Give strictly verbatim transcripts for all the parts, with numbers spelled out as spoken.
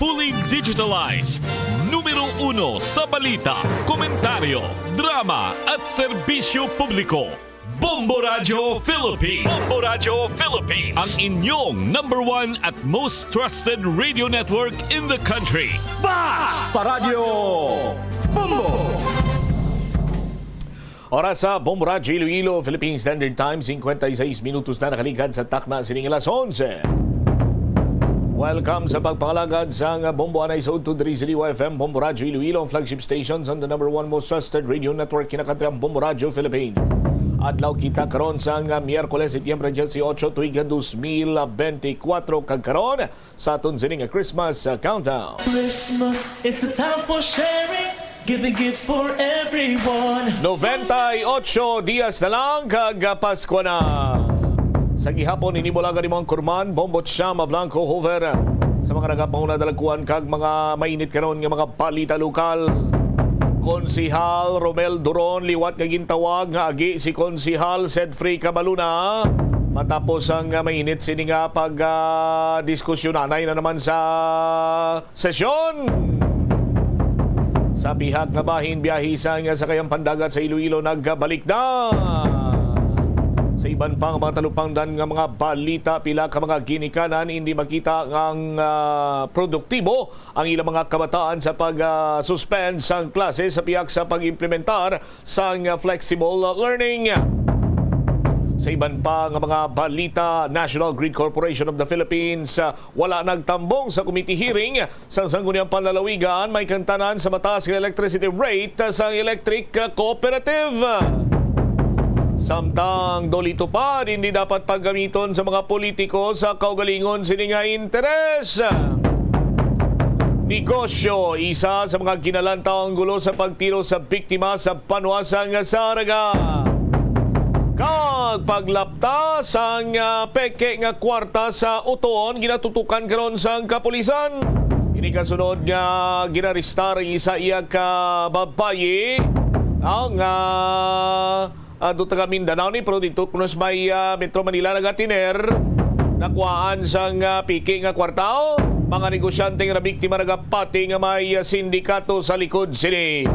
Fully digitalized. Numero uno sa balita, komentaryo, drama, at serbisyo publiko. Bombo Radyo Philippines. Bombo Radyo Philippines. Ang inyong number one at most trusted radio network in the country. Basta Radyo Bombo! Oras sa Bombo Radyo Iloilo, Philippine Standard Time, cincuenta y seis minutos na nakaligad sa takna sining alas onse. Welcome sa pagpangalagad sang Bombo anay sa Udto diri sa Liwa F M, Bombo Radyo Iloilo, ang flagship station sang the number one most trusted radio network kinakantri ang Bombo Radyo Philippines. Adlaw kita karon sang Miyerkules, Setyembre dieciocho, tuig dos mil benti kwatro, kag karon sa aton sini nga Christmas, uh, countdown. Christmas is a time for sharing, giving gifts for everyone. Noventa y ocho dias na lang kag, uh, Pasko na. Sa gihapon, ini bulagan ni Mang Kurman, Bombo Chama Blanco Hover. Sa mga nagapauna, dalagkuan kag mga mainit karon nga mga balita lokal. Konsehal Romel Duron, liwat nga gintawag nga agi si Konsehal Sedfrey Cabaluna. Matapos ang, ah, mainit sini nga pag, ah, diskusyon, anay na naman sa sesyon. Sa pihak nga bahin, biyahe sang sakayang pandagat sa Iloilo nagbalik na. Sa iban pang mga talupangdan nga mga balita, pila ka mga ginikanan hindi makita ang, ah, produktibo ang ilang mga kabataan sa pag, ah, suspend sang klase sa pihak sa pag-implementar sang flexible learning. Sa iban pa nga mga balita, National Grid Corporation of the Philippines, ah, wala nagtambong sa committee hearing sang Sangguniang Panlalawigan may kantanan sa mataas nga electricity rate sang electric cooperative. Samtang DOLE TUPAD, hindi dapat paggamiton sa mga politiko sa kaugalingon sini nga interes. Negosyo, isa sa mga ginalantaw ang gulo sa pagtiro sa biktima sa banwa sang Zarraga. Kag paglapta sang, ah, peke nga kwarta sa uton ginatutukan karon sang kapulisan. Ini kasunod nga ginarestar ang isa iya ka babayi ang, ah, ah, duta ka Mindanao ni, pero dito kuno sa may, ah, Metro Manila nagatiner. Nakuhaan sang, ah, piki nga kwarta. Mga negosyante nga nabiktima nagapati nga may, ah, sindikato sa likod sini.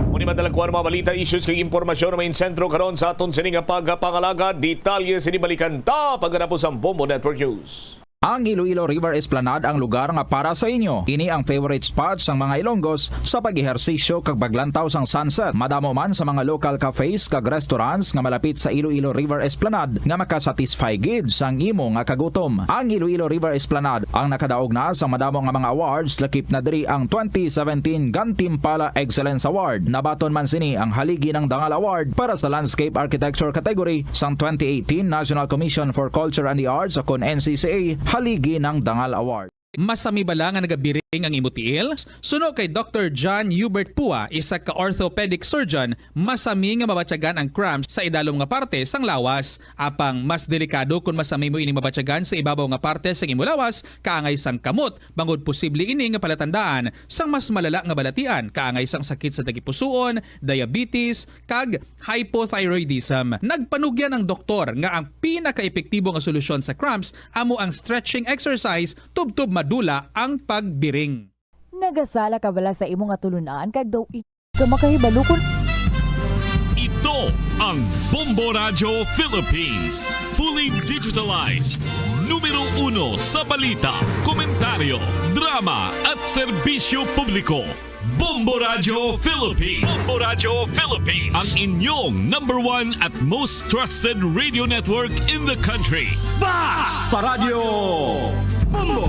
Muni madalagkuan mga balita, issues kag impormasyon na may sentro karon sa aton sini nga pagpangalagad. Detalye sini balikan ta pagkatapos ang Bombo Network News. Ang Iloilo River Esplanade ang lugar nga para sa inyo. Ini ang favorite spot sang mga Ilonggos sa pag-ehersisyo kag paglantaw sang sunset. Madamo man sa mga local cafes kag restaurants nga malapit sa Iloilo River Esplanade nga makasatisfy gid sang imo nga kagutom. Ang Iloilo River Esplanade ang nakadaog na sa madamo nga mga awards, lakip na diri ang twenty seventeen Gantimpala Excellence Award. Nabaton man sini ang Haligi ng Dangal Award para sa Landscape Architecture category sang twenty eighteen National Commission for Culture and the Arts, o kon N C C A, Haligi ng Dangal Award. Masami bala nga nagabiring ang imo tiil? Suno kay Doktor John Hubert Pua, isa ka orthopedic surgeon, masami nga mabatyagan ang cramps sa idalom nga parte sang lawas. Apang mas delikado kon masami mo ining mabatyagan sa ibabaw nga parte sang imo lawas, kaangay sang kamot, bangod posible ini nga palatandaan sang mas malala nga balatian, kaangay sang sakit sa tagipusoon, diabetes, kag hypothyroidism. Nagpanugyan ang doktor nga ang pinakaepektibo nga solusyon sa cramps amo ang stretching exercise tubtob madula ang pagbiring. Nagasala ka bala sa imo nga tulun-an kag daw i-, ka makahibalo kon Ito ang Bombo Radyo Philippines, fully digitalized. Numero uno sa balita, komentaryo, drama, at serbisyo publiko. Bombo Radyo Philippines. Bombo Radyo Philippines. Ang inyong number one at most trusted radio network in the country. Basta Radyo Bombo!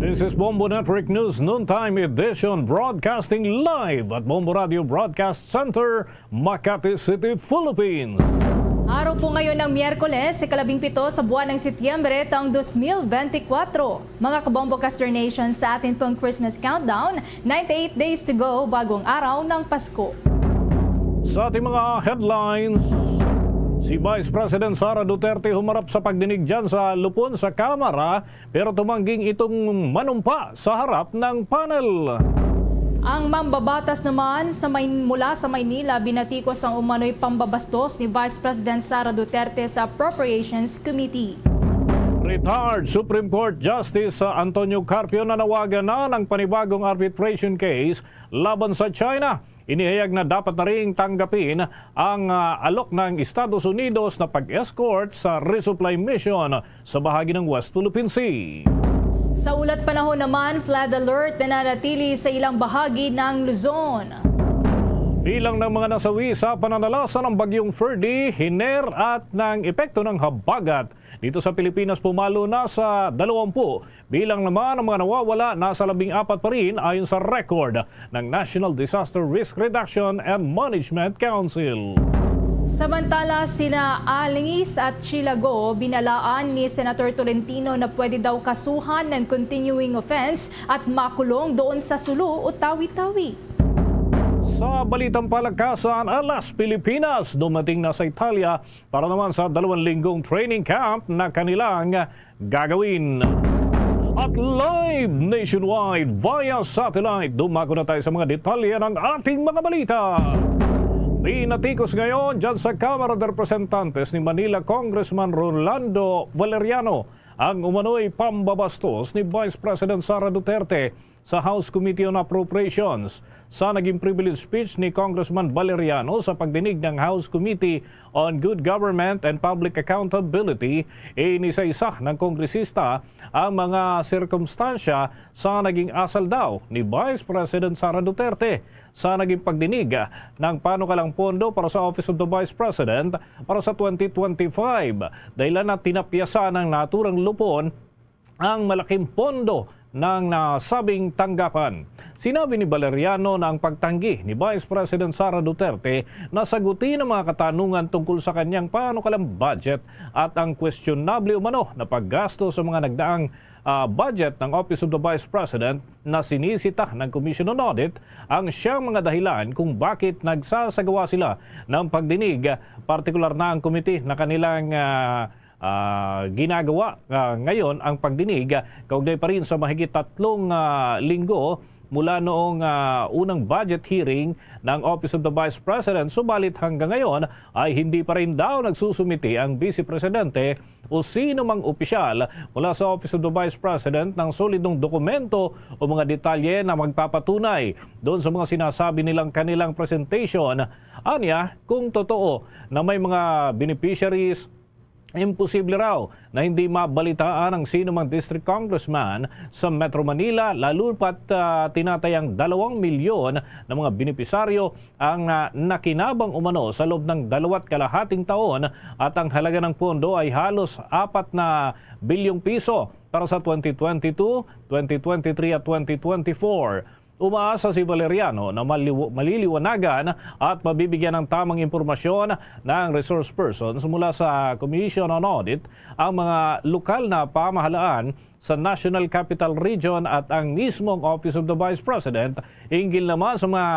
This is Bombo Network News Noontime Edition, broadcasting live at Bombo Radio Broadcast Center, Makati City, Philippines. Araw po ngayon ng Miyerkules, ikalabing pito sa buwan ng Setyembre, taong dos mil benti kwatro. Mga kabombo, Caster Nation, sa atin pong Christmas countdown, ninety-eight days to go, bagong araw ng Pasko. Sa ating mga headlines, si Vice President Sara Duterte humarap sa pagdinig dyan sa lupon sa Kamara, pero tumangging itong manumpa sa harap ng panel. Ang mambabatas naman sa May-, mula sa Maynila, binatikos ang umano'y pambabastos ni Vice President Sara Duterte sa Appropriations Committee. Retired Supreme Court Justice Antonio Carpio nanawagan na ng panibagong arbitration case laban sa China. Inihayag na dapat na ring tanggapin ang, ah, alok ng Estados Unidos na pag-escort sa resupply mission sa bahagi ng West Philippine Sea. Sa ulat panahon naman, flood alert na nanatili sa ilang bahagi ng Luzon. Bilang ng mga nasawi sa pananalasa ng Bagyong Ferdy, Hiner at ng epekto ng habagat dito sa Pilipinas, pumalo na sa dalawampu. Bilang naman ng mga nawawala, nasa labing apat pa rin ayon sa record ng National Disaster Risk Reduction and Management Council. Samantala, sina Alingis at Chilago binalaan ni Senator Tolentino na pwede daw kasuhan ng continuing offense at makulong doon sa Sulu o Tawi-Tawi. Sa balitang palakasan, alas Pilipinas, dumating na sa Italia para naman sa dalawang linggong training camp na kanilang gagawin. At live nationwide via satellite, dumako na tayo sa mga detalye ng ating mga balita. Pinatikos ngayon dyan sa Kamara de Representantes ni Manila Congressman Rolando Valeriano ang umano'y pambabastos ni Vice President Sara Duterte sa House Committee on Appropriations. Sa naging privilege speech ni Congressman Valeriano sa pagdinig ng House Committee on Good Government and Public Accountability, inisa-isa ng kongresista ang mga sirkumstansya sa naging asal daw ni Vice President Sara Duterte sa naging pagdinig ng panukalang pondo para sa Office of the Vice President para sa twenty twenty-five, dahilan na tinapyasan ng naturang lupon ang malaking pondo ng nasabing tanggapan. Sinabi ni Valeriano na ang pagtanggi ni Vice President Sara Duterte na sagutin ang mga katanungan tungkol sa kanyang panukalang budget at ang questionable umano na paggasto sa mga nagdaang, ah, budget ng Office of the Vice President na sinisita ng Commission on Audit ang siyang mga dahilan kung bakit nagsasagawa sila ng pagdinig, partikular na ang komite na kanilang, ah, ah, ginagawa, ah, ngayon ang pagdinig, ah, kaugnay pa rin sa mahigit tatlong, ah, linggo mula noong, ah, unang budget hearing ng Office of the Vice President. Subalit hanggang ngayon ay hindi pa rin daw nagsusumite ang Vice Presidente o sino mang opisyal mula sa Office of the Vice President ng solidong dokumento o mga detalye na magpapatunay doon sa mga sinasabi nilang kanilang presentation. Anya, kung totoo na may mga beneficiaries, imposible raw na hindi mabalitaan ang sino mang district congressman sa Metro Manila, lalo pa't, ah, tinatayang dalawang milyon na mga benepisaryo ang, ah, nakinabang umano sa loob ng dalawat kalahating taon at ang halaga ng pondo ay halos apat na bilyong piso para sa twenty twenty-two, twenty twenty-three at twenty twenty-four. Umaasa si Valeriano na maliw-, maliliwanagan at mabibigyan ng tamang impormasyon ng resource persons mula sa Commission on Audit ang mga lokal na pamahalaan sa National Capital Region at ang mismong Office of the Vice President hinggil naman sa mga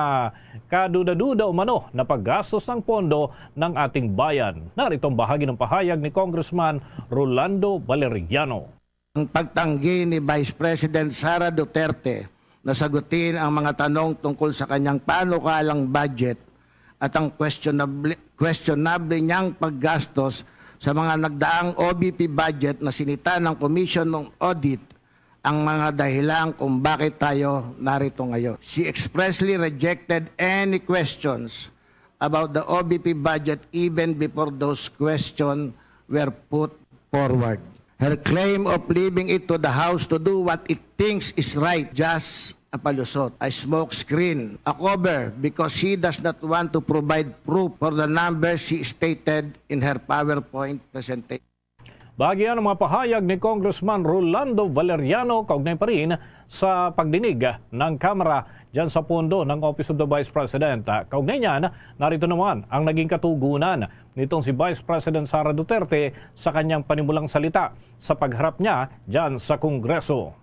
kaduda-duda umano na paggastos ng pondo ng ating bayan. Narito ang bahagi ng pahayag ni Congressman Rolando Valeriano. Ang pagtanggi ni Vice President Sara Duterte na sagutin ang mga tanong tungkol sa kanyang panukalang budget at ang questionable, questionable niyang paggastos sa mga nagdaang O B P budget na sinita ng Commission on Audit ang mga dahilan kung bakit tayo narito ngayon. She expressly rejected any questions about the O B P budget even before those questions were put forward. Her claim of leaving it to the House to do what it thinks is right, just a palusot, a smoke screen, a cover, because she does not want to provide proof for the numbers she stated in her PowerPoint presentation. Bahagi yan ang mga pahayag ni Congressman Rolando Valeriano kaugnay pa rin sa pagdinig ng Kamara dyan sa pondo ng Office of the Vice President. Ah, kaugnay niyan, narito naman ang naging katugunan nitong si Vice President Sara Duterte sa kanyang panimulang salita sa pagharap niya dyan sa Kongreso.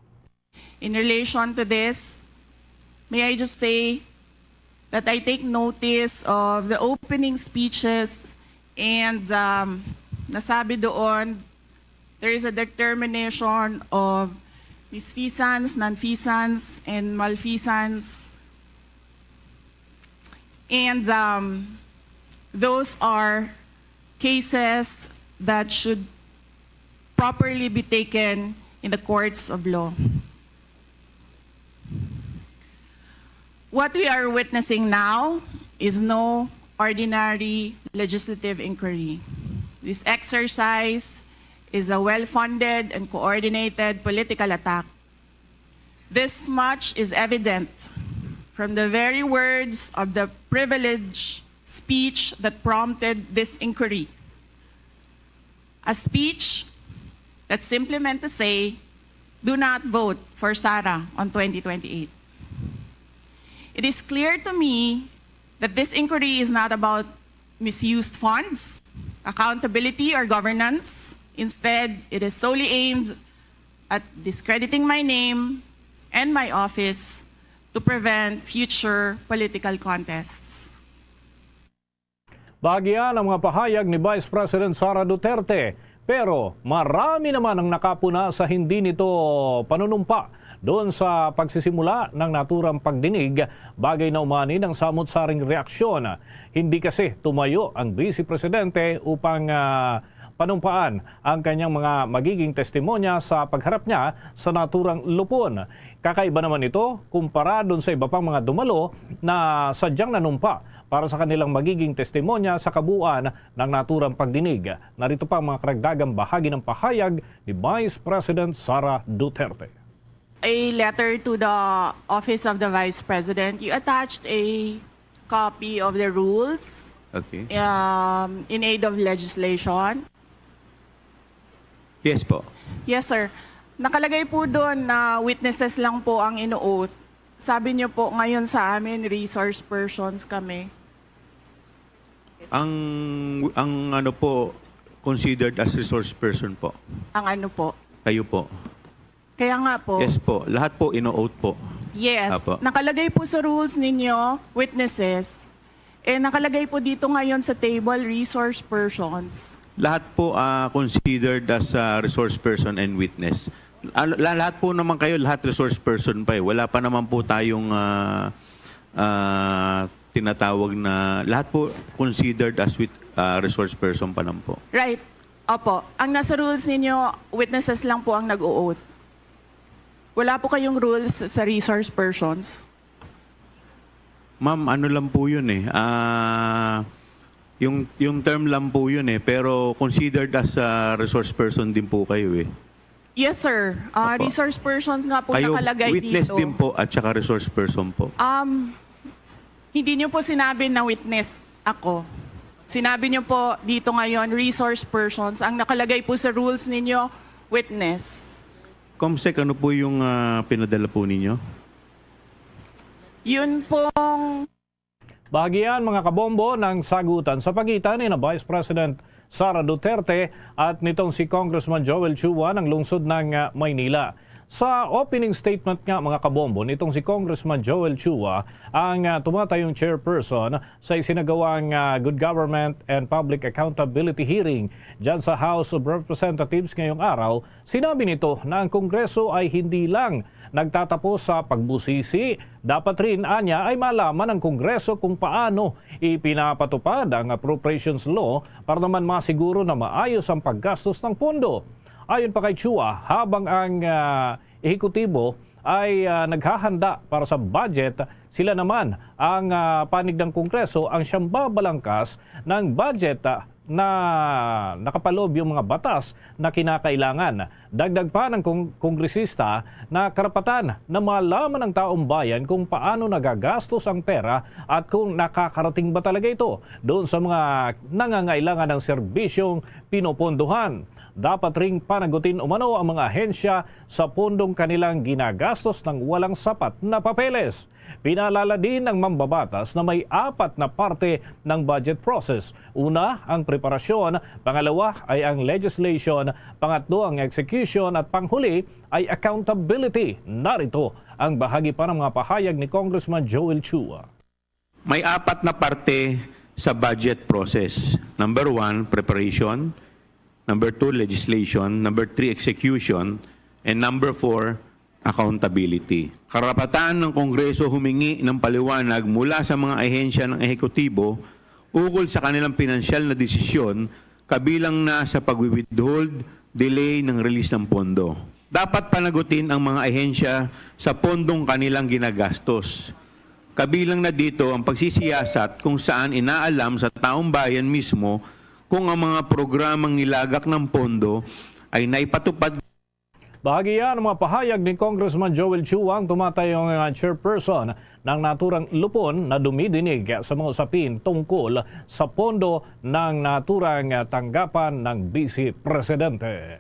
In relation to this, may I just say that I take notice of the opening speeches and, um, nasabi doon, there is a determination of misfeasance, nonfeasance, and malfeasance. And, um, those are cases that should properly be taken in the courts of law. What we are witnessing now is no ordinary legislative inquiry. This exercise is a well-funded and coordinated political attack. This much is evident from the very words of the privileged speech that prompted this inquiry. A speech that simply meant to say, "Do not vote for Sara on twenty twenty-eight." It is clear to me that this inquiry is not about misused funds, accountability, or governance. Instead, it is solely aimed at discrediting my name and my office to prevent future political contests. Bahagi yan ang mga pahayag ni Vice President Sara Duterte. Pero marami naman ang nakapuna sa hindi nito panunumpa doon sa pagsisimula ng naturang pagdinig. Bagay na umani ng samot-saring reaksyon. Hindi kasi tumayo ang Vice Presidente upang ah, panumpaan ang kanyang mga magiging testimonya sa pagharap niya sa naturang lupon. Kakaiba naman ito kumpara dun sa iba pang mga dumalo na sadyang nanumpa para sa kanilang magiging testimonya sa kabuuan ng naturang pagdinig. Narito pa ang mga karagdagang bahagi ng pahayag ni Vice President Sara Duterte. A letter to the Office of the Vice President. You attached a copy of the rules Okay. um, in aid of legislation. Yes po. Yes, sir. Nakalagay po doon na witnesses lang po ang ino-oath. Sabi niyo po ngayon sa amin, resource persons kami. Ang ang ano po, considered as resource person po. Ang ano po? Kayo po. Kaya nga po. Yes po. Lahat po ino-oath po. Yes. Apo. Nakalagay po sa rules ninyo, witnesses. Eh, nakalagay po dito ngayon sa table, resource persons. Lahat po ah, considered as ah, resource person and witness. Al- la- lahat po naman kayo, lahat resource person pa eh. Wala pa naman po tayong ah, ah, tinatawag na, lahat po considered as with ah, resource person pa lang po. Right. Opo. Ang nasa rules ninyo, witnesses lang po ang nag-o-oath. Wala po kayong rules sa resource persons? Ma'am, ano lang po yun eh. Ah, yung, yung term lang po yun eh. Pero considered as a resource person din po kayo eh. Yes, sir. Ah, Opo. Resource persons nga po Kayo, nakalagay witness dito. Din po at saka resource person po. Um, hindi nyo po sinabi na witness ako. Sinabi nyo po dito ngayon, resource persons. Ang nakalagay po sa rules ninyo, witness. Comsec, ano po yung ah, pinadala po ninyo? Yun pong Bahagian, mga kabombo, ng sagutan sa pagitan ni na Vice President Sara Duterte at nitong si Congressman Joel Chua ng lungsod ng ah, Maynila. Sa opening statement nga, mga kabombo, nitong si Congressman Joel Chua ang ah, tumatayong chairperson sa isinagawang ah, Good Government and Public Accountability Hearing dyan sa House of Representatives ngayong araw, sinabi nito na ang Kongreso ay hindi lang nagtatapos sa pagbusisi. Dapat rin, anya, ay malaman ng Kongreso kung paano ipinapatupad ang appropriations law para naman masiguro na maayos ang paggastos ng pondo. Ayon pa kay Chua, habang ang ah, ehekutibo ay ah, naghahanda para sa budget, sila naman ang ah, panig ng Kongreso ang siyang babalangkas ng budget ah, na nakapaloob yung mga batas na kinakailangan. Dagdag pa ng kong- kongresista na karapatan na malaman ng taong bayan kung paano nagagastos ang pera at kung nakakarating ba talaga ito doon sa mga nangangailangan ng serbisyong pinopondohan. Dapat ring panagutin umano ang mga ahensya sa pondong kanilang ginagastos ng walang sapat na papeles. Pinaalala din ng mambabatas na may apat na parte ng budget process. Una, ang preparasyon, pangalawa ay ang legislation, pangatlo ang execution, at panghuli ay accountability. Narito ang bahagi pa ng mga pahayag ni Congressman Joel Chua. May apat na parte sa budget process. Number one, preparation. Number two, legislation. Number three, execution. And number four, accountability. Karapatan ng Kongreso humingi ng paliwanag mula sa mga ahensya ng ehekutibo ukol sa kanilang pinansyal na desisyon, kabilang na sa pagwi-withhold delay ng release ng pondo. Dapat panagutin ang mga ahensya sa pondong kanilang ginagastos. Kabilang na dito ang pagsisiyasat kung saan inaalam sa taong bayan mismo kung ang mga programang nilagak ng pondo ay naipatupad. Bahagi yan ang mga pahayag ni Congressman Joel Chua ang tumatayong, ah, chairperson ng naturang lupon na dumidinig sa mga usapin tungkol sa pondo ng naturang, ah, tanggapan ng Vice Presidente.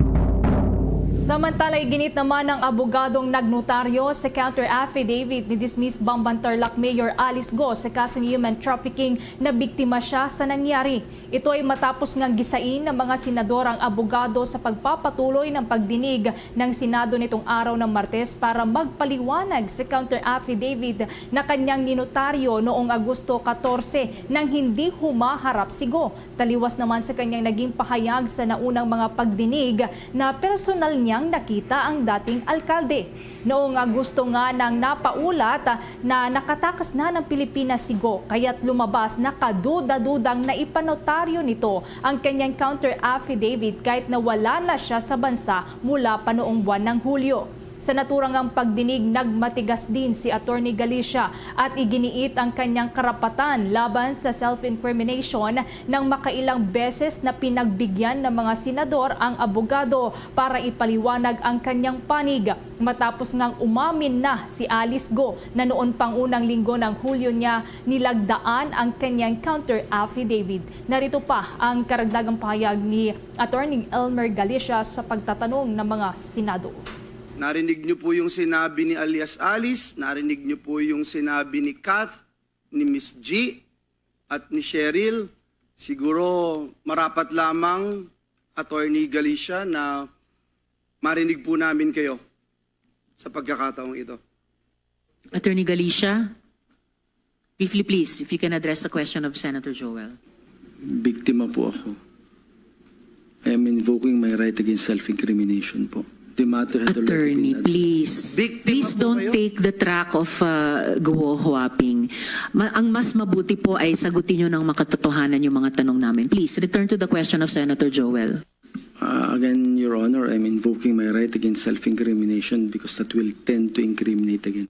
Samantala, iginit naman ng abogadong nagnotaryo sa counter affidavit ni dismissed Bamban Tarlac Mayor Alice Go sa kaso ni human trafficking na biktima siya sa nangyari. Ito ay matapos ngang gisain ng mga senador ang abogado sa pagpapatuloy ng pagdinig ng Senado nitong araw ng Martes para magpaliwanag sa counter affidavit na kanyang ninotaryo noong Agosto katorse nang hindi humaharap si Go. Taliwas naman sa kanyang naging pahayag sa naunang mga pagdinig na personal niyang nakita ang dating alkalde. Noong Agosto nga nang napaulat na nakatakas na ng Pilipinas si Go, kaya't lumabas na kaduda-dudang naipanotaryo nito ang kanyang counter affidavit kahit na wala na siya sa bansa mula pa noong buwan ng Hulyo. Sa naturang ang pagdinig, nagmatigas din si Attorney Galicia at iginiit ang kanyang karapatan laban sa self-incrimination nang makailang beses na pinagbigyan ng mga senador ang abogado para ipaliwanag ang kanyang panig. Matapos ngang umamin na si Alice Go na noon pang unang linggo ng Hulyo niya nilagdaan ang kanyang counter affidavit. Narito pa ang karagdagang pahayag ni Attorney Elmer Galicia sa pagtatanong ng mga Senado. Narinig niyo po yung sinabi ni alias Alice, narinig niyo po yung sinabi ni Kath, ni Miss G, at ni Cheryl. Siguro marapat lamang, Attorney Galicia, na marinig po namin kayo sa pagkakataong ito. Attorney Galicia, briefly please, if you can address the question of Senator Joel. Biktima po ako. I am invoking my right against self-incrimination po. The matter had already Attorney, been addressed. please. Biktima Please po don't kayo? Take the track of uh, guwo-huaping. Ma- ang mas mabuti po ay sagutin nyo ng makatotohanan yung mga tanong namin. Please, return to the question of Senator Joel. Uh, again, Your Honor, I'm invoking my right against self-incrimination because that will tend to incriminate again.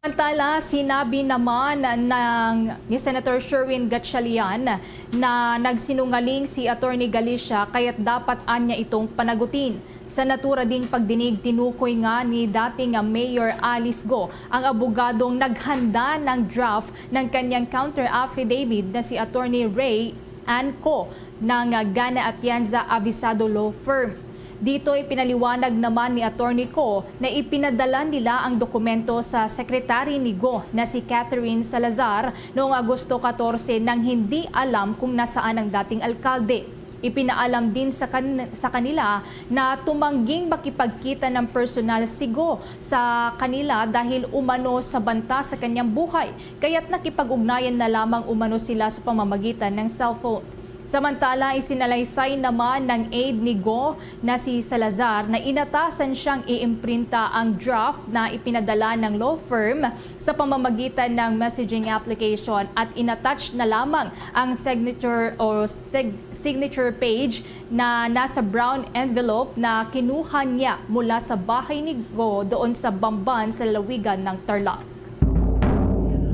Samantala, sinabi naman ng, ni Senator Sherwin Gatchalian na nagsinungaling si Attorney Galicia kaya't dapat anya itong panagutin. Sa natura ding pagdinig, tinukoy nga ni dating Mayor Alice Go ang abogadong naghanda ng draft ng kanyang counter affidavit na si Attorney Ray Ann Co ng Gana Atienza Avisado Law Firm. Dito'y pinaliwanag naman ni Attorney Co na ipinadala nila ang dokumento sa sekretary ni Go na si Catherine Salazar noong Agosto katorse nang hindi alam kung nasaan ang dating alkalde. Ipinaalam din sa, kan- sa kanila na tumangging makipagkita ng personal si Go sa kanila dahil umano sa banta sa kanyang buhay, kaya't nakipag-ugnayan na lamang umano sila sa pamamagitan ng cellphone. Samantala, isinalaysay naman ng aide ni Go na si Salazar na inatasan siyang iimprinta ang draft na ipinadala ng law firm sa pamamagitan ng messaging application at inattach na lamang ang signature o sig- signature page na nasa brown envelope na kinuha niya mula sa bahay ni Go doon sa Bamban sa lalawigan ng Tarlac.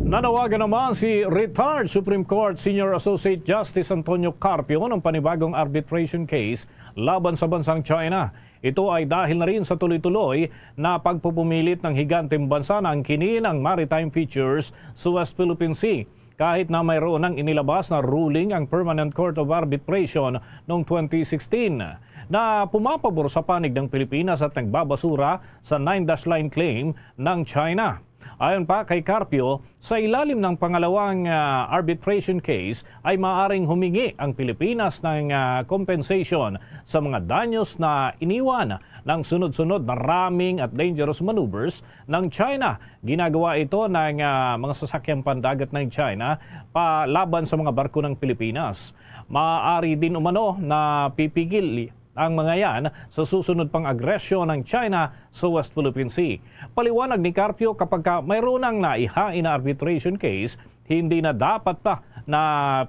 Nanawagan naman si retired Supreme Court Senior Associate Justice Antonio Carpio ng panibagong arbitration case laban sa bansang China. Ito ay dahil na rin sa tuloy-tuloy na pagpupumilit ng higanteng bansa na angkinin ang maritime features sa West Philippine Sea, kahit na mayroon nang inilabas na ruling ang Permanent Court of Arbitration noong twenty sixteen na pumapabor sa panig ng Pilipinas at nagbabasura sa nine dash line claim ng China. Ayon pa kay Carpio, sa ilalim ng pangalawang, ah, arbitration case ay maaaring humingi ang Pilipinas ng, ah, compensation sa mga danyos na iniwan ng sunod-sunod na ramming at dangerous maneuvers ng China. Ginagawa ito ng, ah, mga sasakyang pandagat ng China palaban sa mga barko ng Pilipinas. Maaari din umano na pipigil ang mga yan sa susunod pang agresyon ng China sa West Philippine Sea. Paliwanag ni Carpio, kapag ka mayroon ang naihain na arbitration case, hindi na dapat pa na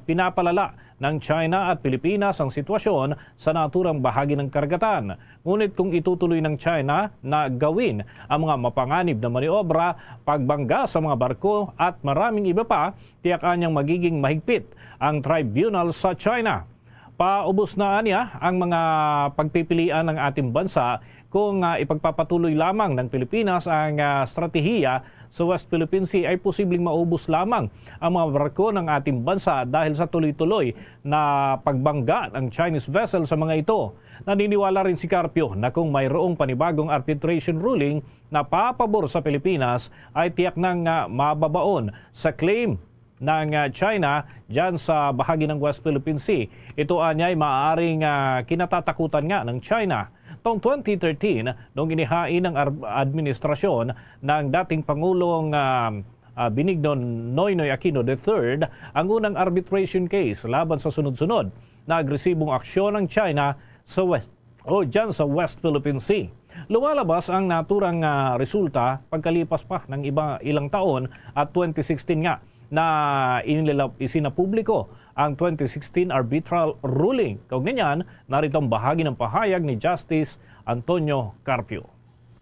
pinapalala ng China at Pilipinas ang sitwasyon sa naturang bahagi ng karagatan. Ngunit kung itutuloy ng China na gawin ang mga mapanganib na maniobra, pagbangga sa mga barko at maraming iba pa, tiyak anyang magiging mahigpit ang tribunal sa China. Paubos na niya ang mga pagpipilian ng ating bansa kung, ah, ipagpapatuloy lamang ng Pilipinas ang, ah, estratehiya sa West Philippine Sea, ay posibleng maubos lamang ang mga barko ng ating bansa dahil sa tuloy-tuloy na pagbangga ng Chinese vessel sa mga ito. Naniniwala rin si Carpio na kung mayroong panibagong arbitration ruling na papabor sa Pilipinas, ay tiyak nang, ah, mababaon sa claim ng, ah, China dyan sa bahagi ng West Philippine Sea. Ito anyay maaaring, ah, kinatatakutan nga ng China. Taong twenty thirteen, nung inihain ng ar-, administrasyon ng dating Pangulong, ah, ah, Benigno Noynoy Aquino the third ang unang arbitration case laban sa sunod-sunod na agresibong aksyon ng China sa West, o dyan sa West Philippine Sea. Lumalabas ang naturang, ah, resulta pagkalipas pa ng iba, ilang taon at twenty sixteen nga na inilala-, isinapubliko ang twenty sixteen arbitral ruling. Kaugnay niyan, narito ang bahagi ng pahayag ni Justice Antonio Carpio.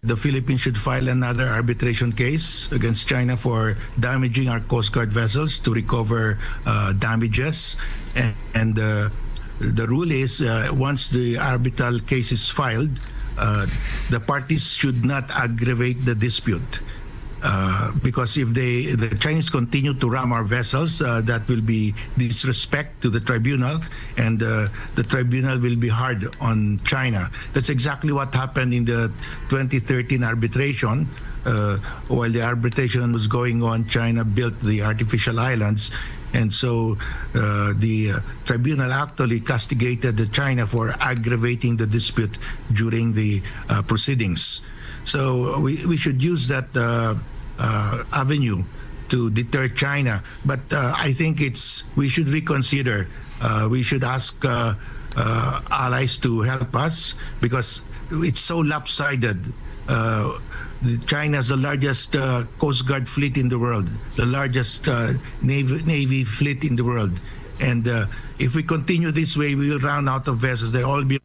The Philippines should file another arbitration case against China for damaging our Coast Guard vessels to recover, uh, damages. And, and, uh, the rule is, uh, once the arbitral case is filed, uh, the parties should not aggravate the dispute. Uh, because if they, the Chinese continue to ram our vessels, uh, that will be disrespect to the tribunal, and, uh, the tribunal will be hard on China. That's exactly what happened in the twenty thirteen arbitration. Uh, while the arbitration was going on, China built the artificial islands, and so, uh, the, uh, tribunal actually castigated the China for aggravating the dispute during the, uh, proceedings. So we, we should use that, uh, uh, avenue to deter China. But, uh, I think it's, we should reconsider. Uh, we should ask, uh, uh, allies to help us because it's so lopsided. Uh, the- China is the largest, uh, Coast Guard fleet in the world, the largest, uh, navy, navy fleet in the world. And, uh, if we continue this way, we will run out of vessels. They'll all be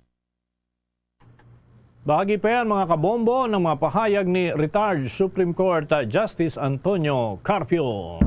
Bahagi pa yan, mga kabombo, ng mga pahayag ni retired Supreme Court, uh, Justice Antonio Carpio.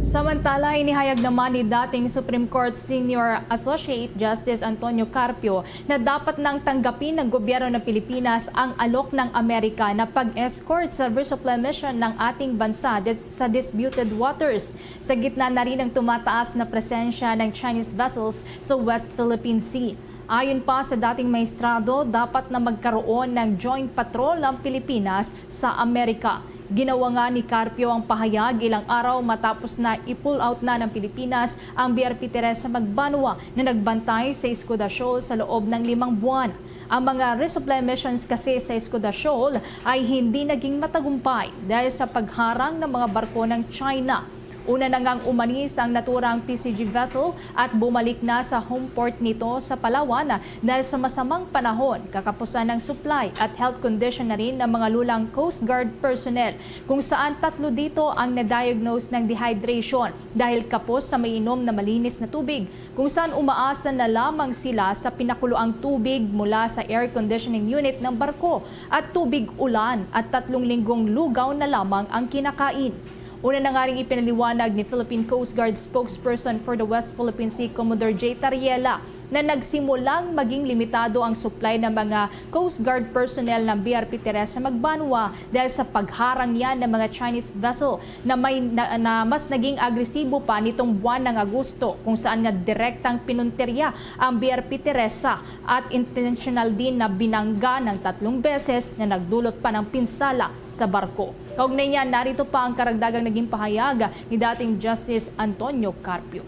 Samantala, inihayag naman ni dating Supreme Court Senior Associate Justice Antonio Carpio na dapat nang tanggapin ng gobyerno ng Pilipinas ang alok ng Amerika na pag-escort sa resupply mission ng ating bansa dis-, sa disputed waters, sa gitna na rin ng tumataas na presensya ng Chinese vessels sa West Philippine Sea. Ayon pa sa dating maestrado, dapat na magkaroon ng joint patrol ang Pilipinas sa Amerika. Ginawa nga ni Carpio ang pahayag ilang araw matapos na i-pull out na ng Pilipinas ang B R P Teresa Magbanua na nagbantay sa Escuda Shoal sa loob ng limang buwan. Ang mga resupply missions kasi sa Escuda Shoal ay hindi naging matagumpay dahil sa pagharang ng mga barko ng China. Una na ngang umalis ang naturang P C G vessel at bumalik na sa home port nito sa Palawan dahil sa masamang panahon, kakapusan ng supply at health condition na rin ng mga lulang Coast Guard personnel, kung saan tatlo dito ang na-diagnose ng dehydration dahil kapos sa maiinom na malinis na tubig, kung saan umaasa na lamang sila sa pinakuloang tubig mula sa air conditioning unit ng barko at tubig ulan at tatlong linggong lugaw na lamang ang kinakain. Una na nga ring ipinaliwanag ni Philippine Coast Guard spokesperson for the West Philippine Sea, Commodore Jay Tariela, na nagsimulang maging limitado ang supply ng mga Coast Guard personnel ng B R P Teresa Magbanua dahil sa pagharang niya ng mga Chinese vessel na may, na, na mas naging agresibo pa nitong buwan ng Agosto, kung saan nga direktang pinuntirya ang B R P Teresa at intentional din na binangga ng tatlong beses na nagdulot pa ng pinsala sa barko. Kaugnay niya, narito pa ang karagdagang naging pahayag ni dating Justice Antonio Carpio.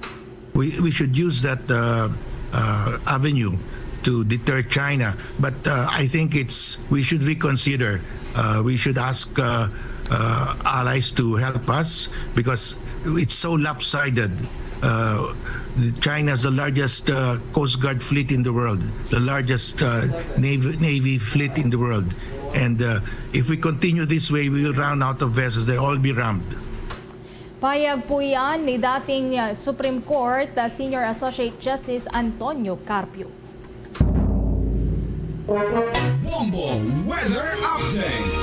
We, we should use that, uh, uh, avenue to deter China. But, uh, I think it's, we should reconsider. Uh, we should ask, uh, uh, allies to help us because it's so lopsided. Uh, China is the largest, uh, Coast Guard fleet in the world, the largest, uh, navy, navy fleet in the world. And, uh, if we continue this way, we will run out of vessels. They'll all be rammed. Pahayag po iyan ni dating, uh, Supreme Court, uh, Senior Associate Justice Antonio Carpio. Bombo Weather Update.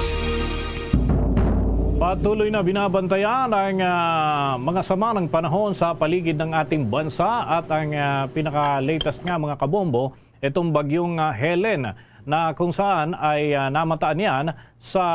Patuloy na binabantayan ang, ah, mga sama ng panahon sa paligid ng ating bansa at ang, ah, pinaka-latest nga, mga kabombo, itong bagyong, ah, Helen, na kung saan ay, ah, namataan yan sa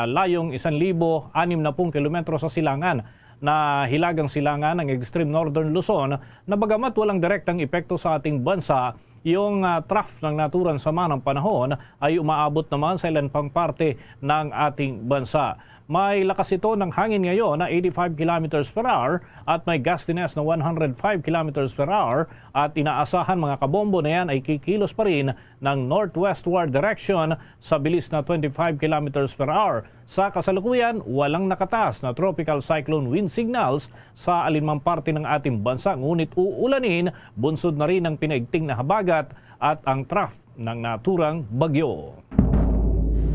layong isan libo anim na pung kilometro sa silangan, na hilagang silangan ng extreme northern Luzon, na bagamat walang direktang epekto sa ating bansa, yung, ah, trough ng naturang sama ng panahon ay umaabot naman sa ilan pang parte ng ating bansa. May lakas ito ng hangin ngayon na eighty-five kilometers per hour at may gustiness na one hundred five kilometers per hour at inaasahan, mga kabombo, na yan ay kikilos pa rin ng northwestward direction sa bilis na twenty-five kilometers per hour. Sa kasalukuyan, walang nakataas na tropical cyclone wind signals sa alinmang parte ng ating bansa, ngunit uulanin bunsod na rin ang pinaigting na habagat at ang trough ng naturang bagyo.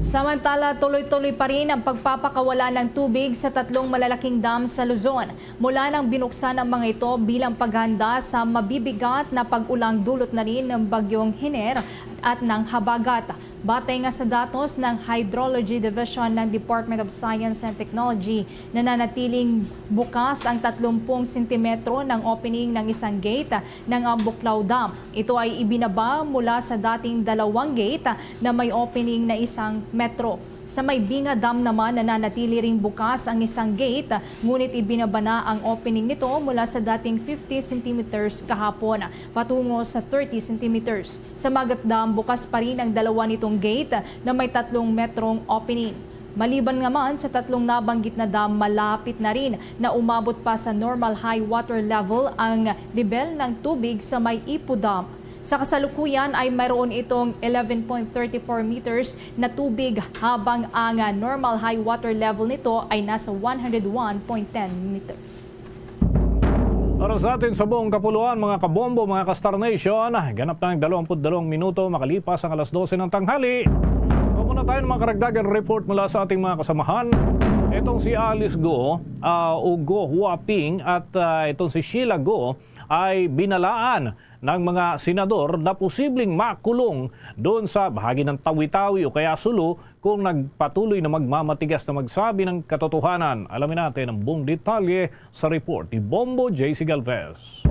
Samantala, tuloy-tuloy pa rin ang pagpapakawala ng tubig sa tatlong malalaking dam sa Luzon. Mula nang binuksan ang mga ito bilang paghanda sa mabibigat na pag-ulang dulot na rin ng bagyong Hiner at ng habagat. Batay nga sa datos ng Hydrology Division ng Department of Science and Technology, nananatiling bukas ang tatlong pung sentimetro ng opening ng isang gate ng Ambuklao Dam. Ito ay ibinaba mula sa dating dalawang gate na may opening na isang metro. Sa may Binga Dam naman, nananatili ring bukas ang isang gate, ngunit ibinaba na ang opening nito mula sa dating fifty centimeters kahapon patungo sa thirty centimeters. Sa Magat Dam, bukas pa rin ang dalawa nitong gate na may tatlong metrong opening. Maliban naman sa tatlong nabanggit na dam, malapit na rin na umabot pa sa normal high water level ang lebel ng tubig sa may Ipo Dam. Sa kasalukuyan ay mayroon itong eleven point thirty four meters na tubig, habang ang, ah, normal high water level nito ay nasa one hundred one point ten meters. Para sa atin sa buong kapuluan, mga kabombo, mga ka-Star Nation, ganap na ang dalawampu't dalawang minuto makalipas ang alas dose ng tanghali. Muna tayo ng mga karagdagan report mula sa ating mga kasamahan. Itong si Alice Go, ah, o Go Huaping, at, ah, itong si Sheila Go ay binalaan ng mga senador na posibleng makulong doon sa bahagi ng Tawi-Tawi o kaya Sulu kung nagpatuloy na magmamatigas na magsabi ng katotohanan. Alamin natin ang buong detalye sa report ni Bombo J C Galvez.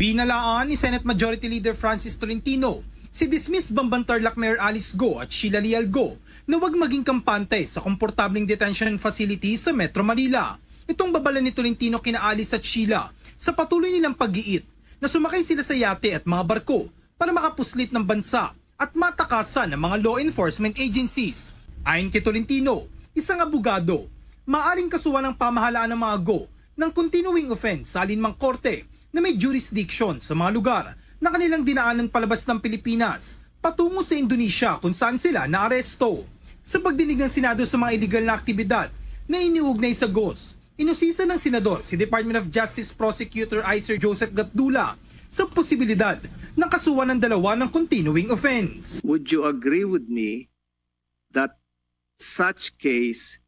Binalaan ni Senate Majority Leader Francis Tolentino si dismissed Bamban Tarlac Mayor Alice Go at Sheila Leal Go na wag maging kampante sa komportableng detention facility sa Metro Manila. Itong babala ni Tolentino kina Alice at Sheila sa patuloy nilang pag-iit na sumakay sila sa yate at mga barko para makapuslit ng bansa at matakasan ng mga law enforcement agencies. Ayon kay Tolentino, isang abogado, maaring kasuhan ng pamahalaan ng mga Go ng continuing offense sa alinmang korte na may jurisdiction sa mga lugar na kanilang dinaanan palabas ng Pilipinas patungo sa Indonesia kung saan sila naaresto. Sa pagdinig ng Senado sa mga iligal na aktibidad na iniugnay sa Gos, inusisa ng Senador si Department of Justice Prosecutor Iser Joseph Gatdula sa posibilidad na kasuhan ng dalawa ng continuing offense. Would you agree with me that such case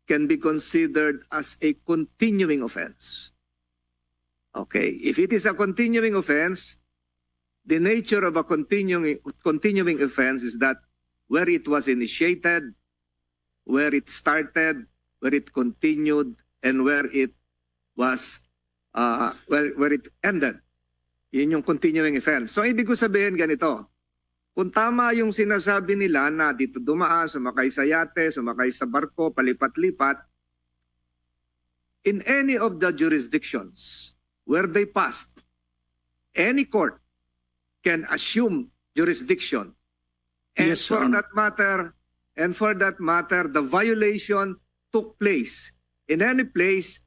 can be considered as a continuing offense? Okay, if it is a continuing offense, the nature of a continuing continuing offense is that where it was initiated, where it started, where it continued, and where it was, uh, where, where it ended. Yun yung continuing offense. So, ibig ko sabihin ganito, kung tama yung sinasabi nila na dito dumaan, sumakay sa yate, sumakay sa barko, palipat-lipat, in any of the jurisdictions where they passed, any court can assume jurisdiction. And Yes, for Your Honor. that matter, and for that matter, the violation took place in any place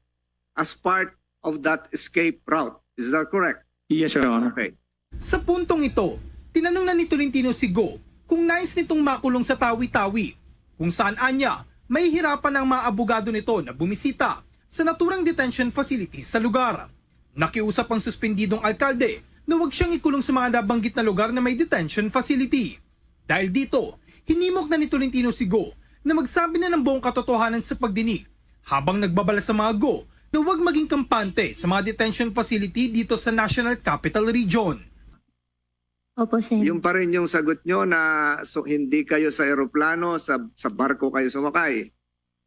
as part of that escape route. Is that correct? Yes, Your Honor. Okay. Sa puntong ito, tinanong na ni Tolentino si Go kung nais nitong makulong sa Tawi-Tawi, kung saan anya mahihirapan ang mga abogado nito na bumisita sa naturang detention facilities sa lugar. Nakiusap ang suspendidong alkalde na wag siyang ikulong sa mga nabanggit na lugar na may detention facility. Dahil dito, hinimok na ni Tolentino si Go na magsabi na ng buong katotohanan sa pagdinig, habang nagbabala sa mga Go na huwag maging kampante sa mga detention facility dito sa National Capital Region. Opo, Sen. Yung pa rin yung sagot nyo na so, hindi kayo sa eroplano, sa, sa barko kayo sumakay.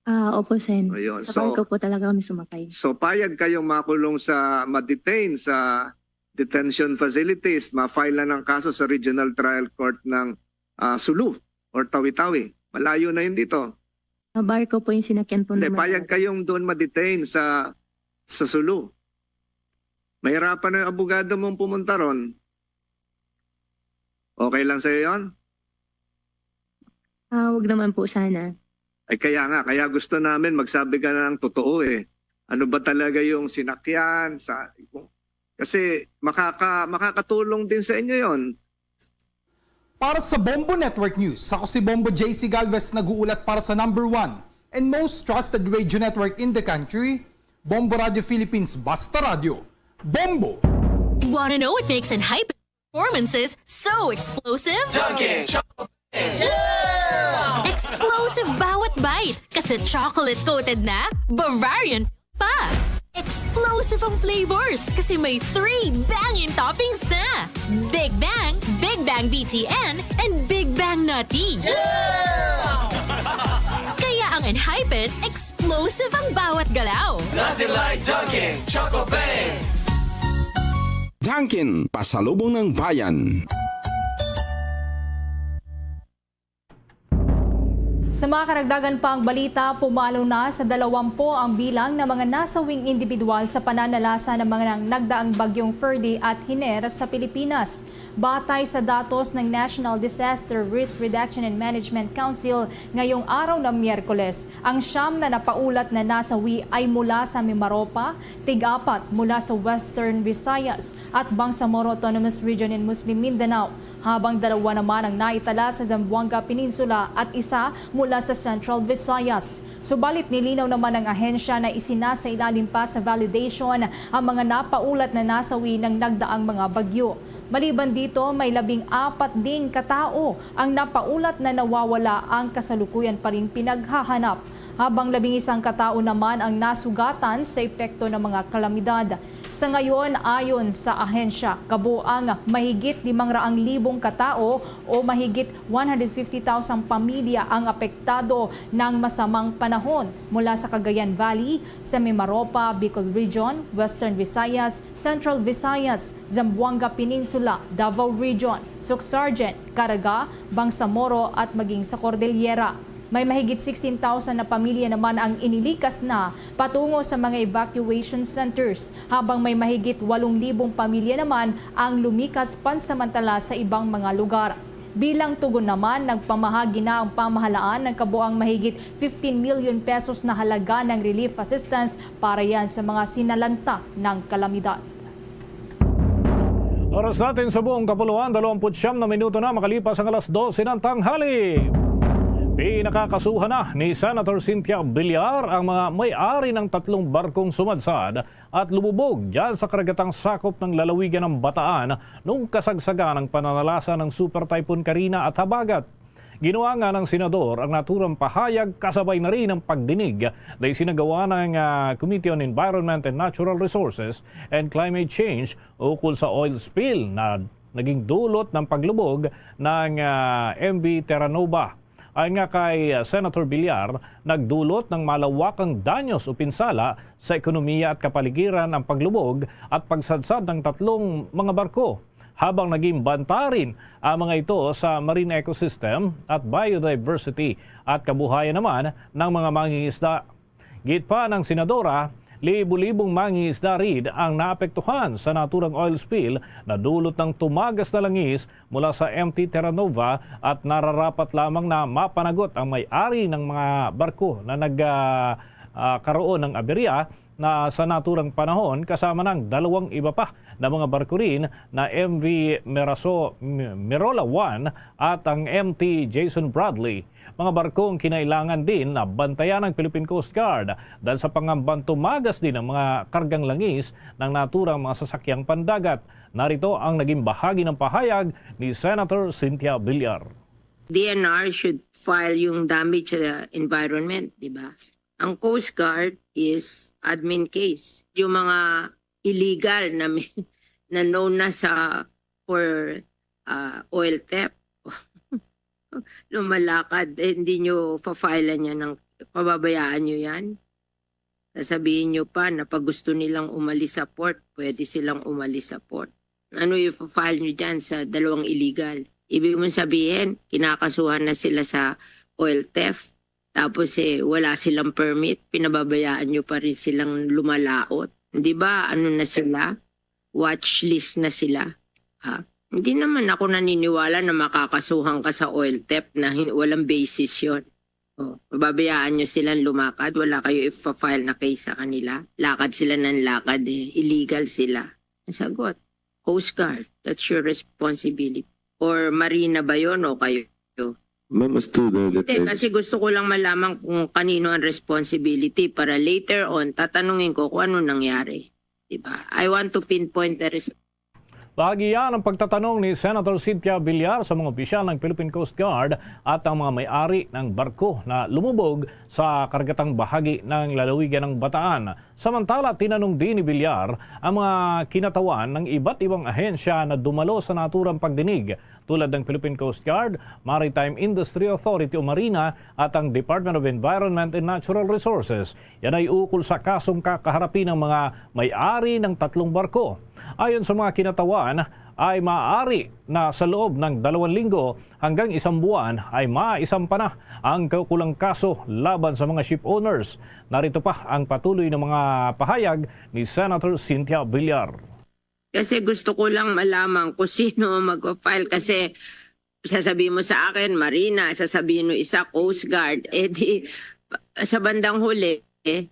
Ah, opo, Sen. Ayun. Sa So- barko po talaga kami sumakay. So payag kayong makulong sa, ma-detain sa detention facilities, ma-file na ng kaso sa Regional Trial Court ng ah, Sulu or Tawi-Tawi. Malayo na yun dito. Sa barko po yung sinakyan po Hindi, naman. Payag kayong doon ma-detain sa, sa Sulu. Mahirapan na yung abogado mong pumunta ron. Okay lang sa'yo yun? Ah, wag naman po sana. Ay kaya nga, kaya gusto namin magsabi ka ng totoo eh. Ano ba talaga yung sinakyan? Sa, kasi makaka, makakatulong din sa inyo yon. Para sa Bombo Network News, ako si Bombo J C Galvez, nag-uulat para sa number one and most trusted radio network in the country, Bombo Radio Philippines, Basta Radio. Bombo! Want to know what makes Enhypen performances so explosive? Dunkin' Choco Explosive bawat bite kasi chocolate-coated na, Bavarian pa. Explosive ang flavors kasi may three banging toppings na. Big Bang, Big Bang B T N, and Big Bang Nutty. Kaya ang Enhypen, explosive ang bawat galaw. Nothing like Dunkin' Choco Pain. Dunkin', pasalubong ng bayan. Sa mga karagdagan pang balita, pumalo na sa dalawampu ang bilang ng mga nasawing individual sa pananalasa ng mga nagdaang bagyong Ferdy at Hiner sa Pilipinas. Batay sa datos ng National Disaster Risk Reduction and Management Council ngayong araw na Miyerkules, ang siyam na napaulat na nasawi ay mula sa Mimaropa, tig-apat mula sa Western Visayas at Bangsamoro Autonomous Region in Muslim Mindanao, habang dalawa naman ang naitala sa Zamboanga Peninsula at isa mula sa Central Visayas. Subalit nilinaw naman ng ahensya na isinasailalim pa sa validation ang mga napaulat na nasawi ng nagdaang mga bagyo. Maliban dito, may labing apat ding katao ang napaulat na nawawala, ang kasalukuyan pa ring pinaghahanap, habang labing isang katao naman ang nasugatan sa epekto ng mga kalamidad. Sa ngayon, ayon sa ahensya, kabuang mahigit limang raang libong katao o mahigit one hundred fifty thousand pamilya ang apektado ng masamang panahon mula sa Cagayan Valley, sa Mimaropa, Bicol Region, Western Visayas, Central Visayas, Zamboanga Peninsula, Davao Region, Sucsargen, Caraga, Bangsamoro at maging sa Cordillera. May mahigit sixteen thousand na pamilya naman ang inilikas na patungo sa mga evacuation centers, habang may mahigit walong libong pamilya naman ang lumikas pansamantala sa ibang mga lugar. Bilang tugon naman, nagpamahagi na ang pamahalaan ng kabuang mahigit fifteen million pesos na halaga ng relief assistance para yan sa mga sinalanta ng kalamidad. Oras natin sa buong kapuluan, dalawampu't siyam na minuto na makalipas ang alas dose ng tanghali. Pinakakasuhan na ni Senator Cynthia Villar ang mga may-ari ng tatlong barkong sumadsad at lumubog dyan sa karagatang sakop ng lalawigan ng Bataan nung kasagsagan ng pananalasa ng Super Typhoon Karina at habagat. Ginuangan ng senador ang naturang pahayag kasabay na rin ang pagdinig na isinagawa ng ah, Committee on Environment and Natural Resources and Climate Change ukol sa oil spill na naging dulot ng paglubog ng ah, M V Terra Nova. Ayon nga kay ah, Senator Villar, nagdulot ng malawakang danyos o pinsala sa ekonomiya at kapaligiran ang paglubog at pagsadsad ng tatlong mga barko, habang naging banta rin ang mga ito sa marine ecosystem at biodiversity at kabuhayan naman ng mga mangingisda. Giit pa ng senadora, libo-libong mangingisda rin ang naapektuhan sa naturang oil spill na dulot ng tumagas na langis mula sa M T Terra Nova at nararapat lamang na mapanagot ang may-ari ng mga barko na nag, ah, ah, karoon ng aberya na sa naturang panahon, kasama ng dalawang iba pa na mga barko rin na M V Miraso, Mi-, Mirola one at ang M T Jason Bradley. Mga barkong kinailangan din na bantayan ng Philippine Coast Guard dahil sa pangambang tumagas din ang mga kargang langis ng naturang mga sasakyang pandagat. Narito ang naging bahagi ng pahayag ni Senator Cynthia Villar. D N R should file yung damage sa environment, di ba? Ang Coast Guard is admin case. Yung mga illegal na, may, na known na sa for ah, oil theft. Lumalakad, eh, hindi nyo fa-file-an yan ng, pababayaan nyo yan. Sasabihin nyo pa na pag gusto nilang umalis sa port, pwede silang umalis sa port. Ano yung file nyo dyan sa dalawang illegal? Ibig mong sabihin, kinakasuhan na sila sa oil theft. Tapos, eh, wala silang permit, pinababayaan nyo pa rin silang lumalaot. Di ba, ano na sila? Watch list na sila. Ha? Hindi naman ako naniniwala na makakasuhan ka sa oil theft na hin-, walang basis yon. Oh, pababayaan nyo silang lumakad, wala kayo ifa-file na case sa kanila. Lakad sila ng lakad eh. Illegal sila. Ang sagot, Coast Guard, that's your responsibility. Or Marina ba yon o kayo? Ma'am, as to the Hindi, details. Kasi gusto ko lang malaman kung kanino ang responsibility para later on, tatanungin ko kung ano nangyari. Diba? I want to pinpoint the res- Bahagi yan ang pagtatanong ni Senator Cynthia Villar sa mga opisyal ng Philippine Coast Guard at ang mga may-ari ng barko na lumubog sa karagatang bahagi ng lalawigan ng Bataan. Samantala, tinanong din ni Villar ang mga kinatawan ng iba't ibang ahensya na dumalo sa naturang pagdinig, tulad ng Philippine Coast Guard, Maritime Industry Authority o Marina, at ang Department of Environment and Natural Resources. Yan ay ukol sa kasong kakaharapin ng mga may-ari ng tatlong barko. Ayon sa mga kinatawan, ay maaari na sa loob ng dalawang linggo hanggang isang buwan ay maisampa na ang kaukulang kaso laban sa mga ship owners. Narito pa ang patuloy na mga pahayag ni Senator Cynthia Villar. Kasi gusto ko lang malaman kung sino ang mag-file. Kasi sasabihin mo sa akin, Marina, sasabihin mo isa, Coast Guard. Eh di, sa bandang huli, eh,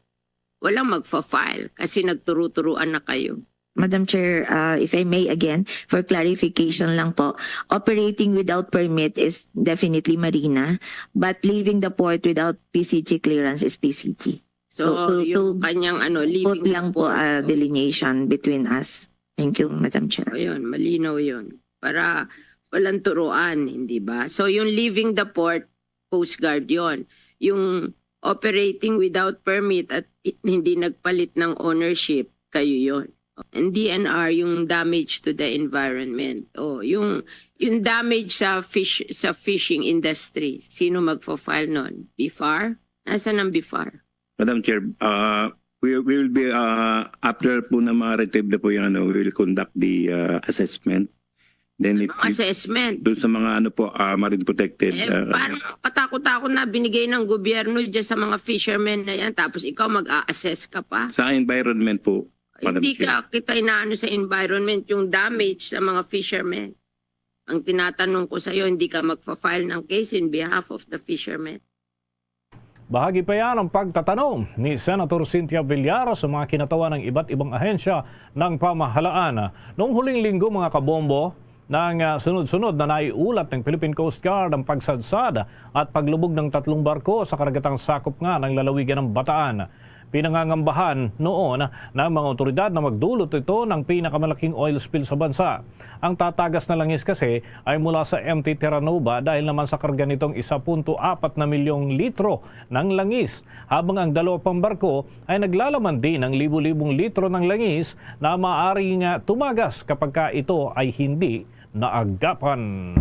walang magfa-file kasi nagturu-turuan na kayo. Madam Chair, uh, if I may again, for clarification lang po, operating without permit is definitely Marina, but leaving the port without P C G clearance is P C G. So, So, so, yung so, kanyang ano, put leaving the lang po, port. Uh, delineation between us. Thank you, Madam Chair. Ayun, malinaw yun. Para walang turuan, hindi ba? So, yung leaving the port, Coast Guard yon. Yung operating without permit at i-, hindi nagpalit ng ownership, kayo yon. And D N R, yung damage to the environment. O, yung, yung damage sa fish, sa fishing industry. Sino magfa-file nun? BFAR? Nasaan ang BFAR? Madam Chair, uh, we, we will be, uh, after po na ma-retrieve na po yung ano, we will conduct the, uh, assessment. Then it, Anong it, assessment? Doon sa mga ano po, uh, marine protected, Eh, uh, parang katakot-takot na binigay ng gobyerno dyan sa mga fishermen na yan, tapos ikaw mag-a-assess ka pa. Sa environment po, Madam Hindi Chair. Ka kita inaano sa environment, yung damage sa mga fishermen. Ang tinatanong ko sa'yo, hindi ka magfa-file ng case in behalf of the fishermen. Bahagi pa yan ang pagtatanong ni Senator Cynthia Villar sa mga kinatawan ng iba't ibang ahensya ng pamahalaan. Noong huling linggo, mga kabombo, nang, ah, sunod-sunod na naiulat ng Philippine Coast Guard ang pagsadsad at paglubog ng tatlong barko sa karagatang sakop nga ng lalawigan ng Bataan. Pinangangambahan noon ng mga otoridad na magdulot ito ng pinakamalaking oil spill sa bansa. Ang tatagas na langis kasi ay mula sa M T Terra Nova dahil naman sa karga nitong isa punto apat na milyong litro ng langis, habang ang dalawa pang barko ay naglalaman din ng libo-libong litro ng langis na maaaring, ah, tumagas kapag ka ito ay hindi naagapan.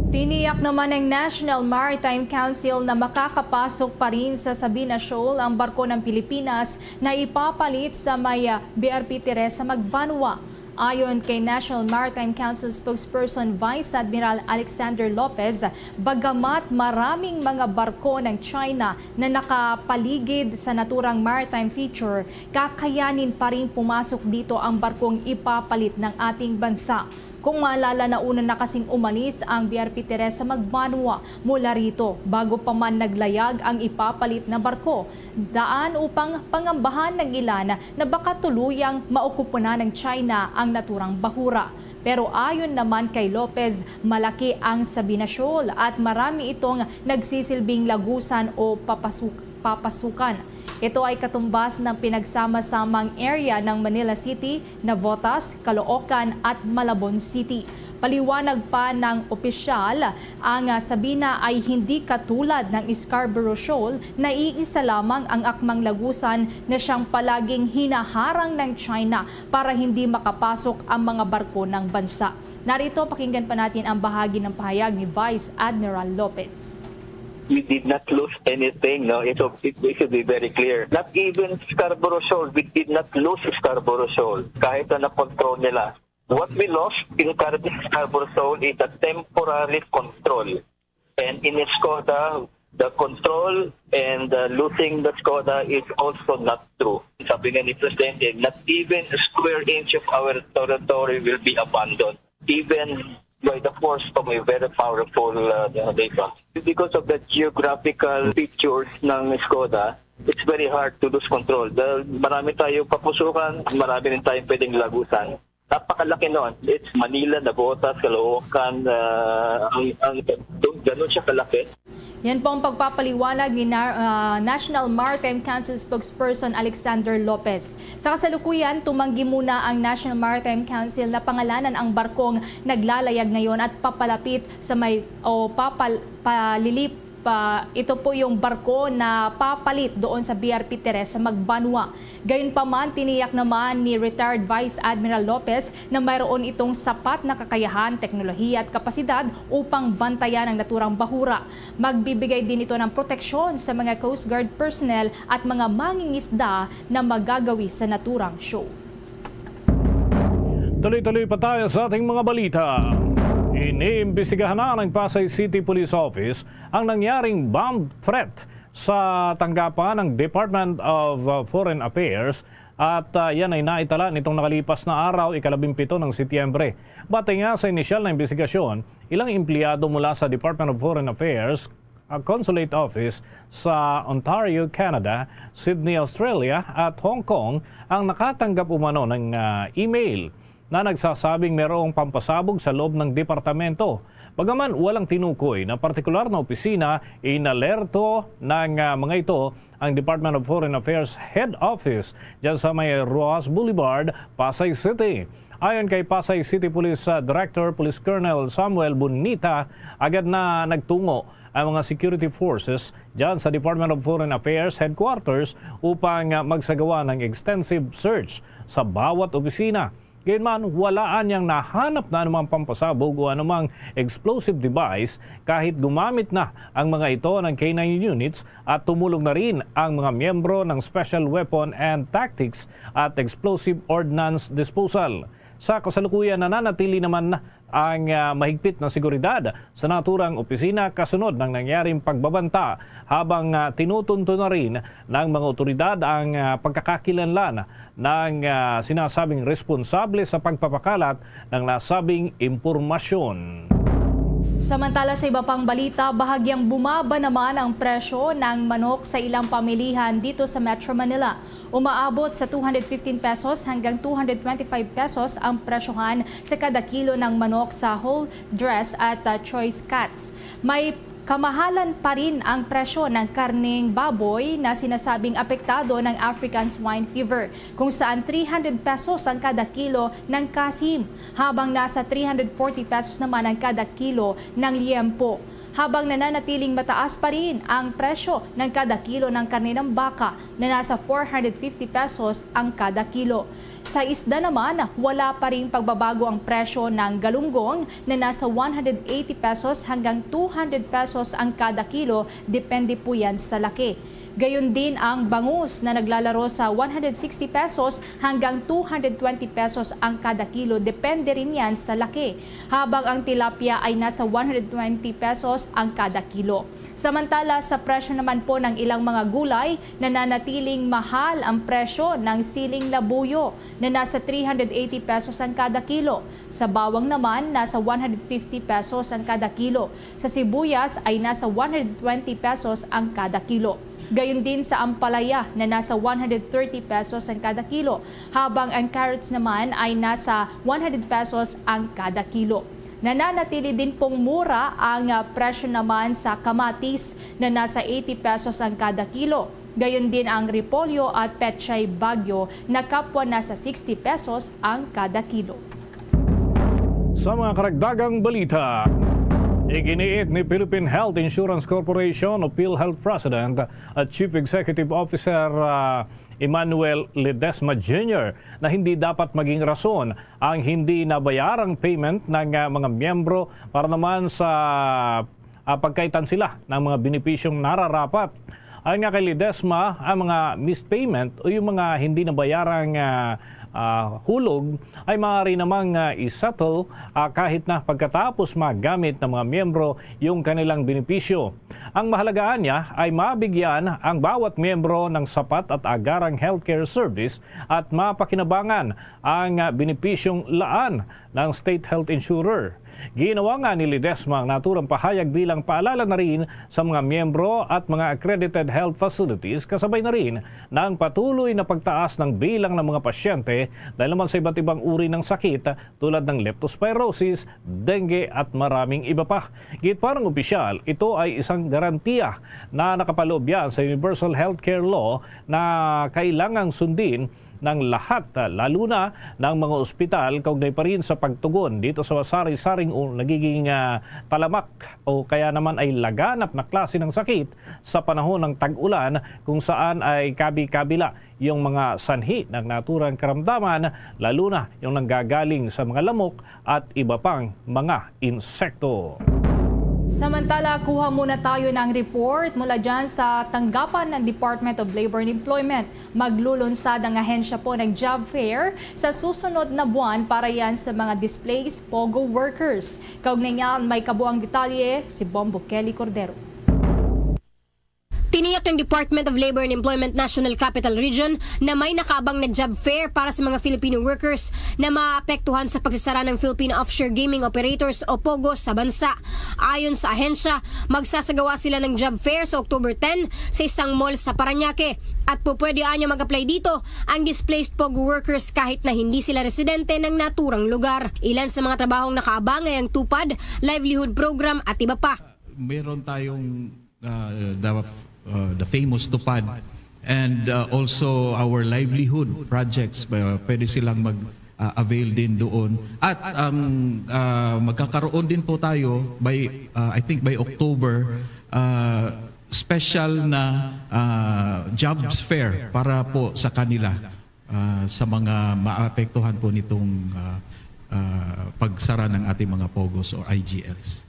Tiniyak naman ng National Maritime Council na makakapasok pa rin sa Sabina Shoal ang barko ng Pilipinas na ipapalit sa may, ah, B R P Teresa Magbanwa. Ayon kay National Maritime Council spokesperson Vice Admiral Alexander Lopez, bagamat maraming mga barko ng China na nakapaligid sa naturang maritime feature, kakayanin pa rin pumasok dito ang barkong ipapalit ng ating bansa. Kung maalala, nauna na kasing umalis ang B R P Teresa Magbanwa mula rito bago pa man naglayag ang ipapalit na barko, daan upang pangambahan ng ilan na baka tuluyang maokupunan ng China ang naturang bahura. Pero ayon naman kay Lopez, malaki ang Sabina Shoal at marami itong nagsisilbing lagusan o papasuk-, papasukan. Ito ay katumbas ng pinagsama-samang area ng Manila City, Navotas, Caloocan at Malabon City. Paliwanag pa ng opisyal, ang, ah, Sabina ay hindi katulad ng Scarborough Shoal na iisa lamang ang akmang lagusan na siyang palaging hinaharang ng China para hindi makapasok ang mga barko ng bansa. Narito, pakinggan pa natin ang bahagi ng pahayag ni Vice Admiral Lopez. We did not lose anything, no? It, it, it should be very clear. Not even Scarborough Shoal, we did not lose Scarborough Shoal. Kahit na na-control nila. What we lost in Scarborough Shoal is a temporary control. And in Escoda, the control and uh, losing the Skoda is also not true. Sabi nga ni Presidente, not even a square inch of our territory will be abandoned, even by the force of a very powerful uh, nation. Because of the geographical features ng Skoda, it's very hard to lose control. Dahil marami tayong papusukan, marami rin tayong pwedeng lagusan. Napakalaki noon. It's Manila, Navotas, Caloocan, uh, ang, ang, ganun siya kalaki. Yan po ang pagpapaliwanag ni Na- uh, National Maritime Council spokesperson Alexander Lopez. Sa kasalukuyan, tumanggi muna ang National Maritime Council na pangalanan ang barkong naglalayag ngayon at papalapit sa may o papal, palilip pa, ito po yung barko na papalit doon sa B R P Teresa Magbanwa. Gayunpaman, tiniyak naman ni retired Vice Admiral Lopez na mayroon itong sapat na kakayahan, teknolohiya at kapasidad upang bantayan ang naturang bahura. Magbibigay din ito ng proteksyon sa mga Coast Guard personnel at mga mangingisda na magagawi sa naturang show. Tuloy-tuloy pa tayo sa ating mga balita. Iniimbestigahan na ng Pasay City Police Office ang nangyaring bomb threat sa tanggapan ng Department of uh, Foreign Affairs at uh, yan ay naitala nitong nakalipas na araw, ikalabimpito ng Setyembre. Batay nga sa inisyal na imbestigasyon, ilang empleyado mula sa Department of Foreign Affairs, uh, Consulate Office sa Ontario, Canada, Sydney, Australia at Hong Kong ang nakatanggap umano ng uh, email na nagsasabing mayroong pampasabog sa loob ng departamento. Bagaman walang tinukoy na partikular na opisina, inalerto ng ah, mga ito ang Department of Foreign Affairs Head Office dyan sa may Roxas Boulevard, Pasay City. Ayon kay Pasay City Police ah, Director Police Colonel Samuel Bonita, agad na nagtungo ang mga security forces dyan sa Department of Foreign Affairs Headquarters upang ah, magsagawa ng extensive search sa bawat opisina. Gayunman, wala anyang nahanap na anumang pampasabog o anumang explosive device kahit gumamit na ang mga ito ng K nine units at tumulong na rin ang mga miyembro ng Special Weapon and Tactics at Explosive Ordnance Disposal. Sa kasalukuyan, nananatili naman ang ah, mahigpit na seguridad sa naturang opisina kasunod ng nangyaring pagbabanta, habang ah, tinutunto na rin ng mga otoridad ang ah, pagkakakilanlan ng ah, sinasabing responsable sa pagpapakalat ng nasabing impormasyon. Samantala, sa iba pang balita, bahagyang bumaba naman ang presyo ng manok sa ilang pamilihan dito sa Metro Manila. Umaabot sa two hundred fifteen pesos hanggang two hundred twenty-five pesos ang presyohan sa kada kilo ng manok sa whole dress at uh, choice cuts. May kamahalan pa rin ang presyo ng karneng baboy na sinasabing apektado ng African Swine Fever, kung saan three hundred pesos ang kada kilo ng kasim, habang nasa three hundred forty pesos naman ang kada kilo ng liempo. Habang nananatiling mataas pa rin ang presyo ng kada kilo ng karne ng baka na nasa four hundred fifty pesos ang kada kilo. Sa isda naman, wala pa ring pagbabago ang presyo ng galunggong na nasa one hundred eighty pesos hanggang two hundred pesos ang kada kilo, depende po yan sa laki. Gayon din ang bangus na naglalaro sa one hundred sixty pesos hanggang two hundred twenty pesos ang kada kilo, depende rin yan sa laki. Habang ang tilapia ay nasa one hundred twenty pesos ang kada kilo. Samantala, sa presyo naman po ng ilang mga gulay, nananatiling mahal ang presyo ng siling labuyo na nasa three hundred eighty pesos ang kada kilo. Sa bawang naman, nasa one hundred fifty pesos ang kada kilo. Sa sibuyas ay nasa one hundred twenty pesos ang kada kilo. Gayon din sa ampalaya na nasa one hundred thirty pesos ang kada kilo, habang ang carrots naman ay nasa one hundred pesos ang kada kilo. Nananatili din pong mura ang ah, presyo naman sa kamatis na nasa eighty pesos ang kada kilo. Gayon din ang repolyo at pechay bagyo na kapwa nasa sixty pesos ang kada kilo. Sa mga karagdagang balita, iginiit ni Philippine Health Insurance Corporation o PhilHealth President at Chief Executive Officer, ah, Emmanuel Ledesma Junior na hindi dapat maging rason ang hindi nabayarang payment ng, ah, mga miyembro para naman sa, ah, pagkaitan sila ng mga benepisyong nararapat. Ayon nga kay Ledesma, ang mga missed payment o yung mga hindi nabayarang, ah, ah, hulog ay maaari namang, ah, i-settle, ah, kahit na pagkatapos magamit ng mga miyembro yung kanilang benepisyo. Ang mahalaga niya ay mabigyan ang bawat miyembro ng sapat at agarang healthcare service at mapakinabangan ang, ah, benepisyong laan ng state health insurer. Ginawa nga ni Ledesma ang naturang pahayag bilang paalala na rin sa mga miyembro at mga accredited health facilities, kasabay na rin ng patuloy na pagtaas ng bilang ng mga pasyente dahil naman sa iba't ibang uri ng sakit tulad ng leptospirosis, dengue at maraming iba pa. Git pa ng opisyal, ito ay isang garantiya na nakapaloob yan sa Universal Healthcare Law na kailangang sundin ng lahat, ah, lalo na ng mga ospital, kaugnay pa rin sa pagtugon dito sa sari-saring o nagiging, ah, talamak o kaya naman ay laganap na klase ng sakit sa panahon ng tag-ulan, kung saan ay kabi-kabila yung mga sanhi ng naturang karamdaman, lalo na yung nanggagaling sa mga lamok at iba pang mga insekto. Samantala, kuha muna tayo ng report mula dyan sa tanggapan ng Department of Labor and Employment. Maglulunsad ang ahensya po ng job fair sa susunod na buwan para yan sa mga displaced POGO workers. Kaugnay niyan, may kabuang detalye si Bombo Kelly Cordero. Tiniyak ng Department of Labor and Employment National Capital Region na may nakaabang na job fair para sa mga Filipino workers na maapektuhan sa pagsasara ng Philippine Offshore Gaming Operators o POGO sa bansa. Ayon sa ahensya, magsasagawa sila ng job fair sa October ten sa isang mall sa Parañaque at pupwede anya mag-apply dito ang displaced POGO workers kahit na hindi sila residente ng naturang lugar. Ilan sa mga trabahong nakaabang ay ang TUPAD, livelihood program at iba pa. Meron tayong uh, the, uh, the famous TUPAD, and uh, also our livelihood projects, uh, pwede silang mag uh, avail din doon. At ang uh, magkakaroon din po tayo by, uh, I think by October, uh, special na uh, jobs fair para po sa kanila, uh, sa mga maapektuhan po nitong uh, uh, pagsara ng ating mga POGOs o I G Ls.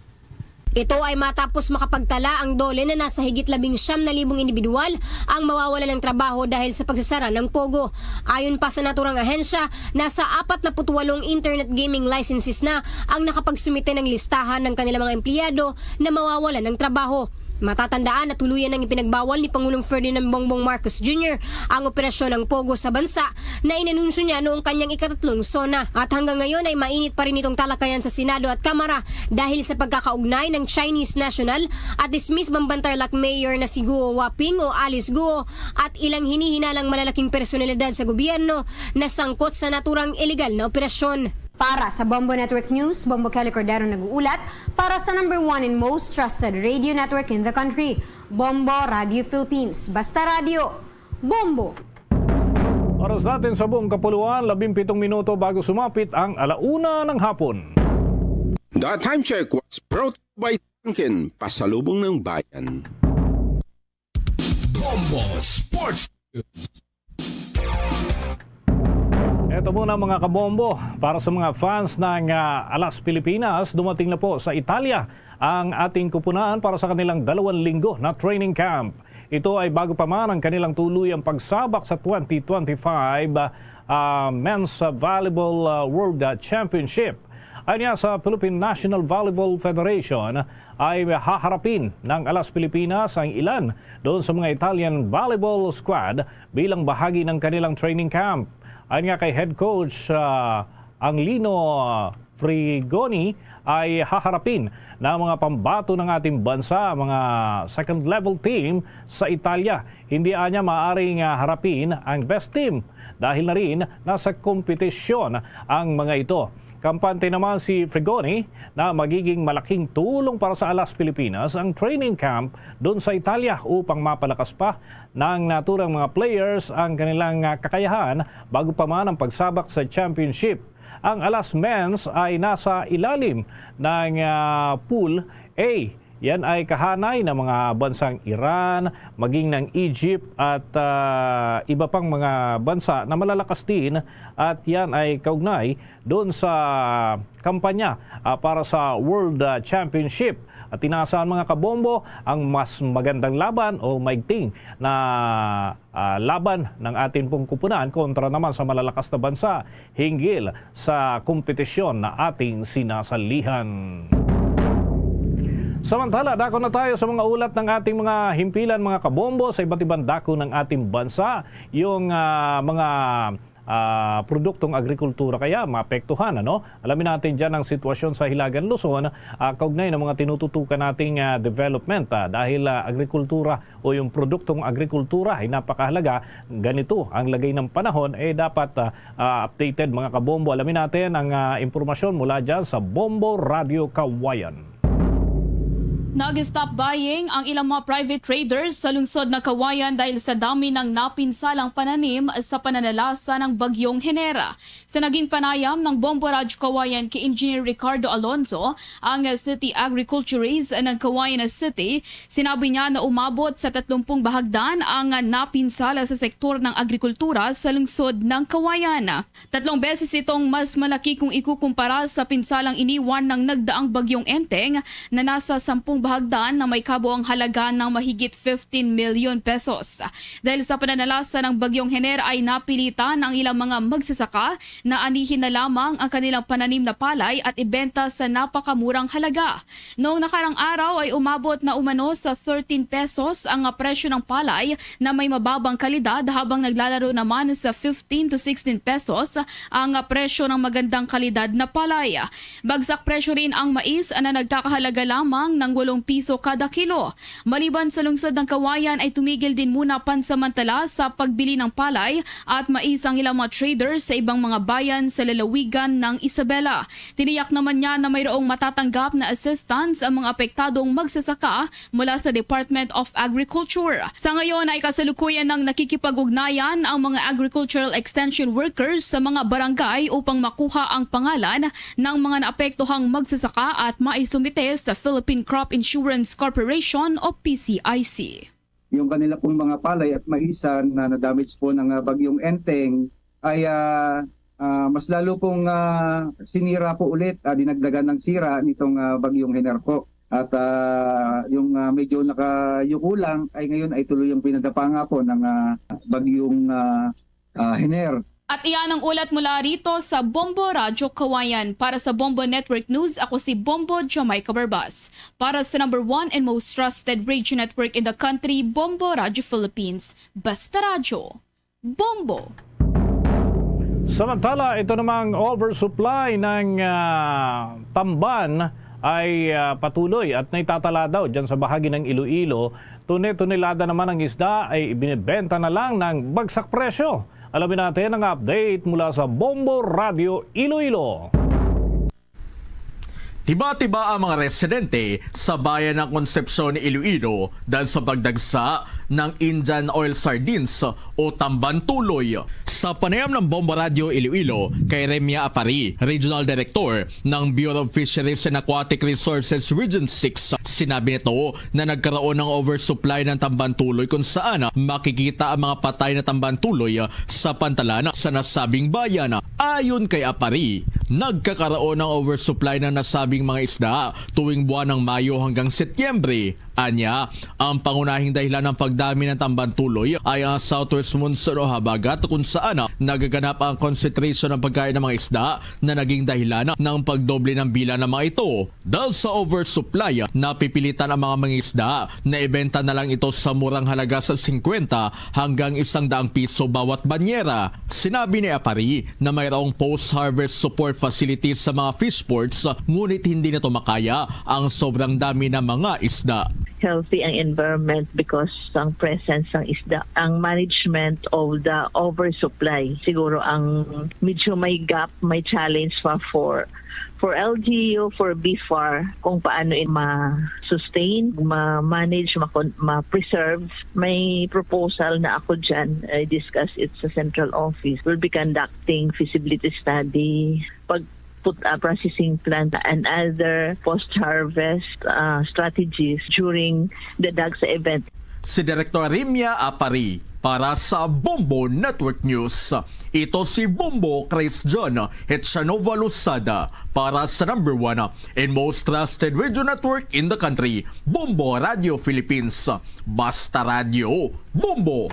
Ito ay matapos makapagtala ang DOLE na nasa higit labing siyam na libong individual ang mawawala ng trabaho dahil sa pagsasara ng POGO. Ayon pa sa naturang ahensya, nasa apat na put walong internet gaming licenses na ang nakapagsumite ng listahan ng kanilang mga empleyado na mawawala ng trabaho. Matatandaan na tuluyan ang ipinagbawal ni Pangulong Ferdinand Bongbong Marcos Junior ang operasyon ng POGO sa bansa na inanunsyo niya noong kanyang ikatatlong SONA. At hanggang ngayon ay mainit pa rin itong talakayan sa Senado at Kamara dahil sa pagkakaugnay ng Chinese national at dismiss Bamban Tarlac Mayor na si Guo Huaping o Alice Guo at ilang hinihinalang malalaking personalidad sa gobyerno na sangkot sa naturang iligal na operasyon. Para sa Bombo Network News, Bombo Kelly Cordero nag-uulat para sa number one and most trusted radio network in the country, Bombo Radio Philippines. Basta radyo, Bombo! Oras natin sa buong kapuluan, labing pitong minuto bago sumapit ang alauna ng hapon. The time check was brought to you by Dunkin, pasalubong ng bayan. Bombo Sports. Ito muna, mga kabombo, para sa mga fans ng, ah, Alas Pilipinas, dumating na po sa Italia ang ating kupunan para sa kanilang dalawang linggo na training camp. Ito ay bago pa man ang kanilang tuluyang pagsabak sa twenty twenty-five, ah, Men's Volleyball, ah, World, ah, Championship. Anya sa Philippine National Volleyball Federation ay haharapin ng Alas Pilipinas ang ilan doon sa mga Italian volleyball squad bilang bahagi ng kanilang training camp. Ayon nga kay head coach, ah, Anglino Frigoni, ay haharapin ng mga pambato ng ating bansa, mga second level team sa Italia. Hindi anya maaring, ah, harapin ang best team dahil na rin nasa kompetisyon ang mga ito. Kampante naman si Frigoni na magiging malaking tulong para sa Alas Pilipinas ang training camp doon sa Italia upang mapalakas pa ng naturang mga players ang kanilang, ah, kakayahan bago pa man ang pagsabak sa championship. Ang Alas Men's ay nasa ilalim ng, ah, Pool A. Yan ay kahanay ng mga bansang Iran, maging ng Egypt at, ah, iba pang mga bansa na malalakas din, at yan ay kaugnay doon sa kampanya, ah, para sa World, ah, Championship. At inaasahan, mga kabombo, ang mas magandang laban o maigting na, ah, laban ng atin pong kupunan kontra naman sa malalakas na bansa hinggil sa kompetisyon na ating sinasalihan. Samantala, dako na tayo sa mga ulat ng ating mga himpilan, mga kabombo, sa iba't ibang dako ng ating bansa. Yung, ah, mga, ah, produktong agrikultura kaya maapektuhan, ano? Alamin natin dyan ang sitwasyon sa Hilagang Luzon, ah, kaugnay ng mga tinututukan nating, ah, development, ah, dahil, ah, agrikultura o yung produktong agrikultura ay napakahalaga. Ganito ang lagay ng panahon, eh, dapat, ah, ah, updated, mga kabombo. Alamin natin ang, ah, impormasyon mula dyan sa Bombo Radio Kawayan. Nag-stop buying ang ilang mga private traders sa lungsod ng Kawayan dahil sa dami ng napinsalang pananim sa pananalasa ng Bagyong Henera. Sa naging panayam ng Bombo Radyo Kawayan kay Engineer Ricardo Alonzo, ang City Agriculturist ng Kawayan City, sinabi niya na umabot sa tatlumpung bahagdan ang napinsala sa sektor ng agrikultura sa lungsod ng Kawayan. Tatlong beses itong mas malaki kung ikukumpara sa pinsalang iniwan ng nagdaang Bagyong Enteng na nasa sampung bahagdan na may kabuang halaga ng mahigit fifteen million pesos. Dahil sa pananalasa ng Bagyong Hener ay napilitan ang ilang mga magsasaka na anihin na lamang ang kanilang pananim na palay at ibenta sa napakamurang halaga. Noong nakarang araw ay umabot na umano sa thirteen pesos ang, ah, presyo ng palay na may mababang kalidad, habang naglalaro naman sa fifteen to sixteen pesos ang, ah, presyo ng magandang kalidad na palay. Bagsak presyo rin ang mais na nagkakahalaga lamang ng walong piso kada kilo. Maliban sa lungsod ng Kawayan ay tumigil din muna pansamantala sa pagbili ng palay at mais ang ilang mga traders sa ibang mga bayan sa lalawigan ng Isabela. Tiniyak naman niya na mayroong matatanggap na assistance ang mga apektadong magsasaka mula sa Department of Agriculture. Sa ngayon ay kasalukuyan nang nakikipag-ugnayan ang mga agricultural extension workers sa mga barangay upang makuha ang pangalan ng mga naapektuhang magsasaka at maisumite sa Philippine Crop Insurance Corporation o P C I C. Yung kanila pong mga palay at maisan na na-damage po ng, ah, Bagyong Enteng ay, ah, ah, mas lalo pong, ah, sinira po ulit, ah, dinagdagan ng sira nitong, ah, Bagyong Hener po. At, ah, yung, ah, medyo nakayuko lang ay ngayon ay tuloy yung pinadapa nga po ng, ah, Bagyong, ah, ah, Hener. At iyan ang ulat mula rito sa Bombo Radyo Kawayan. Para sa Bombo Network News, ako si Bombo Jamaica Barbas. Para sa number one and most trusted radio network in the country, Bombo Radyo Philippines. Basta radyo, Bombo! Samantala, ito namang oversupply ng, ah, tamban ay, ah, patuloy at naitatala daw dyan sa bahagi ng Iloilo. Tone-tonelada naman ang isda ay ibinebenta na lang ng bagsak presyo. Alamin natin ang update mula sa Bombo Radyo Iloilo. Tiba-tiba ang mga residente sa bayan ng Concepcion, Iloilo, dahil sa pagdagsa ng Indian oil sardines o tamban tuloy. Sa panayam ng Bombo Radyo Iloilo kay Remia Apari, Regional Director ng Bureau of Fisheries and Aquatic Resources Region six, sinabi nito na nagkaroon ng oversupply ng tamban tuloy, kung saan makikita ang mga patay na tamban tuloy sa pantalan sa nasabing bayan. Ayon kay Apari, nagkakaroon ng oversupply ng nasabing mga isda tuwing buwan ng Mayo hanggang Setyembre. Anya, ang pangunahing dahilan ng pagdami ng tamban tuloy ay ang southwest monsoon o habagat, kung saan nagaganap ang concentration ng pagkain ng mga isda na naging dahilan ng pagdoble ng bilang ng mga ito. Dahil sa oversupply, napipilitan ang mga mangisda na ibenta na lang ito sa murang halaga sa singkwenta hanggang isang daang piso bawat banyera. Sinabi ni Apari na mayroong post-harvest support facilities sa mga fish ports, ngunit hindi nito makaya ang sobrang dami ng mga isda. healthy ang environment because ang presence ng isda, ang management of the oversupply. Siguro ang medyo may gap, may challenge pa for for L G U, for B far, kung paano in ma-sustain, ma-manage, ma-, ma-preserve. May proposal na ako dyan, I discuss it sa central office. We'll be conducting feasibility study, pag put a processing plant and other post-harvest uh, strategies during the DAGSA event. Si Direktor Rimia Apari para sa Bombo Network News. Ito si Bombo Chris John Hetsanova Losada para sa number one and most trusted radio network in the country, Bombo Radio Philippines. Basta Radio, Bombo!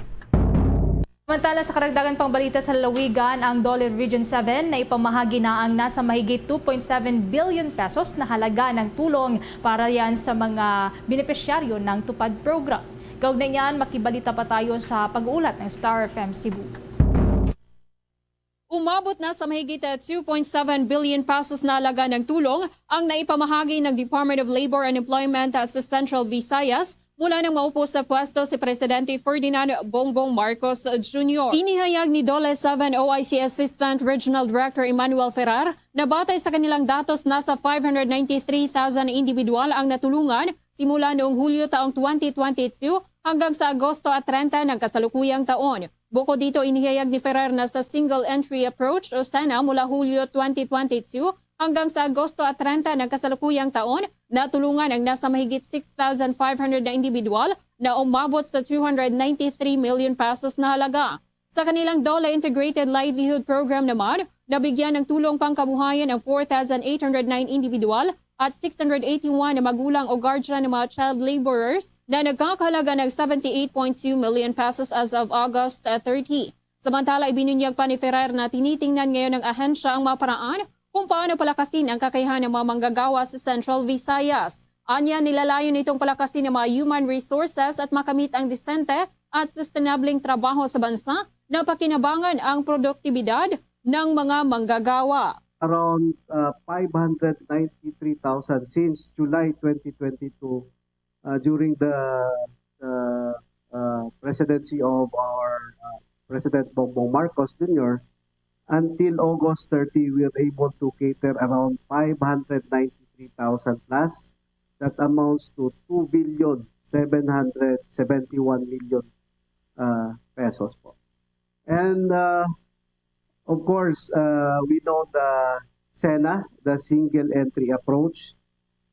Samantala, sa karagdagan pang balita sa lalawigan, ang DOLE Region seven na ipamahagi na ang nasa mahigit two point seven billion pesos na halaga ng tulong para yan sa mga benepisyaryo ng TUPAD program. Kaugnay niyan, makibalita pa tayo sa pag-uulat ng Star F M Cebu. Umabot na sa mahigit, ah, two point seven billion pesos na halaga ng tulong ang naipamahagi ng Department of Labor and Employment, ah, sa Central Visayas mula nang maupo sa pwesto si Presidente Ferdinand Bongbong Marcos Junior. Inihayag ni DOLE seven O I C Assistant Regional Director Emmanuel Ferrer na batay sa kanilang datos, nasa five hundred ninety-three thousand individual ang natulungan simula noong Hulyo taong twenty twenty-two hanggang sa Agosto at treinta ng kasalukuyang taon. Bukod dito, inihayag ni Ferrer na sa single entry approach o SENA mula Hulyo twenty twenty-two hanggang sa Agosto at treinta ng kasalukuyang taon, natulungan ang nasa mahigit six thousand five hundred na individual na umabot sa two hundred ninety-three million pesos na halaga. Sa kanilang DOLE Integrated Livelihood Program naman, nabigyan ng tulong pangkabuhayan ang four thousand eight hundred nine individual at six hundred eighty-one na magulang o guardian ng mga child laborers na nagkakahalaga ng seventy-eight point two million pesos as of August, uh, thirty. Samantala, ibinunyag pa ni Ferrer na tinitingnan ngayon ng ahensya ang mga paraan kung paano palakasin ang kakayahan ng mga manggagawa sa Central Visayas. Anya, nilalayon nitong palakasin ang mga human resources at makamit ang disente at sustenableng trabaho sa bansa na pakinabangan ang produktibidad ng mga manggagawa. Around uh, five hundred ninety-three thousand since July twenty twenty-two, uh, during the, the uh, presidency of our uh, President Bongbong Marcos Junior. Until August thirty, we are able to cater around five hundred ninety-three thousand plus. That amounts to two billion seven hundred seventy-one million uh, pesos po. And uh, of course, uh, we know the SENA, the single entry approach.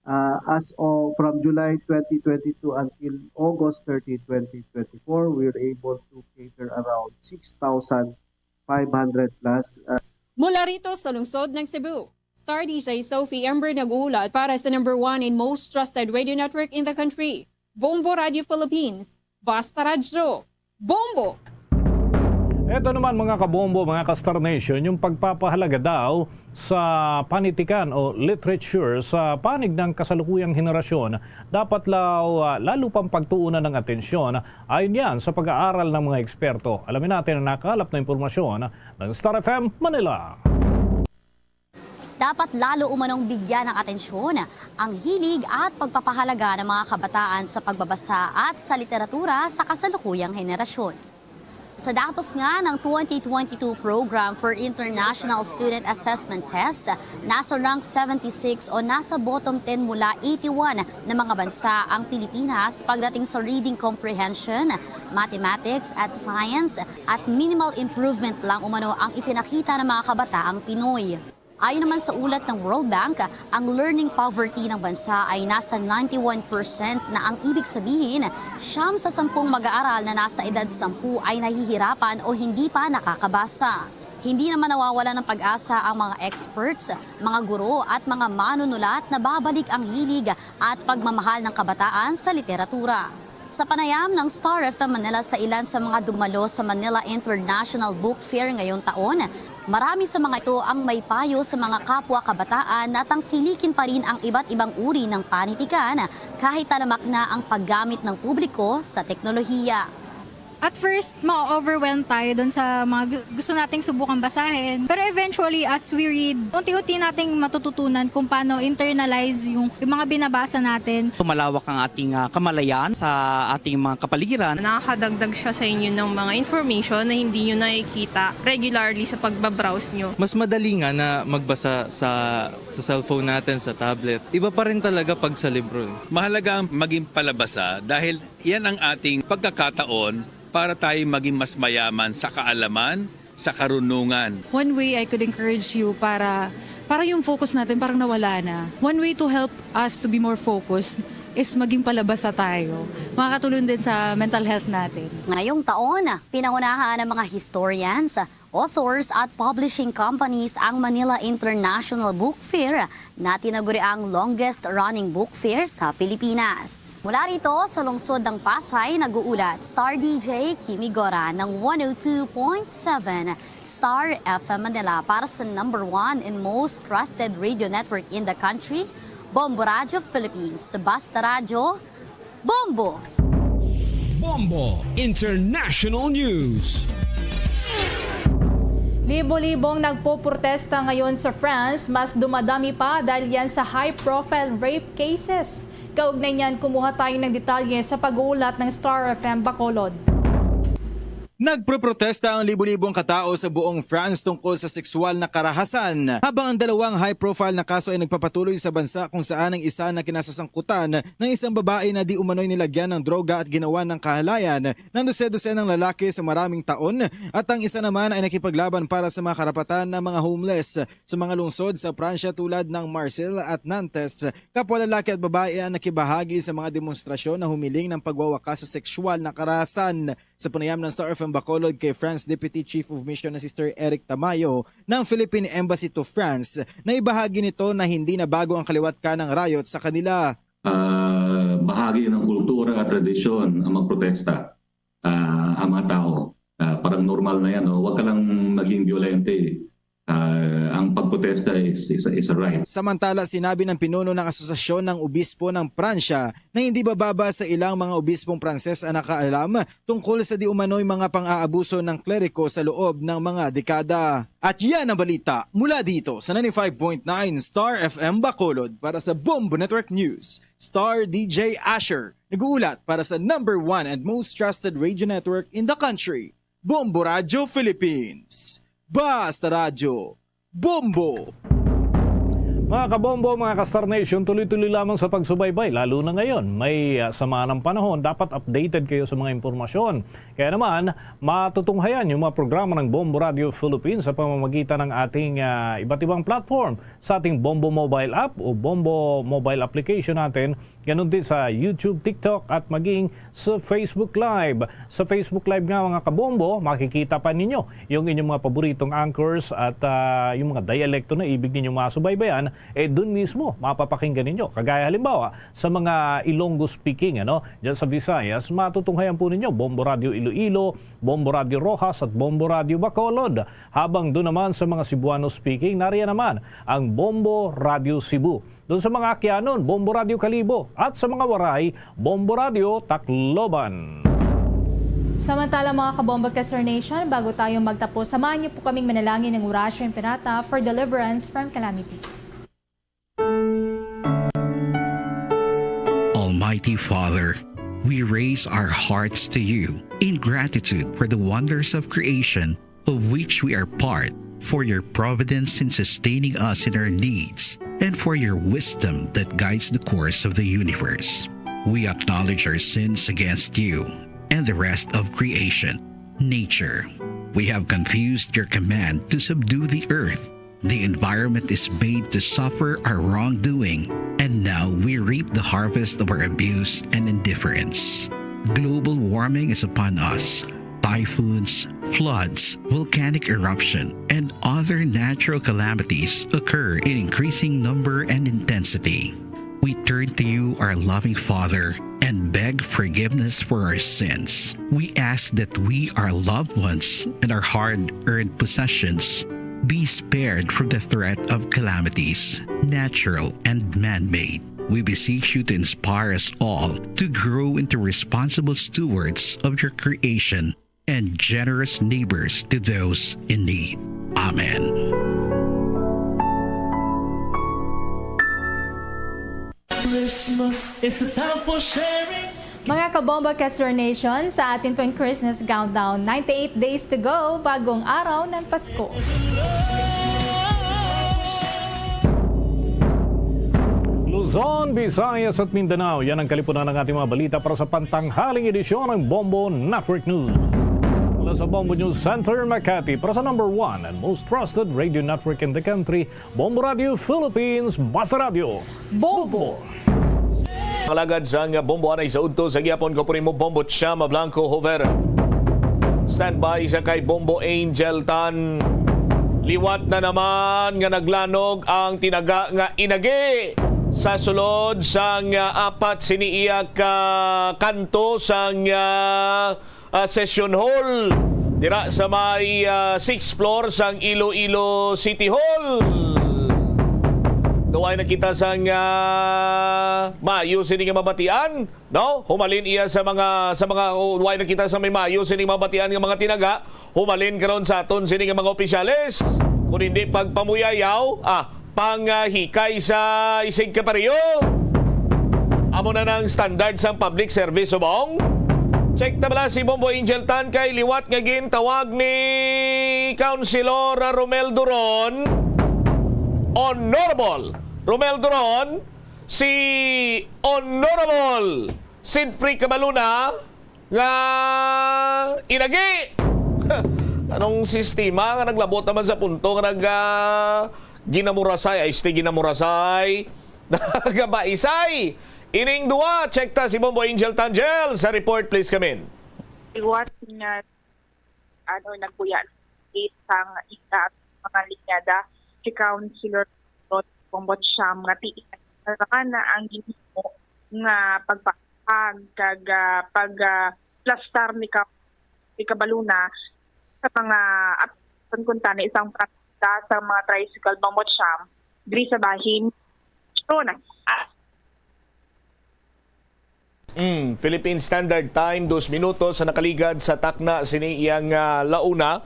Uh, as of from July twenty twenty-two until August thirty, twenty twenty-four, we were able to cater around six thousand five hundred plus. Uh, Mula rito sa lungsod ng Cebu, Star D J Sophie Ember nag-uulat para sa number one and most trusted radio network in the country, Bombo Radio Philippines. Basta Radyo, Bombo! Ito naman, mga kabombo, mga ka-Star Nation, yung pagpapahalaga daw sa panitikan o literature sa panig ng kasalukuyang henerasyon, dapat law, ah, lalo pang pagtuunan ng atensyon. Ayon yan sa pag-aaral ng mga eksperto. Alamin natin ang nakalap na impormasyon ng Star F M Manila. Dapat lalo umanong bigyan ng atensyon ang hilig at pagpapahalaga ng mga kabataan sa pagbabasa at sa literatura sa kasalukuyang henerasyon. Sa datos nga ng twenty twenty-two Program for International Student Assessment Test, nasa rank seventy-six o nasa bottom ten mula eighty-one na mga bansa ang Pilipinas pagdating sa reading comprehension, mathematics at science, at minimal improvement lang umano ang ipinakita ng mga kabataang Pinoy. Ayon naman sa ulat ng World Bank, ang learning poverty ng bansa ay nasa ninety-one percent na, ang ibig sabihin, siyam sa sampung mag-aaral na nasa edad sampu ay nahihirapan o hindi pa nakakabasa. Hindi naman nawawala ng pag-asa ang mga experts, mga guro at mga manunulat na babalik ang hilig at pagmamahal ng kabataan sa literatura. Sa panayam ng Star F M Manila sa ilan sa mga dumalo sa Manila International Book Fair ngayong taon, marami sa mga ito ang may payo sa mga kapwa kabataan na tangkilikin pa rin ang iba't ibang uri ng panitikan kahit talamak na ang paggamit ng publiko sa teknolohiya. At first, ma-overwhelm tayo dun sa mga gu- gusto nating subukang basahin. Pero eventually, as we read, unti-unti nating matututunan kung paano internalize yung, yung mga binabasa natin. Tumalawak ang ating ah, kamalayan sa ating mga kapaligiran. Nakakadagdag siya sa inyo ng mga information na hindi nyo nakikita regularly sa pagbabrowse nyo. Mas madali nga na magbasa sa, sa cellphone natin, sa tablet. Iba pa rin talaga pag sa libro. Eh. Mahalaga ang maging palabasa dahil yan ang ating pagkakataon para tayo maging mas mayaman sa kaalaman, sa karunungan. One way I could encourage you para para yung focus natin parang nawala na. One way to help us to be more focused is maging palabasa tayo. Makakatulong din sa mental health natin. Ngayong taon, pinangunahan ng mga historians, authors at publishing companies ang Manila International Book Fair na tinaguri ang longest running book fair sa Pilipinas. Mula rito sa lungsod ng Pasay, nag-uulat Star D J Kimi Gora ng one oh two point seven Star F M Manila para sa number one and most trusted radio network in the country, Bombo Radio Philippines. Basta Radyo, Bombo! Bombo International News. Libo-libong nagpoprotesta ngayon sa France, mas dumadami pa dahil yan sa high-profile rape cases. Kaugnay niyan, kumuha tayo ng detalye sa pag-uulat ng Star F M Bacolod. Nagproprotesta ang libo-libong katao sa buong France tungkol sa sexual na karahasan, habang ang dalawang high-profile na kaso ay nagpapatuloy sa bansa kung saan ang isa na kinasasangkutan ng isang babae na di umano'y nilagyan ng droga at ginawa ng kahalayan ng dose-dose ng lalaki sa maraming taon, at ang isa naman ay nakipaglaban para sa mga karapatan ng mga homeless sa mga lungsod sa Pransya tulad ng Marseille at Nantes. Kapwa lalaki at babae ang nakibahagi sa mga demonstrasyon na humiling ng pagwawakas sa sexual na karahasan. Sa panayam ng Star F M Bacolod kay France Deputy Chief of Mission na Sister Eric Tamayo ng Philippine Embassy to France, na ibahagi nito na hindi na bago ang kaliwat ka ng riot sa kanila. Ah, bahagi ng kultura at tradisyon ang magprotesta. Ah, ang mga tao, ah, parang normal na yan. No? Huwag ka lang maging violente. Ah, ang pagprotesta is, is, is a right. Samantala, sinabi ng pinuno ng Asosasyon ng Obispo ng Pransya na hindi bababa sa ilang mga obispong Pranses ang nakaalam tungkol sa di umano'y mga pang-aabuso ng kleriko sa loob ng mga dekada. At yan ang balita mula dito sa ninety-five point nine Star F M Bacolod. Para sa Bombo Network News, Star D J Asher, nag-uulat para sa number one and most trusted radio network in the country, Bombo Radio Philippines. Basta Radyo, Bombo! Mga kabombo, mga ka-Star Nation, tuloy-tuloy lamang sa pagsubaybay, lalo na ngayon. May ah, samaan ang panahon, dapat updated kayo sa mga impormasyon. Kaya naman, matutunghayan yung mga programa ng Bombo Radio Philippines sa pamamagitan ng ating ah, iba't ibang platform, sa ating Bombo Mobile App o Bombo Mobile Application natin, ganun din sa YouTube, TikTok at maging sa Facebook Live. Sa Facebook Live nga, mga kabombo, makikita pa ninyo yung inyong mga paboritong anchors at ah, yung mga dialekto na ibig ninyong masubaybayan, eh dun mismo mapapakinggan ninyo. Kagaya halimbawa, sa mga Ilonggo speaking, ano, dyan sa Visayas, matutunghayan po ninyo Bombo Radio Iloilo, Bombo Radio Roxas at Bombo Radio Bacolod. Habang doon naman sa mga Cebuano speaking, nariyan naman ang Bombo Radio Cebu. Doon sa mga Aquianon, Bombo Radio Kalibo, at sa mga Waray, Bombo Radio Tacloban. Samantala, mga kabombo, ka-Star Nation, bago tayo magtapos, samahan niyo po kaming manalangin ng Orasyo Imperata for deliverance from calamities. Almighty Father, we raise our hearts to you in gratitude for the wonders of creation of which we are part, for your providence in sustaining us in our needs, and for your wisdom that guides the course of the universe. We acknowledge our sins against you and the rest of creation, nature. We have confused your command to subdue the earth. The environment is made to suffer our wrongdoing, and now we reap the harvest of our abuse and indifference. Global warming is upon us. Typhoons, floods, volcanic eruption, and other natural calamities occur in increasing number and intensity. We turn to you, our loving Father, and beg forgiveness for our sins. We ask that we, our loved ones, and our hard earned possessions be spared from the threat of calamities, natural and man made. We beseech you to inspire us all to grow into responsible stewards of your creation and generous neighbors to those in need. Amen. Christmas is a time for sharing. Mga kabombo, Kester Nation, sa atin pong Christmas Countdown, ninety-eight days to go, bagong araw ng Pasko. Luzon, Visayas at Mindanao, yan ang kalipunan ng ating mga balita para sa pantanghaling edisyon ng Bombo Network News. Mula sa Bombo News Center, Makati, para sa number one and most trusted radio network in the country, Bombo Radio Philippines, Basta Radio. Bombo! Kalagad sang Bombo anay sa udto sa gihapon ko purimo Bombo Chama Blanco Hover. Standby sa kay Bombo Angel Tan. Liwat na naman nga naglanog ang tinaga nga inagi sa sulod sang ah, apat sini iya ka kanto sang ah, ah, session hall dira sa may ah, sixth floor sang Iloilo City Hall. Duway nakita sang ah, maayo sini nga mabatian, no? Humalin iya sa mga sa mga oh, duway nakita sa may maayo sini nga mabatian nga mga tinaga. Humalin karon sa aton sini nga mga opisyales. Kung hindi pagpamuyayaw, ah, panghikay sa isig kapareho. Amo na nang standard sang public service subong. Check ta bala si Bombo Angel Tan kay liwat nga gintawag ni Councilor Romel Duron. Honorable Romel Duron, si Honorable Sidfrey Cabaluna nga inagi. Anong sistema nga naglabot naman sa punto nga nag ah, ginamurasay, ay, este ginamurasay, nagabaisay ining duwa? Check ta si Bombo Angel Tangel sa report, please come in. Liwat nga ano nagbuya sa mga linyada si Councilor Rod Bombot Siam nga tiis na ang ginhimo nga pagpahag kag ah, pag ah, plastar ni ka ni Cabaluna sa mga at kuntani isang praktika sa mga tricycle Bombot Siam diri sa bahin. Ron, ah, Mm, Philippine Standard Time, dos minutos sa nakaligad sa takna sini iyang ah, launa.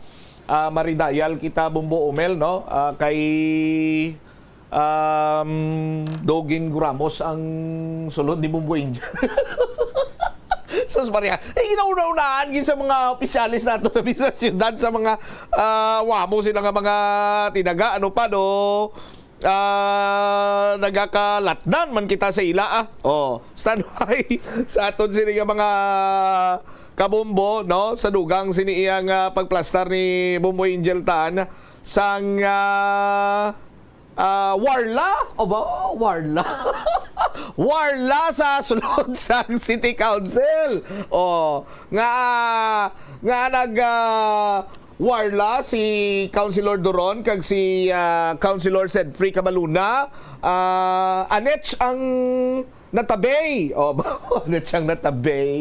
Ah, maridayal kita, Bombo Omel, no? Ah, kay um, Dogin Guramos ang sulod ni Bombo Angel. Sus Maria, eh, ginauna-unahan gid sa mga opisyalis nato na sa syudad, sa mga ah, wamo sila nga mga tinaga, ano pa, no? Ah, nagakalatnan man kita sa ila, ah. Oh, standby sa aton sini nga mga kabombo, no? Sa dugang sini iyang ah, pagplastar ni Bomboy Angel Tan sang ah, ah, Warla, o ba? Warla. Warla sa sulod sang City Council. Oh, nga nga nag ah, Warla, si Councilor Duron, kag si ah, Councilor Sedfrey Cabaluna. Ah, anets ang natabay. Oh, anets ang natabay.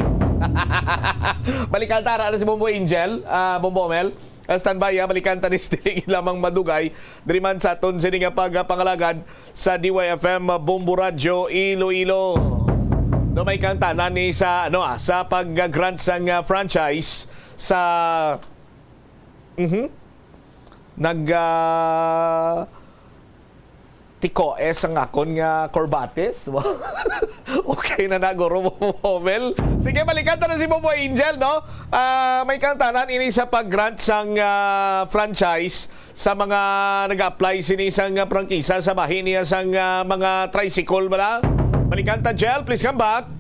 Balikan ta, ara na si Bombo Angel, ah, Bombo Mel. Ah, standby, ah, balikan ta ni Stig lamang madugay. Diri man sa aton sini nga pagpangalagad sa D Y F M Bombo Radyo Iloilo. Do may kang tanan ni sa ano ah, sa pag-grant sang ah, franchise sa Mhm. Nag ah, tikoes ang akon nga Corbates. Okay na na, Guro Mobel. Sige, balikan ta na si Bobo Angel, no? Ah, may kantanan ini sa pag-grant sang ah, franchise sa mga nag-apply sini sang ah, prangkisa sa bahin niya sang ah, mga tricycle bala. Balikan ta, Jel, please come back.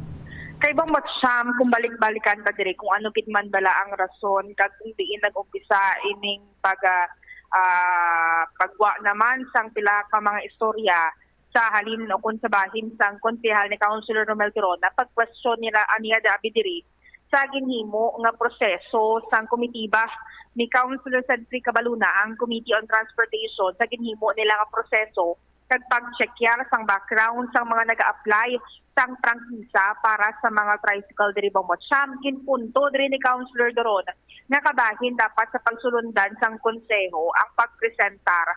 Kay Bong Matsam, kung balik-balikan ta diri kung ano gid man bala ang rason kag kung diin nag-umpisa ining pag ah, ah, pagwa naman sang pila ka mga istorya sa halin o kung sa bahin sang konsehal ni Councilor Romel Tirona, pag-question nila aniya dabi diri sa ginhimo nga proseso sang komitiba ni Councilor Cedric Cabaluna, ang Committee on Transportation, sa ginhimo nila nga proseso kag pag-checkya sang background sang mga nag-a-apply sang prangkisa para sa mga tricycle diri Bombo Champ. Ginpunto diri ni Councilor Doron nga kabahin dapat sa pagsulundan sang konseho ang pagpresentar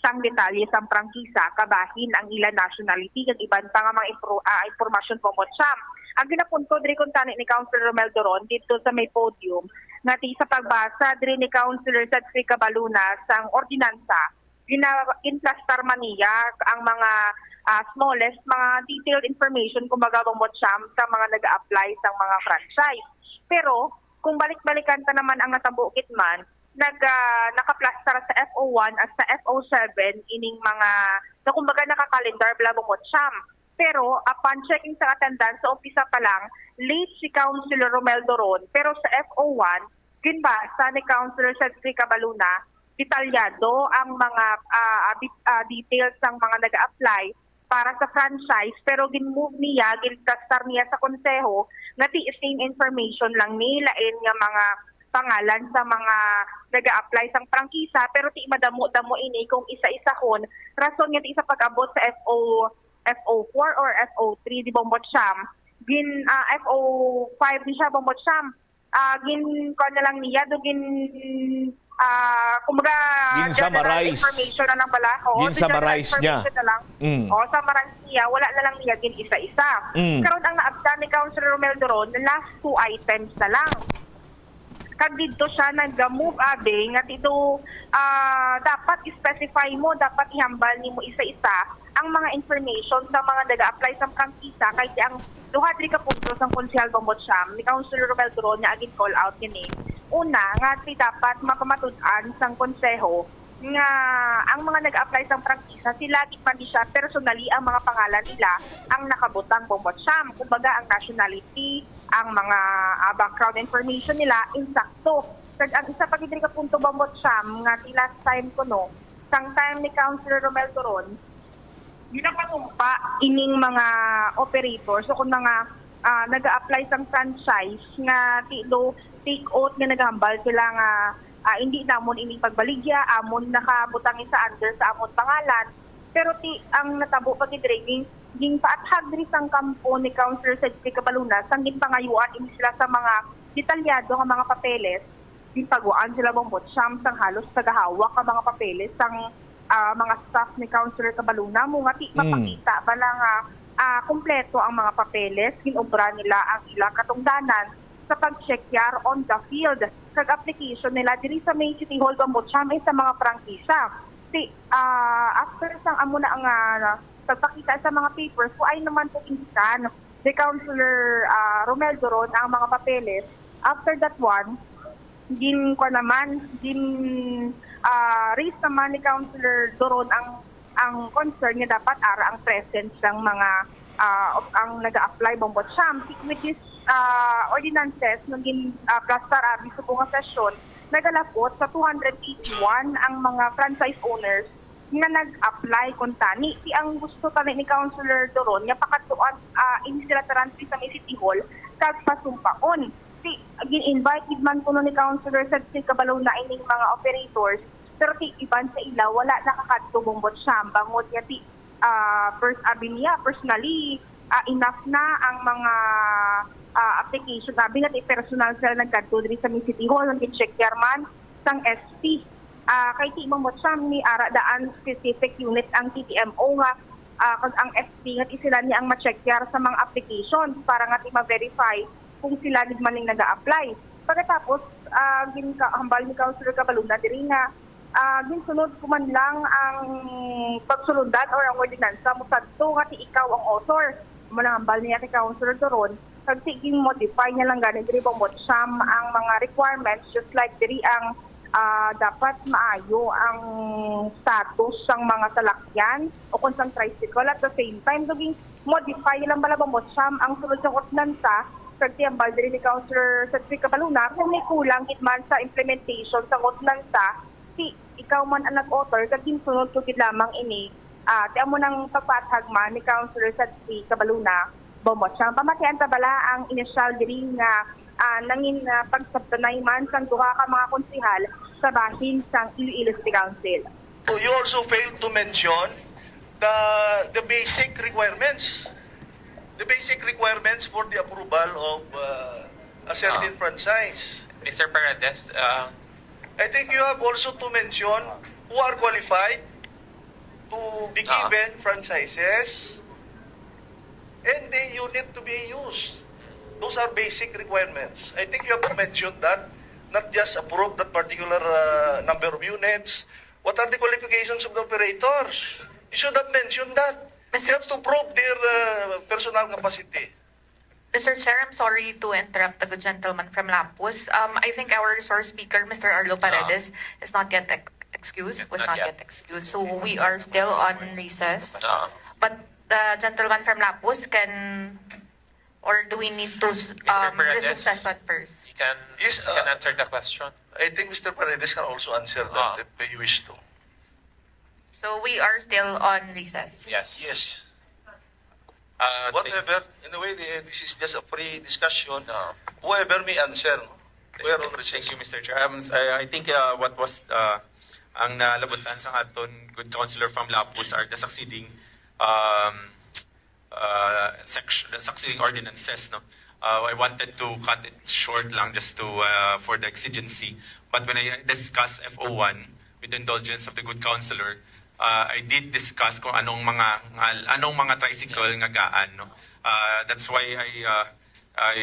sang detalye sang prangkisa, kabahin ang ila nationality, kag iban pa nga mga impro-, ah, impormasyon, Bombo Cham. Ang ginapunto diri kuntani ni Councilor Romel Doron didto sa may podium, nga ti sa pagbasa diri ni Councilor Cedric Cabaluna sang ordinansa, gina-, ginplastar man niya ang mga, ah, smallest, mga detailed information, kumbaga, Bombo Cham, sa mga nag-a-apply sang mga franchise. Pero kung balik-balikan ta naman ang natabo, Kidman, nag, ah, nakaplastar sa F O one at sa F O seven ining mga, na kumbaga, nakakalendar bala, Bombo Cham. Pero upon checking sa attendance, sa umpisa pa lang, late si Councilor Romel Doron, pero sa F O one, ginbasa ni Councilor Cedric Cabaluna detalyado ang mga, ah, ah, bit-, ah, details sang mga nag-a-apply para sa franchise, pero gin-move niya, ginplastar niya sa konseho nga ti same information lang ni, lain nga mga pangalan sa mga nag-a-apply sang prangkisa, pero ti madamo-damo ini kung isa-isahon. Rason nga ti sa pag-abot sa F O, F O four or F O three, di, Bombo Cham, gin, ah, F O five ni siya, Bombo Cham. Ah, gin, kuwan na lang niya, do gin, ah, kumbaga, general Gin-summarize. information na lang bala. Oo, so, general Gin-summarize niya. information na lang. Mm. Oo, summarize niya, wala na lang niya gin-isa-isa. Mm. Karon, ang naabtan ni Councilor Romel Doron, last two items na lang. Kag didto siya nag-move, abi, nga dito, ah, dapat i-specify mo, dapat ihambal nimo isa-isa ang mga information sa mga nag-a-apply sa prangkisa, kay ti ang duha diri ka punto sang Konsehal Bombo Cham ni Councilor Romel Doron nga gin-call out gini. Una, nga ti dapat mapamatud-an sang konseho nga ang mga nag-apply sang prangkisa, sila gid man di siya personally ang mga pangalan nila ang nakabutang, Bombo Cham. Kumbaga, ang nationality, ang mga, ah, background information nila, insakto. Kag ang isa pa gid diri ka punto, Bombo Cham, nga ti last time kuno, sang time ni Councilor Romel Doron, ginapasumpa ining mga operators o kung mga, ah, nag-a-apply sang franchise nga ti do take oath nga naghambal sila nga, ah, hindi namon ini pagbaligya, amon nakabutang sa under sa amon pangalan. Pero ti ang natabo pa gid diri, ging-, ginpaathag diri sang kampo ni Councilor Cedric Cabaluna sang ginpangayuan ini sila sa mga detalyado nga mga papeles. Ginpaguan sila, Bombo Cham, sang halos tagahawak nga mga papeles sang, ah, mga staff ni Councilor Cabaluna, mo nga ti Mm. mapakita bala nga, ah, kompleto ang mga papeles, ginobra nila ang ilang katungdanan sa pag-check yar on the field kag application nila diri sa may City Hall, Bombo Cham, ay sa mga prangkisa. Ti, ah, after sang amo na nga pagpakita sa mga papers, kuan naman to gin-scan ni Councilor, ah, Romel Doron ang mga papeles. After that one, gin, kuan naman, gin, ah, raise naman ni Councilor Doron ang, ang concern nga dapat ara ang presence sang mga, ah, ang nag-a-apply, Bombo Cham. With this, ah, ordinances nga gin, ah, plastar abi subong nga sesyon, nagalabot sa two hundred eighty-one ang mga franchise owners nga nag-apply kuntani. Ti ang gusto tani ni Councilor Doron nga pakadtuan, ah, ini sila tanan sa may City Hall kag pasumpaon. Ti gin-invite gid man kuno ni Councilor Cedric Cabaluna ining mga operators, pero ti iban sa ila wala nakakadto, Bombo Cham, bangod nga ti, ah, pers-, abi niya, personally, ah, enough na ang mga, ah, application. Abi nga ti personal sila nagkadto diri sa may City Hall, nag-check yar man sang S P. Ah, kay ti, Bombo Cham, ni ara daan specific unit ang T T M O nga, ah, kag ang S P nga ti sila ni ang ma-check yar sa mga application para nga ti ma-verify kung sila gid man ning naga-apply. Pagkatapos, ah, ginkahambal ni Councilor Cabaluna diri nga, ah, ginsunod ko man lang ang pagsulundan or ang ordinansa mo sadto nga ti ikaw ang author. Manahambal niya kay Councilor Doron, kag ti gin-modify niya lang gani diri, Bombo Cham, ang mga requirements, just like diri ang, ah, dapat maayo ang status sang mga salakyan o kung sang tricycle. At the same time, do gin-modify lang bala, Bombo Cham, ang sulod sang ordinansa, kag ti hambal diri ni Councilor Cedric Cabaluna, kung may kulang gid man sa implementation sang ordinansa, ti ikaw man ang nag-author, kag ginsunod ko gid lamang ini. Ah, ti amo nang pagpaathag man ni Councilor Cedric Cabaluna, Bombo Cham. Pamatian ta bala ang inisyal diri nga, ah, nangin, ah, pagsabtanay man sang duha ka mga konsehal sa bahin sang Iloilo City Council. Oh, you also failed to mention the, the basic requirements. The basic requirements for the approval of, uh, a certain Ah. franchise. Mister Paredes, uh, I think you have also to mention who are qualified to be Ah. given franchises and the unit to be used. Those are basic requirements. I think you have to mention that, not just approve that particular, uh, number of units. What are the qualifications of the operators? You should have mentioned that. Mister You have to prove their, uh, personal capacity. Mister Chair, I'm sorry to interrupt the good gentleman from Lapus. Um, I think our resource speaker, Mister Arlo Paredes, is not yet ex- excused. Was Not not yet. yet excused. So we are still on recess. Ah. But the gentleman from Lapus can, or do we need to s- Mister um, Paredes? resume session first? You can, Yes, you can uh, answer the question. I think Mister Paredes can also answer that Ah. if you wish to. So we are still on recess. Yes. Yes. Uh, thank- Whatever. In a way, the, this is just a free discussion. No. Whoever may answer, no? We are on recess. Thank you, Mister Chair. Um, I, I think uh, what was uh, ang nalabutan sa aton good councilor from Lapus are the succeeding um, uh, section, the succeeding ordinances. No, uh, I wanted to cut it short lang just to uh, for the exigency. But when I discuss F O one, with the indulgence of the good councilor, uh, I did discuss kung anong mga ngal- anong mga tricycle nga gaan. No, uh, that's why I uh, I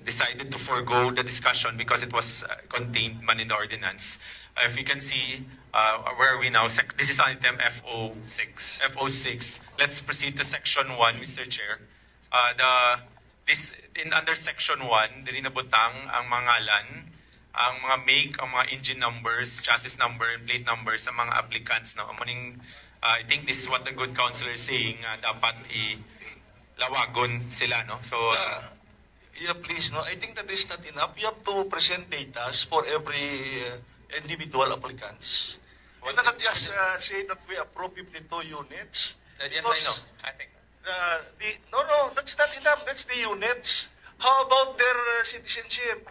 decided to forego the discussion because it was uh, contained man in the ordinance. Uh, if you can see, uh, where are we now? Sec- this is item F O six. F O six. Let's proceed to section one, Mister Chair. Uh, the this in under section one, diri nabutang ang mga ngalan, ang mga make, ang mga engine numbers, chassis number, and plate numbers sa mga applicants. No, amo ning, uh, I think this is what the good councilor is saying. Uh, dapat i lawagon sila, no? So, Uh, yeah, please, no. I think that is not enough. You have to present data for every uh, individual applicants. You cannot just uh, say that we approve fifty-two units. Uh, yes, I know. Because I think. Uh, the, no, no, that's not enough. That's the units. How about their uh, citizenship?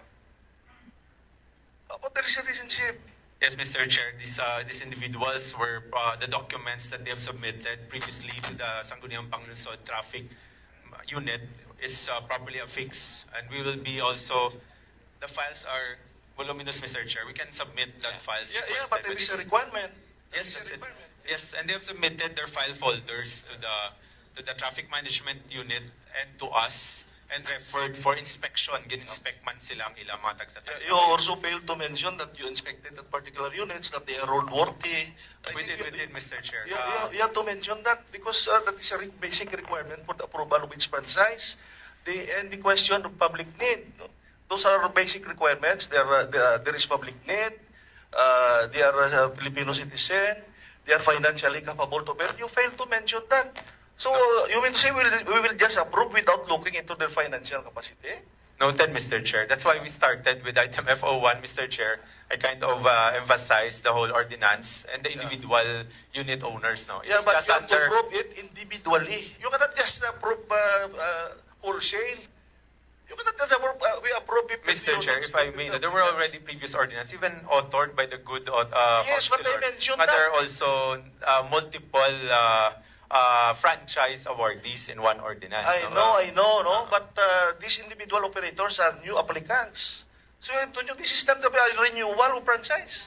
How about their citizenship? Yes, Mister Chair, these, uh, these individuals were, uh, the documents that they have submitted previously to the Sangguniang Panglungsod Traffic Unit is uh, properly affixed, and we will be also, the files are voluminous, Mister Chair. We can submit that files Yeah, yeah, requested but it with is a requirement. Yes, It's a that's it. requirement. Yes, and they have submitted their file folders to the to the traffic management unit and to us and referred for inspection. Gin-inspect man sila ang ilang mga tagsa-tagsa. You also failed to mention that you inspected that particular units, that they are roadworthy. I We think did, you, we did, Mister Chair. You, Uh, you, you have to mention that because uh, that is a re- basic requirement for the approval of each franchise. The, and the question of public need, no? Those are basic requirements. There, uh, there, there is public need. Uh, they are uh, Filipino citizen. They are financially capable to pay. You fail to mention that. So, uh, you mean to say we'll, we will just approve without looking into their financial capacity? Noted, Mister Chair. That's why we started with item F O one, Mister Chair. I kind of uh, emphasized the whole ordinance and the Yeah. individual unit owners. No, Yeah, it's but just you have to under. Approve it individually. You cannot just approve uh, uh, wholesale. You cannot just approve. Uh, we approve it. Mister Chair, if I may, no, there were already previous ordinance, even authored by the good uh, Yes, but I councilor, mentioned but there that. are also uh, multiple uh, uh, franchise awardees in one ordinance. I no? know, I know, no? Uh-huh. But uh, these individual operators are new applicants. So, Antonio, this is not a renewal of franchise.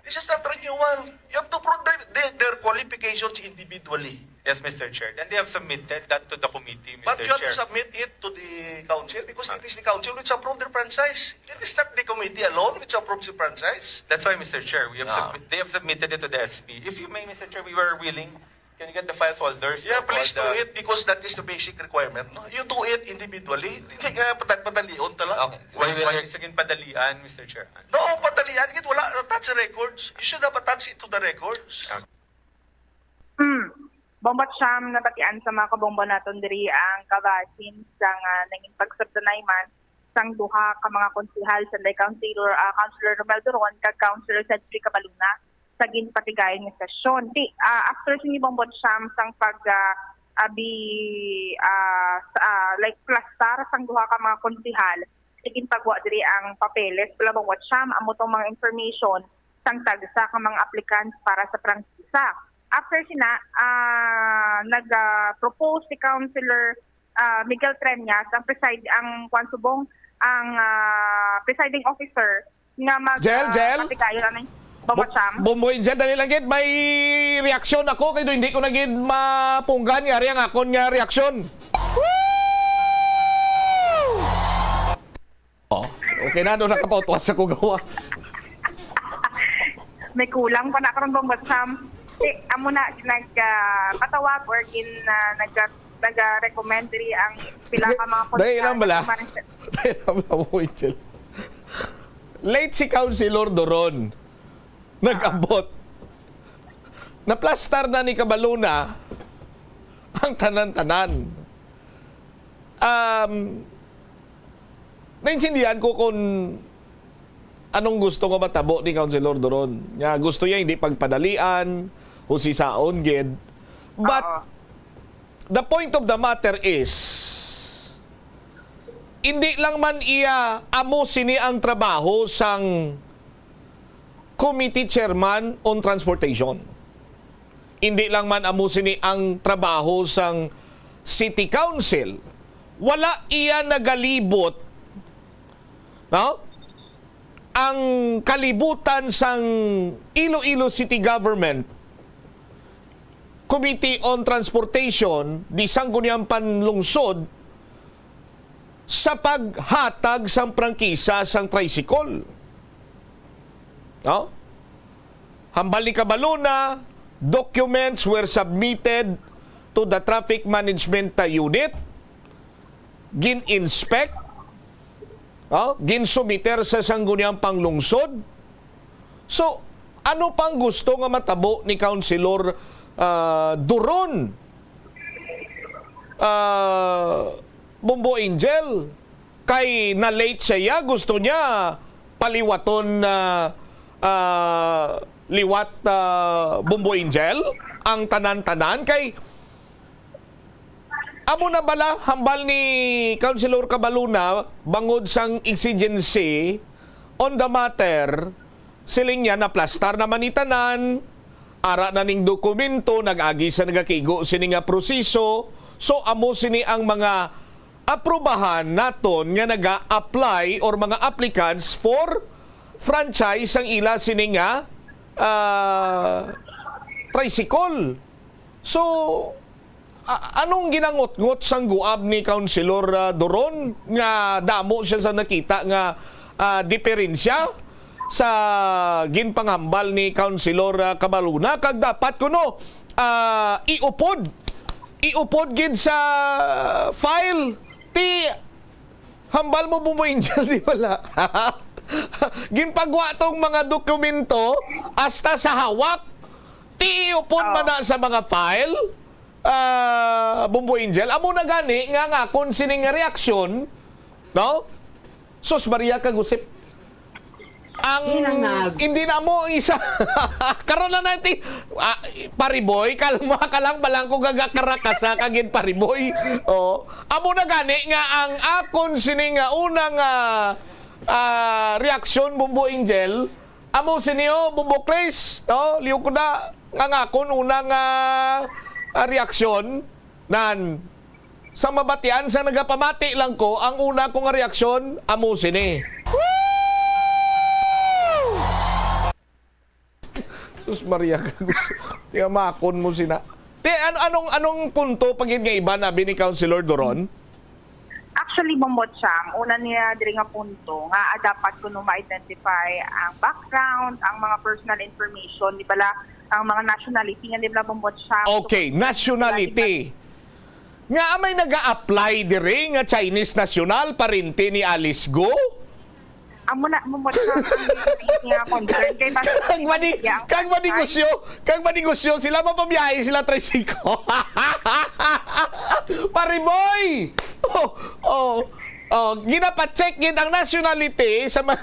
This is not renewal. You have to prove the, the, their qualifications individually. Yes, Mister Chair. And they have submitted that to the committee, Mister But you have Chair. to submit it to the council because Ah. it is the council which approved the franchise. It is not the committee alone which approves the franchise. That's why, Mister Chair, we have Ah. submit, they have submitted it to the S P. If you may, Mister Chair, we were willing. Can you get the file folders Yeah, of please do all the it because that is the basic requirement. No? You do it individually. Hindi ka patagpadalion tala. Okay. Why, why sa ginpadalian, Mister Chair? No, padalian gid wala attach sa records. You should have attached it to the records. Okay. Hmm. Bombot Siyam, nabatian sa mga kabombo naton diri ang kabahin sang, ah, nangin pagsabtanay man sang duha ka mga konsehal, sanday Councilor, ah, Councilor Romel Duron kag Councilor Cedric Cabaluna sa ginpatigayon nga sesyon. Ti, ah, after sini Bombot Siyam sang pag, ah, abi, ah, sa, ah, like, plastar sang duha ka mga konsehal, ginpagwa diri ang papeles, pala Bombot Siyam, amo tong mga information sang tagsa ka mga applicants para sa prangkisa. After sina, ah, nag-propose si Councilor, ah, Miguel Treñas, ang preside, ang kwan subong, ang, ah, presiding officer nga mag, Jel, ah, Jel? patigayon anay. Baba, Sam? Bombo Angel, dali lang gid, may reaksyon ako kay hindi ko na gid mapunggan nga ari ang akon nga reaksyon. Oh, okay na, doon nakapautwas ako gawa. May kulang pa na karon, Bombo Sam. Si, amo na, nag, ah, patawag or gin, ah, nag, nag-recommend diri ang pila ka mga Dahil lang bala. Dahil lang bala, Bombo Angel. Late si Councilor Doron. Nag-abot. Naplastar na ni Cabaluna ang tanan-tanan. Um, naintindihan ko kung anong gusto nga matabo ni Councilor Doron. Nga gusto niya hindi pagpadalian, husisaon gid. But, Oo. The point of the matter is, hindi lang man iya amo sini ang trabaho sang committee chairman on transportation. Hindi lang man amo sini ang trabaho sang city council. Wala iya nagalibot, no? Ang kalibutan sang Iloilo City Government, Committee on Transportation, di Sangguniang Panlungsod, sa paghatag sang prangkisa sang tricycle. No? Hambal ni Cabaluna, documents were submitted to the traffic management unit, gin-inspect, oh, ginsumiter sa Sangguniang Panlungsod. So, ano pang gusto nga matabo ni Councilor, ah, Duron? Ah, Bombo Angel, kay na-late siya, gusto niya paliwaton na, ah, liwat, ah, Bombo Angel, ang tanan-tanan kay amo na bala, hambal ni Councilor Cabaluna, bangod sang exigency on the matter, siling niya, naplastar naman ni tanan, ara na ning dokumento, nag-agi sa nagakigo sini nga proseso. So, amo sini ang mga aprubahan naton nga naga-apply or mga applicants for franchise ang ila sini nga, ah, tricycle. So, a-, anong ginangutngot sang guab ni Councilor, ah, Doron nga damo siya sa nakita nga, ah, diferensya sa ginpanghambal ni Councilor, ah, Cabaluna, kag dapat kuno, ah, iupod, iupod gid sa file ti hambal mo, Bombo Angel, di bala? Ginpagwa tong mga dokumento hasta sa hawak. Ti iupod man na sa mga file, ah, Bombo Angel. Amo na gani nga ang akon sini nga reaksyon, no? Sus Maria, kagusip. Ang Hinangag. Hindi na mo ang isa. Karon na natin, ah, Pariboy, kalma ka lang, balang ko gagakarakasa kagin Pariboy. Oh, amo na gani nga ang akon sini nga unang, ah, ah, reaksyon, Bombo Angel, amo sini, oh, Bombo Chris, oh, liw ko na nga ang akon unang, ah, ah, reaksyon. Nan, sa mabatian, sa nagapamati lang ko, ang una ko nga reaksyon, amo sini. Sus Maria, kagos-, tiyamakon mo sina. Ti, ano, anong, anong punto pa gid nga iba nabi ni Councilor Doron? Actually, Bombo Sam, una niya diri nga punto nga, ah, dapat kuno ma-identify ang background, ang mga personal information, di bala, ang mga nationality nga, di bala, Bombo Sam. Okay, nationality. Nga may naga-apply diri nga Chinese national, parente ni Alice Go? Amo na, Bombo Sam, ang nga concern kay basta Kag mani, kag manegosyo, kag manegosyo sila, mapabiyahe sila tricycle. Pariboy! Oh, oh. Oh, ginapacheck gid ang nationality sa mga,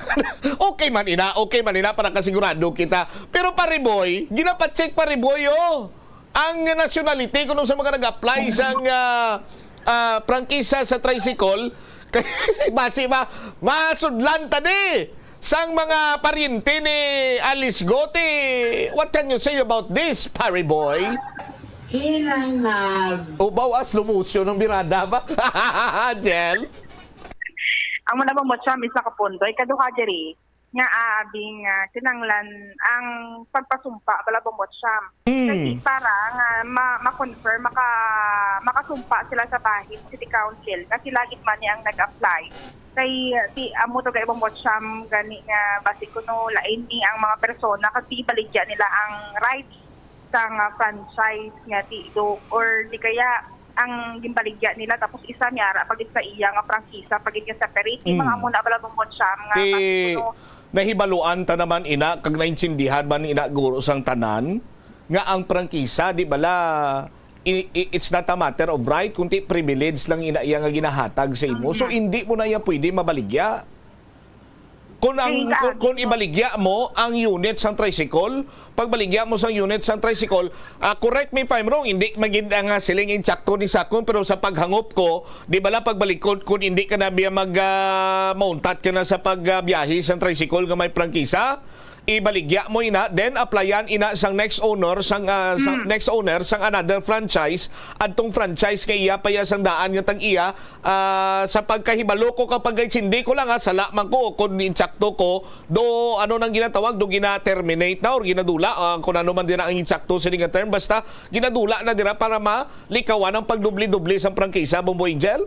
okay man ina, okay man ina, para kasigurado kita. Pero Pariboy, ginapacheck, Pariboy, oh, ang nationality kuno sa mga nag-apply sang, ah, ah, prangkisa sa tricycle. Kay basi ba, masudlan ta ni sang mga paryente ni Alice Go. Ti, what can you say about this, Pariboy? Hinangag. Ubaw as lumusyo ng birada ba? Jel? Ang muna, Bombo Sam, isa ka punto. Ikaduha diri, nga abi nga kinahanglan ang pagpasumpa bala, Bombo Cham. Mm. Kay para nga ma-, ma-confirm, maka-, makasumpa sila sa bahin City Council nga sila gid man ni ang nag-apply. Kay, ah, ti-, amo to kay, Bombo Cham, gani nga basig kuno lain ni ang mga persona kag di ibaligya nila ang rights sang, ah, franchise nga ti-, do, or di kaya ang ginbaligya nila tapos isa may ara pa gid sa iya nga prangkisa pa gid nga separate. Di Mm. mga amo na bala, Bombo Cham, nga Ti-, basig kuno nahibaluan ta naman ina, kag naintindihan man ina guro sang tanan, nga ang prangkisa, di bala, i-, i-, it's not a matter of right, kundi privilege lang ina iya nga ginahatag sa imo. So, Mm. hindi mo na iya pwede mabaligya. Kung ang, Ay, kung, kung ibaligya mo ang unit sang tricycle, pagbaligya mo sang unit sang tricycle, ah, correct me if I'm wrong, hindi magid ang, ah, siling insakto ni Sakon, pero sa paghangop ko, di bala pagbalikod, kung hindi ka na biya mag, ah, mauntat ka na sa pagbiyahe sang tricycle nga may prangkisa, ibaligya mo ina, then applyan ina sang next owner, sang, ah, sang Mm. next owner, sang another franchise, adtong franchise nga iya pa iya sang daan nga tag-iya, ah, sa pagkahibalo ko, kapag intindi ko lang, ha, sala man ko, kung insakto ko, do, ano nang ginatawag, do gina-terminate na or ginadula, ah, kung ano man din ang insakto sini nga term, basta ginadula na dira para malikawan ang pagdubli-dubli sang prangkisa, Bombo Angel?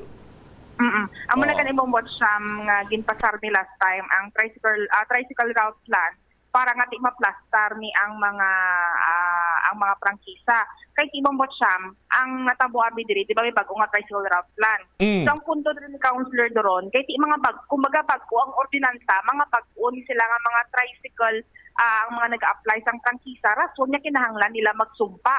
Mm-mm. Amo na Oo. gani, Bombo Cham, nga ginpasar ni last time ang tricycle, ah, tricycle route plan para nga di maplastar ni ang mga, ah, ang mga prangkisa. Kay ti, Bombo Cham, ang natabo abi diri, di ba, may bag-o nga tricycle route plan. Mm. So, ang punto diri ni Councilor Doron, kay ti mga bag-, kumbaga, bag-o ang ordinansa, mga bag-o ni sila nga mga tricycle, ah, ang mga nag-a-apply sang prangkisa, rason nga kinahanglan nila magsumpa.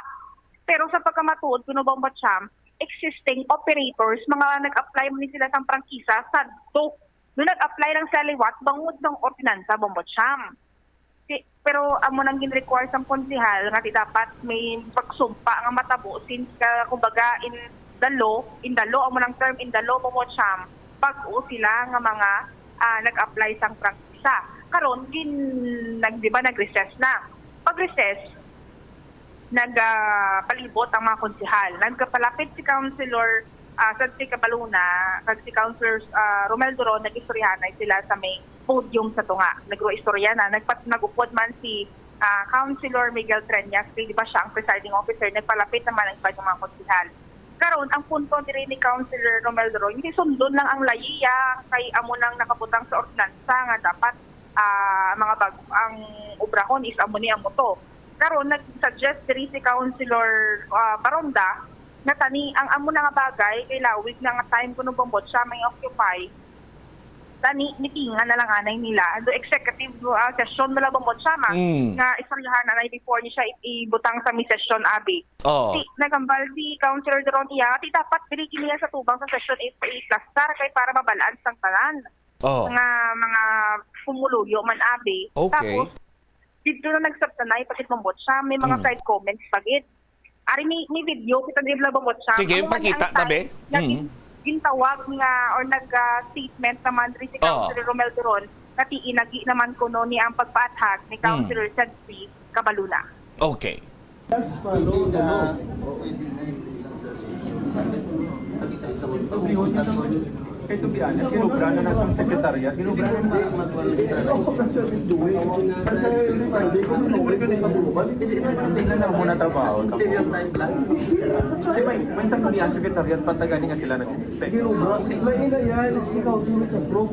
Pero sa pagkamatuod kuno, Bombo Cham, existing operators, mga nag-apply man ni sila sang prangkisa, sadto. Nung nag-apply lang sila liwat, bangod sang ordinansa, Bombo Cham. Si, pero amo nang gin-require sang konsehal nga di dapat may pagsumpa nga matabo since, ah, kumbaga, in the law, in the law, amo nang term, in the law, Bombo Cham, bag-o sila nga mga, ah, nag-apply sang prangkisa. Karon, gin-, nag-, di ba, nag-recess na. Pag-recess, nag, ah, palibot ang mga konsehal. Nagkapalapit si Councilor, ah, Santi Cabaluna, kag si Councilor, ah, Romel Duron, nag-istoryahanay sila sa may podium sa tunga. Nagro-istorya na, nagpat-, nag-upod man si, ah, Councilor Miguel Treñas, kay di ba siya ang presiding officer, nagpalapit naman ang iban nga mga konsehal. Karon, ang punto diri ni Councilor Romel Duron, hindi sundon lang ang layiya, kay amo nang nakabutang sa ordinansa nga dapat, ah, mga bag-, ang obrahon is amo ni, amo to. Karon, nag-suggest diri si Councilor, ah, Baronda, nga tani ang amo na nga bagay kay lawig na nga time kuno, Bombo Cham, may occupy. Tani, meetingan na lang anay nila. Do executive, ah, session na lang, Bombo Cham, ah, Mm. nga istoryahan anay before ni siya i-, ibutang sa may session, abi. Oo. Ti, nagambal si Councilor Duron iya, ti dapat diri kini sa tubang sa session i-, i-plastar kay para mabalaan sang tanan. Oo. Nga mga pumuluyo man, abi. Okay. Tapos, dito na nagsabtanay pa gid, Bombo Cham, may mga Mm. side comments pa gid. Ari, may, may video kita diri, Bombo Cham. Sige, pakita, tabi. Naging, Mm. gintawag nga, or nag, ah, statement naman diri si Oo. Councilor Romel Duron, nga ti inagi naman kuno ni ang pagpaathag ni Mm. Councilor Santi Cabaluna. Okay. Yes, follow the law. Kay, to be honest, ginobra na na sang sekretarya. Ginobra na na. Tingnan na mo na trabaho. Di may, may isang kumihan sekretarya, pantagani nga sila nag-inspect. Ginobra. May ina yan, it's the council which approve.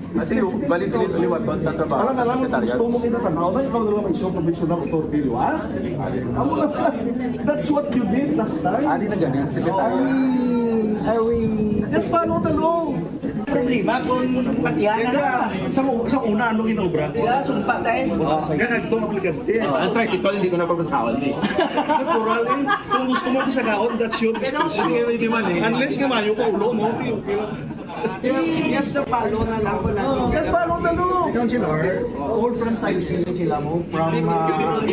Ati, balik liwat ba ang trabaho sa sekretarya? Alam, alam, gusto mo kinatanaw na ikaw na lang may isang provisional authority, di ba? Amo na, that's what you did last time. Ari na gani, sekretarya. Are we, are we Just follow the law. Problema kung patihan na. Teka, sa, sa una, ano ginobra? Kaya sumpa tayo. Oh, kaya nagtong aplikante. Ang tricycle, hindi ko na pagbasawan, eh. Natural, eh. Kung gusto mo, bisagaon, that's your discretion. Hindi man, eh. Unless nga mayo ko ulo mo, okay, okay lang. Just follow na lang po natin. Just follow the law. Councilor, all franchisees sila mo from, uh,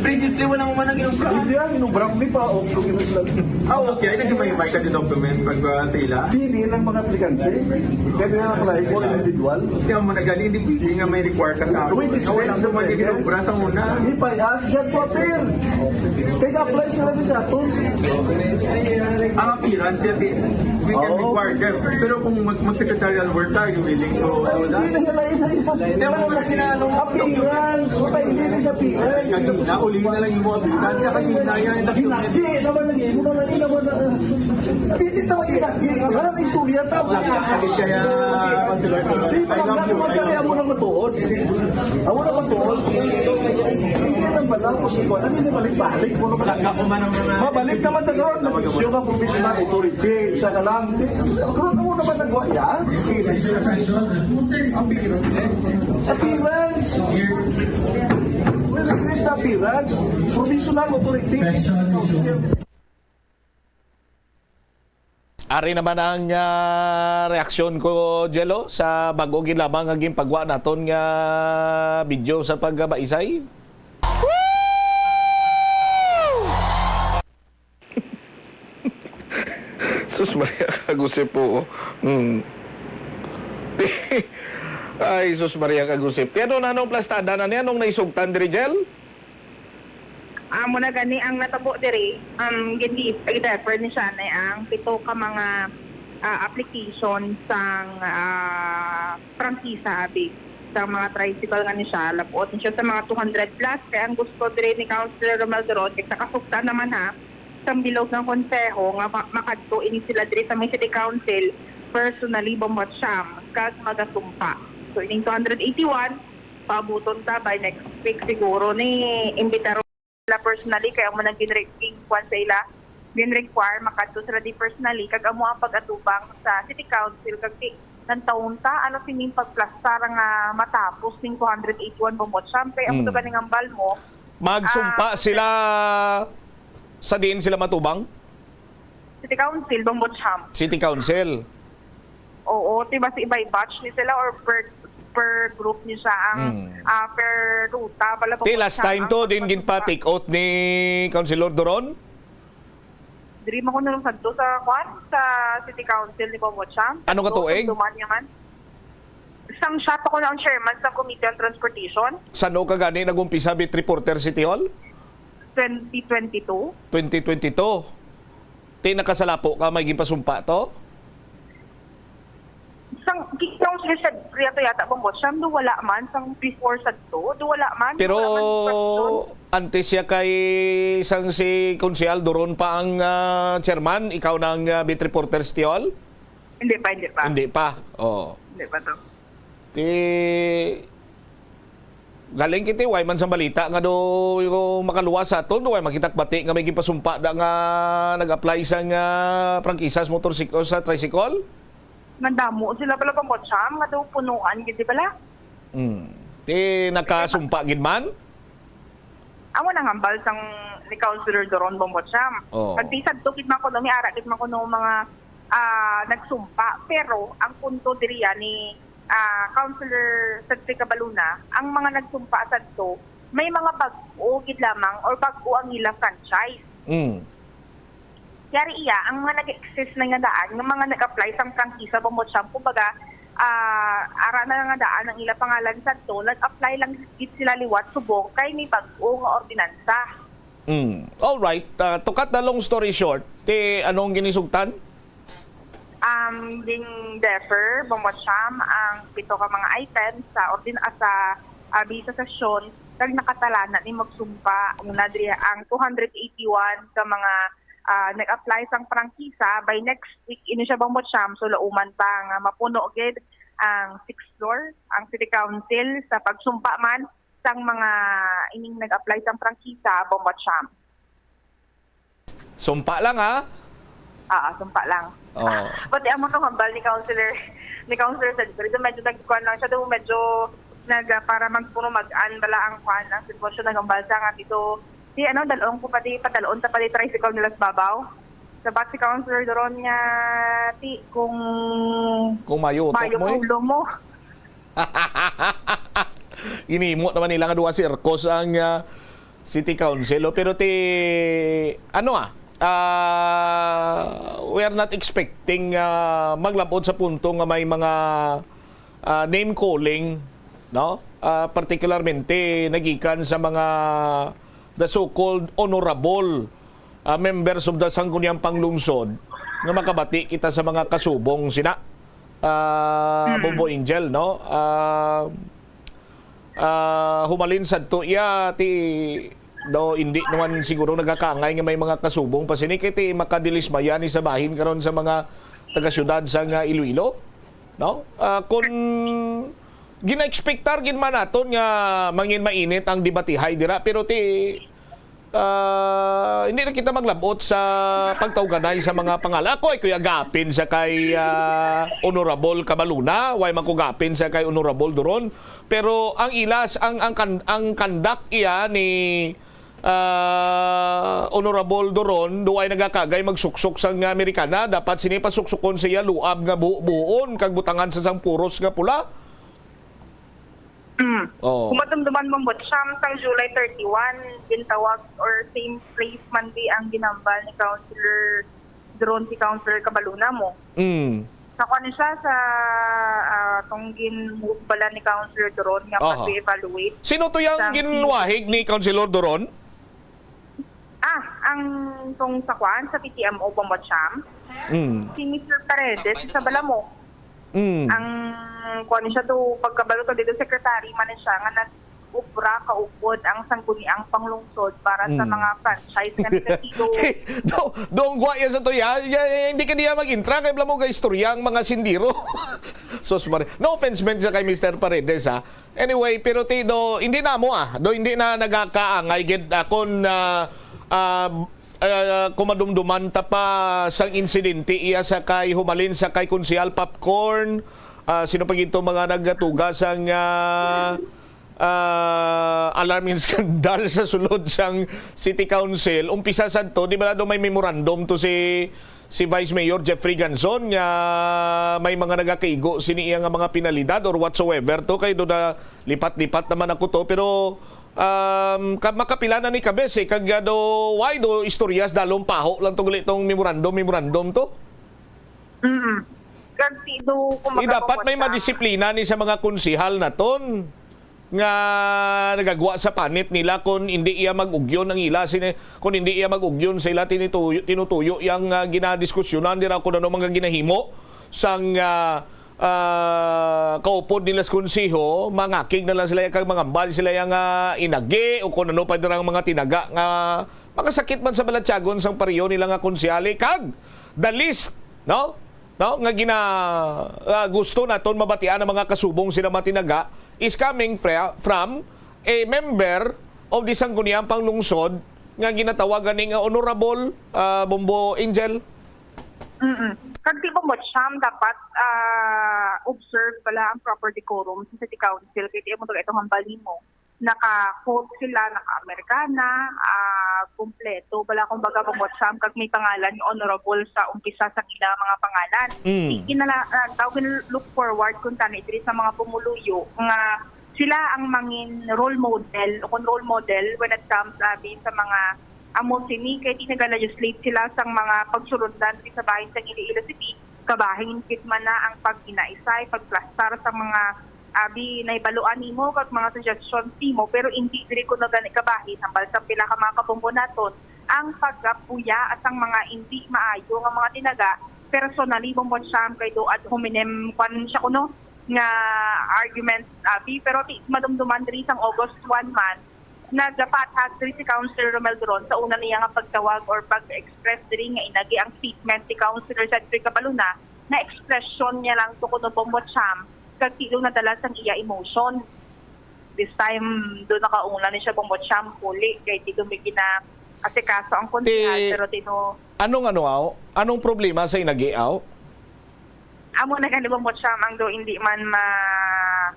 Previously, wala mo man ang ginobra. Hindi, ah, ginobra ko ni pa, oh, ginobra. Ah, okay. Ay, nagkimay-may ka din document pag, ah, sa ila? Hindi lang mga aplikante. Kaya nila apply for individual. Kaya mo na galing, hindi pwede nga may require ka sa Wait, it's Wala mo man yung ginobra sa una. If I ask, you have to appear. Kaya apply sila din sa aton. Ang appearance, yan, we can Oo. require them. Pero kung mag-, mag-secretarial work ka, you willing to do that? Hindi na, hindi na, hindi na. Hindi mo na kailangan ng Appearance, wala, hindi na sa appearance. Kanina, uli na lang yung mga appearance. Sa kanina, yan, Hindi, hindi naman, hindi naman, hindi naman, ah, hindi naman, hindi naman. Walang istorya, tama. Kaya, Di ba, I love you. Magkakaya mo na matuod. Ako na matuod. Hindi na pala, kung ikaw, ano, hindi balik-balik mo na pala. Mabalik naman na ron, nag-issue ka professional authority, isa ka lang. Ron mo naman nagwa, ya? Appearance. Well, at least appearance. Professional authority. Ari naman ang, ah, reaksyon ko, Jello, sa bag-o gid lamang nga ginpagwa naton nga video sa pagbaisay. Sus Maria, kagusip po. Mm. Ay, sus Maria, kagusip. Kaya doon, anong plastada na niya? Anong naisugtan diri, Jel? Amo na gani ang natabo diri, um, gindi-, i-defer ni siya na ang pito ka mga, ah, application sang, ah, prangkisa, abi, sa mga tricycle nga ni siya, labot ni siya sa mga two hundred plus. Kaya ang gusto diri ni Councilor Romualdo Ron, kay sa kasugta naman, ha, sa bilog ng konseho nga ma-, makadto ini sila diri sa may city council, personally, Bombo Cham, kag magasumpa. So, ining two hundred eighty-one, paabuton ta by next week siguro ni imbitaron sila personally, kay amo nang ginre-, gin-, kuwan sa ila, gin-require makadto sila di personally, kag amo ang pag-atubang sa city council, kag di, nantawon ta, ano sining pagplastar nga matapos ning two hundred eighty-one, Bombo Cham, kay amo Mm. to ganing hambal mo. Magsumpa Ah, sila sa diin sila matubang? City Council, Bombo Cham. City Council. Oo, ti basi by batch ni sila or per, per group ni siya ang, Mm. ah, per ruta pala, Ti Bombo last Cham, time ang to, din pagpasok ginpa-take out ni Councilor Doron? Diri man ko nung sadto sa, kwan, sa City Council ni Bombo Cham. Ano ka Sadto, tuig? Sumduman niya man. Sang siya pa ko na ang chairman sa Committee on Transportation. San-o ka gani nag-umpisa, Beat Reporter City Hall? Twenty twenty-two. Twenty twenty-two. Ti nakasalapo ka, may ginpasumpa to? Sang, sang Secretary ato yata, Bombo Cham, do wala man, sang before sadto, do wala man, do Pero wala man question. Antes siya kay sang si Konsehal Doron pa ang, ah, chairman, ikaw na ang, ah, Beat Reporter City Hall? Hindi pa, hindi pa. Hindi pa. Oh. Hindi pa to. Ti, galing kiti, way man sa balita nga do, yung makaluwas sa aton, way makita bati nga may ginpasumpa da nga nag-apply sa nga prangkisa sa motorsiklo, sa tricycle? Nandamo sila pala, Bombo Cham, nga daw punuan gid, di bala? Hmm. Ti nakasumpa gid man? Amo nang hambal sang ni Councilor Doron, Bombo Cham. Oh. Pag ti sadto gid man kuno, may ara gid man kuno mga, ah, nagsumpa. Pero ang punto diri, ah, ni, ah, Councilor Cedric Cabaluna, ang mga nagsumpa sadto, may mga bag-o gid lamang or bag-o ang ila franchise. Mm. Yari iya, ang mga nag-exist na nga daan, nga mga nag-apply sang prangkisa, Bombo Cham, kumbaga, ah, ara na nga daan ang ila pangalan sadto, nag-apply lang gid sila liwat subong kay may bag-o nga ordinansa. Mm. All right. Ah, to cut the long story short, ti anong ginisugtan? Um, gin-defer, Bombo Cham, ang pito ka mga items sa ordin-, ah, sa, ah, bisa sesyon, kag nakatalana ni magsumpa. Una diri ang two hundred eighty-one ka mga, ah, nag-apply sang prangkisa. By next week, ini siya, Bombo Cham, so lauman pa nga mapuno gid ang sixth floor, ang City Council, sa pagsumpa man sang mga ining nag-apply sang prangkisa, Bombo Cham. Sumpa lang, ha? Ah, sumpa lang. Oo. Pati amo tong hambal ni Councilor, ni Councilor Cedric, medyo nagkuhan lang siya, daw medyo nag, ah, para magpuro mag-an bala ang kuan, ang sitwasyon, naghambal siya nga dito. Di, ano, dalon ko pa di, padalon ta pa di tricycle nila sa babaw. Sabat si Councilor Doron nga, ti, kung Kung mayo, mayo mo, eh. Ulo mo. Ginhimo naman nila nga duha circos ang, ah, City Council, oh. Pero ti, ano, ah, ah, we are not expecting, ah, maglabot sa punto nga may mga, ah, name calling, no? Ah, particularmente nagikan sa mga the so-called honorable ah, members of the Sangguniang Panglungsod nga makabati kita sa mga kasubong sina, ah, Mm. Bombo Angel, no? Ah, ah, humalin sadto iya ti, do, hindi naman siguro nagakaangay nga may mga kasubong pa sini kay ti makadilismaya ni sa bahin karon sa mga taga-syudad sa nga Iloilo, no? Ah, kun gina-expectar gid man naton nga mangin mainit ang debatihay dira, pero ti, ah, hindi na kita maglabot sa pagtawganay sa mga pangalan. Ako ay kuya gapin sa kay, ah, Honorable Cabaluna, way man ko gapin sa kay Honorable Duron. Pero ang ilas, ang, ang kan-, ang kandak iya ni, ah, Honorable Duron, duay nagakagay magsuksok sang Amerikana, dapat sini pasuksukon siya luab nga buo-buon kag butangan sa sang puros nga pula. Mm. Oh. Kung madumduman mo, Ma'am Butcham, sang July thirty-one, gintawag or same place man di ang ginambal ni Councilor Duron si Councilor Cabaluna mo. Mm. Sa kuwan siya sa, ah, tong gin-move bala ni Councilor Duron nga Aha. pag-evaluate Sino to yung sang ginwahig ni Councilor Duron? Ah, ang tong sa kuwan, sa P T M O, Bombo Cham. Mm. Si Mister Paredes, sa bala mo. Mm. Ang kuwan siya to, pagkabalo to dito, secretary man siya, nga nag-ubra kaupod ang sangguniang panglungsod para sa Mm. mga franchise nga nagkatido. Do, dong gwa yan sa to, ya. Ya, ya, hindi ka niya mag-intra, kay bala mo ga istorya ang mga sindiro. Sus, Maria. No offense meant sa kay Mister Paredes, ha. Anyway, pero ti, do, hindi na mo, ah. Do, hindi na nagakaangay gid akon, ah, ah, ah, kung madumduman ta pa sang insidente iya sa kay humalin sa kay Konsehal Popcorn, ah, sino pa gito mga nagatuga sang, ah, ah, alarming scandal sa sulod sang City Council. Umpisa sad to, di ba daw may memorandum to si, si Vice Mayor Jeffrey Ganzon nga may mga nagakaigo sini iya nga mga penalidad or whatsoever to, kay do na lipat-lipat naman ako to, pero, um, ka-, makapila na ni kabes eh, kag, ah, do, why do istoryas dalong paho lang to gali tong memorandum, memorandum to? Mm. Kag ti do, kung Eh, dapat may magkakawat ka. madisiplina ni sa mga konsehal naton nga nagagwa sa panit nila kung hindi iya mag-ugyon ang ila sini, kung hindi iya mag-ugyon sa ila tinituyo, tinutuyo yang, ah, ginadiskusyonan dira kung ano mga ginahimo sang, ah, ah, kaupod nila sa konseho, mangakig na lang sila kag mangambal sila yang, ah, inagi o kung ano pa dira ang mga tinaga nga makasakit man sa balatyagon sang pareho nila nga konsehali kag the list, no? No, nga gina-, ah, gusto naton mabatian ang mga kasubong sila mga tinaga is coming fra-, from a member of the Sangguniang Panglungsod nga ginatawag gani nga Honorable, ah, Bombo Angel. Mm-mm. Kag di ba mo, Cham, dapat, ah, observe pala ang proper decorum sa City Council. Kaya di mo taga itong hambal mo. Naka-coat sila, naka-Amerikana, ah, kompleto. Wala, kumbaga, pang WhatsApp, kag may pangalan nga honorable sa umpisa sa ila mga pangalan. Mm. Di, kinala-, ah, tawag nila look forward kung tani diri sa mga pumuluyo nga sila ang mangin role model o kung role model when it comes, abi, sa mga amo sini, kay di nagalegislate sila sang mga pagsulundan diri sa bahin sang Iloilo City, kabahin gid man na ang pag-inaisay, pagplastar sa mga abi, nahibaluan nimo kag mga suggestions nimo, pero indi diri kuno gani kabahin hambal sa pila ka mga kabunggo naton ang pagapuya sang mga indi maayo nga mga tinaga. Personally, Bongbong Sam, kay do ad hominem kwan siya kuno nga argument, abi, pero ti madumduman diri sang August one man, nagapathag diri si Councilor Romel Duron sa una niya nga pagtawag or pag-express diri nga inagi ang statement ni Councilor Cedric Cabaluna na expression niya lang to kuno, Bombo Cham, kag tilo nadala sang iya emotion. This time, do nakaunglan ni siya, Bombo Cham, huli kay di do may gina-asikaso ang konsehal, Ti-, pero tino- anong ano, aw? Anong problema sa inagi, aw? Amo na gani, Bombo Cham, ang do hindi man ma-,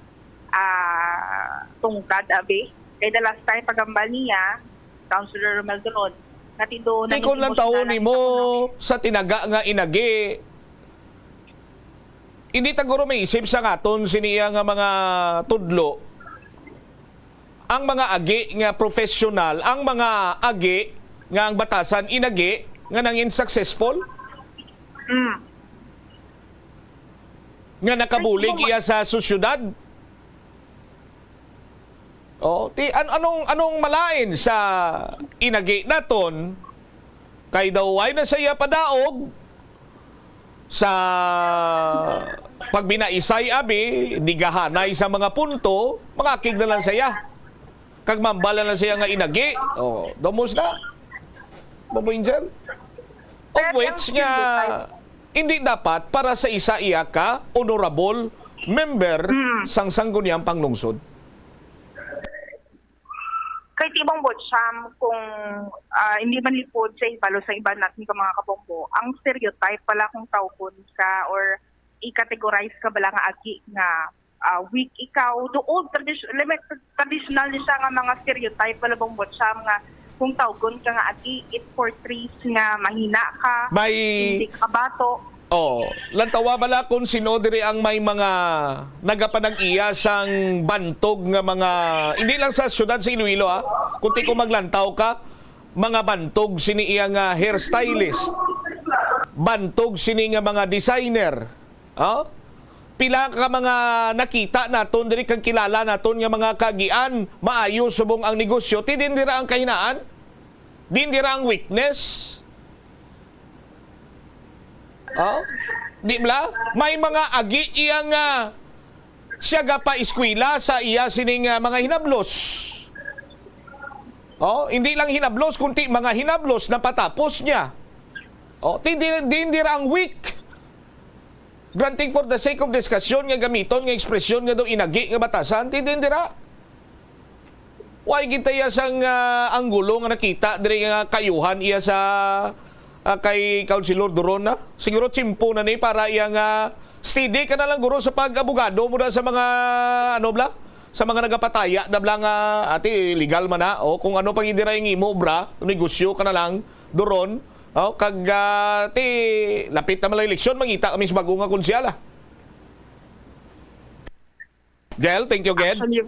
ah, tungkad, abi. Kay the last time, pagambal niya, Councilor Romel Duron, natido na Tikon lang nahimo tawo sila nimo lang sa sa tinaga nga inagi. Hindi ta guro maisip sa ngaton sini iya nga mga tudlo. Ang mga agi nga professional, ang mga agi nga ang batasan inagi nga nangin successful. Mm. Nga nakabulig Ay, iya sa sosyedad. Oh, ti-, an-, anong, anong malain sa inagi naton Kay daw way na sa iya padaog sa pagbinaisay, abi, digahanay sa mga punto, mangakig na lang sa iya. Kag mambala na siya nga inagi. Oh, domos na. Bobo Angel. Of which nga hindi dapat para sa isa iya ka honorable member sang sangguniang panglungsod. Kay tibong bot siya kung ah, hindi man lipod sa ibalo sa iban natin ka mga kabombo, ang stereotype pala kung tawgon ka or i-categorize ka bala nga agi nga ah, weak ikaw, duol tradis- limit traditional ni siya nga mga stereotype pala bong bot siya nga kung tawgon ka nga agi, it portrays nga mahina ka, May hindi ka bato. Oh, lantawa bala kung sino diri ang may mga nagapanag-iya sang bantog nga mga, hindi lang sa siyudad sa Iloilo, ah, kundi kung maglantaw ka, mga bantog sini iya nga hairstylist, bantog sini nga mga designer. Oh? Pila ka mga nakita naton diri kag kilala naton nga mga kagian, maayo subong ang negosyo, ti din dira ang kahinaan, din dira ang weakness. Oh? Di bala? May mga agi iya nga siya gapa-eskwela sa iya sining ah, mga hinablos. Oh, hindi lang hinablos, kundi mga hinablos na patapos niya. Oh, ti di, di, di ra ang weak. Granting for the sake of discussion nga gamiton nga ekspresyon nga daw inagi nga batasan, ti di, di ra. Why kita iya sang ah, anggulo nga nakita diri nga kayuhan iya sa ah, kay Councilor Duron na? Siguro tsimpo na ni para iya nga steady ka na lang guro sa pag-abogado mo na sa mga ano bla? Sa mga nagapataya na bla nga ati legal man na o kung ano pang idira yung imo bra, negosyo ka na lang Duron. Oh, kag ah, ti lapit na man lang eleksyon mangita kami sa bago nga konsyala. Jel, thank you again. Actually,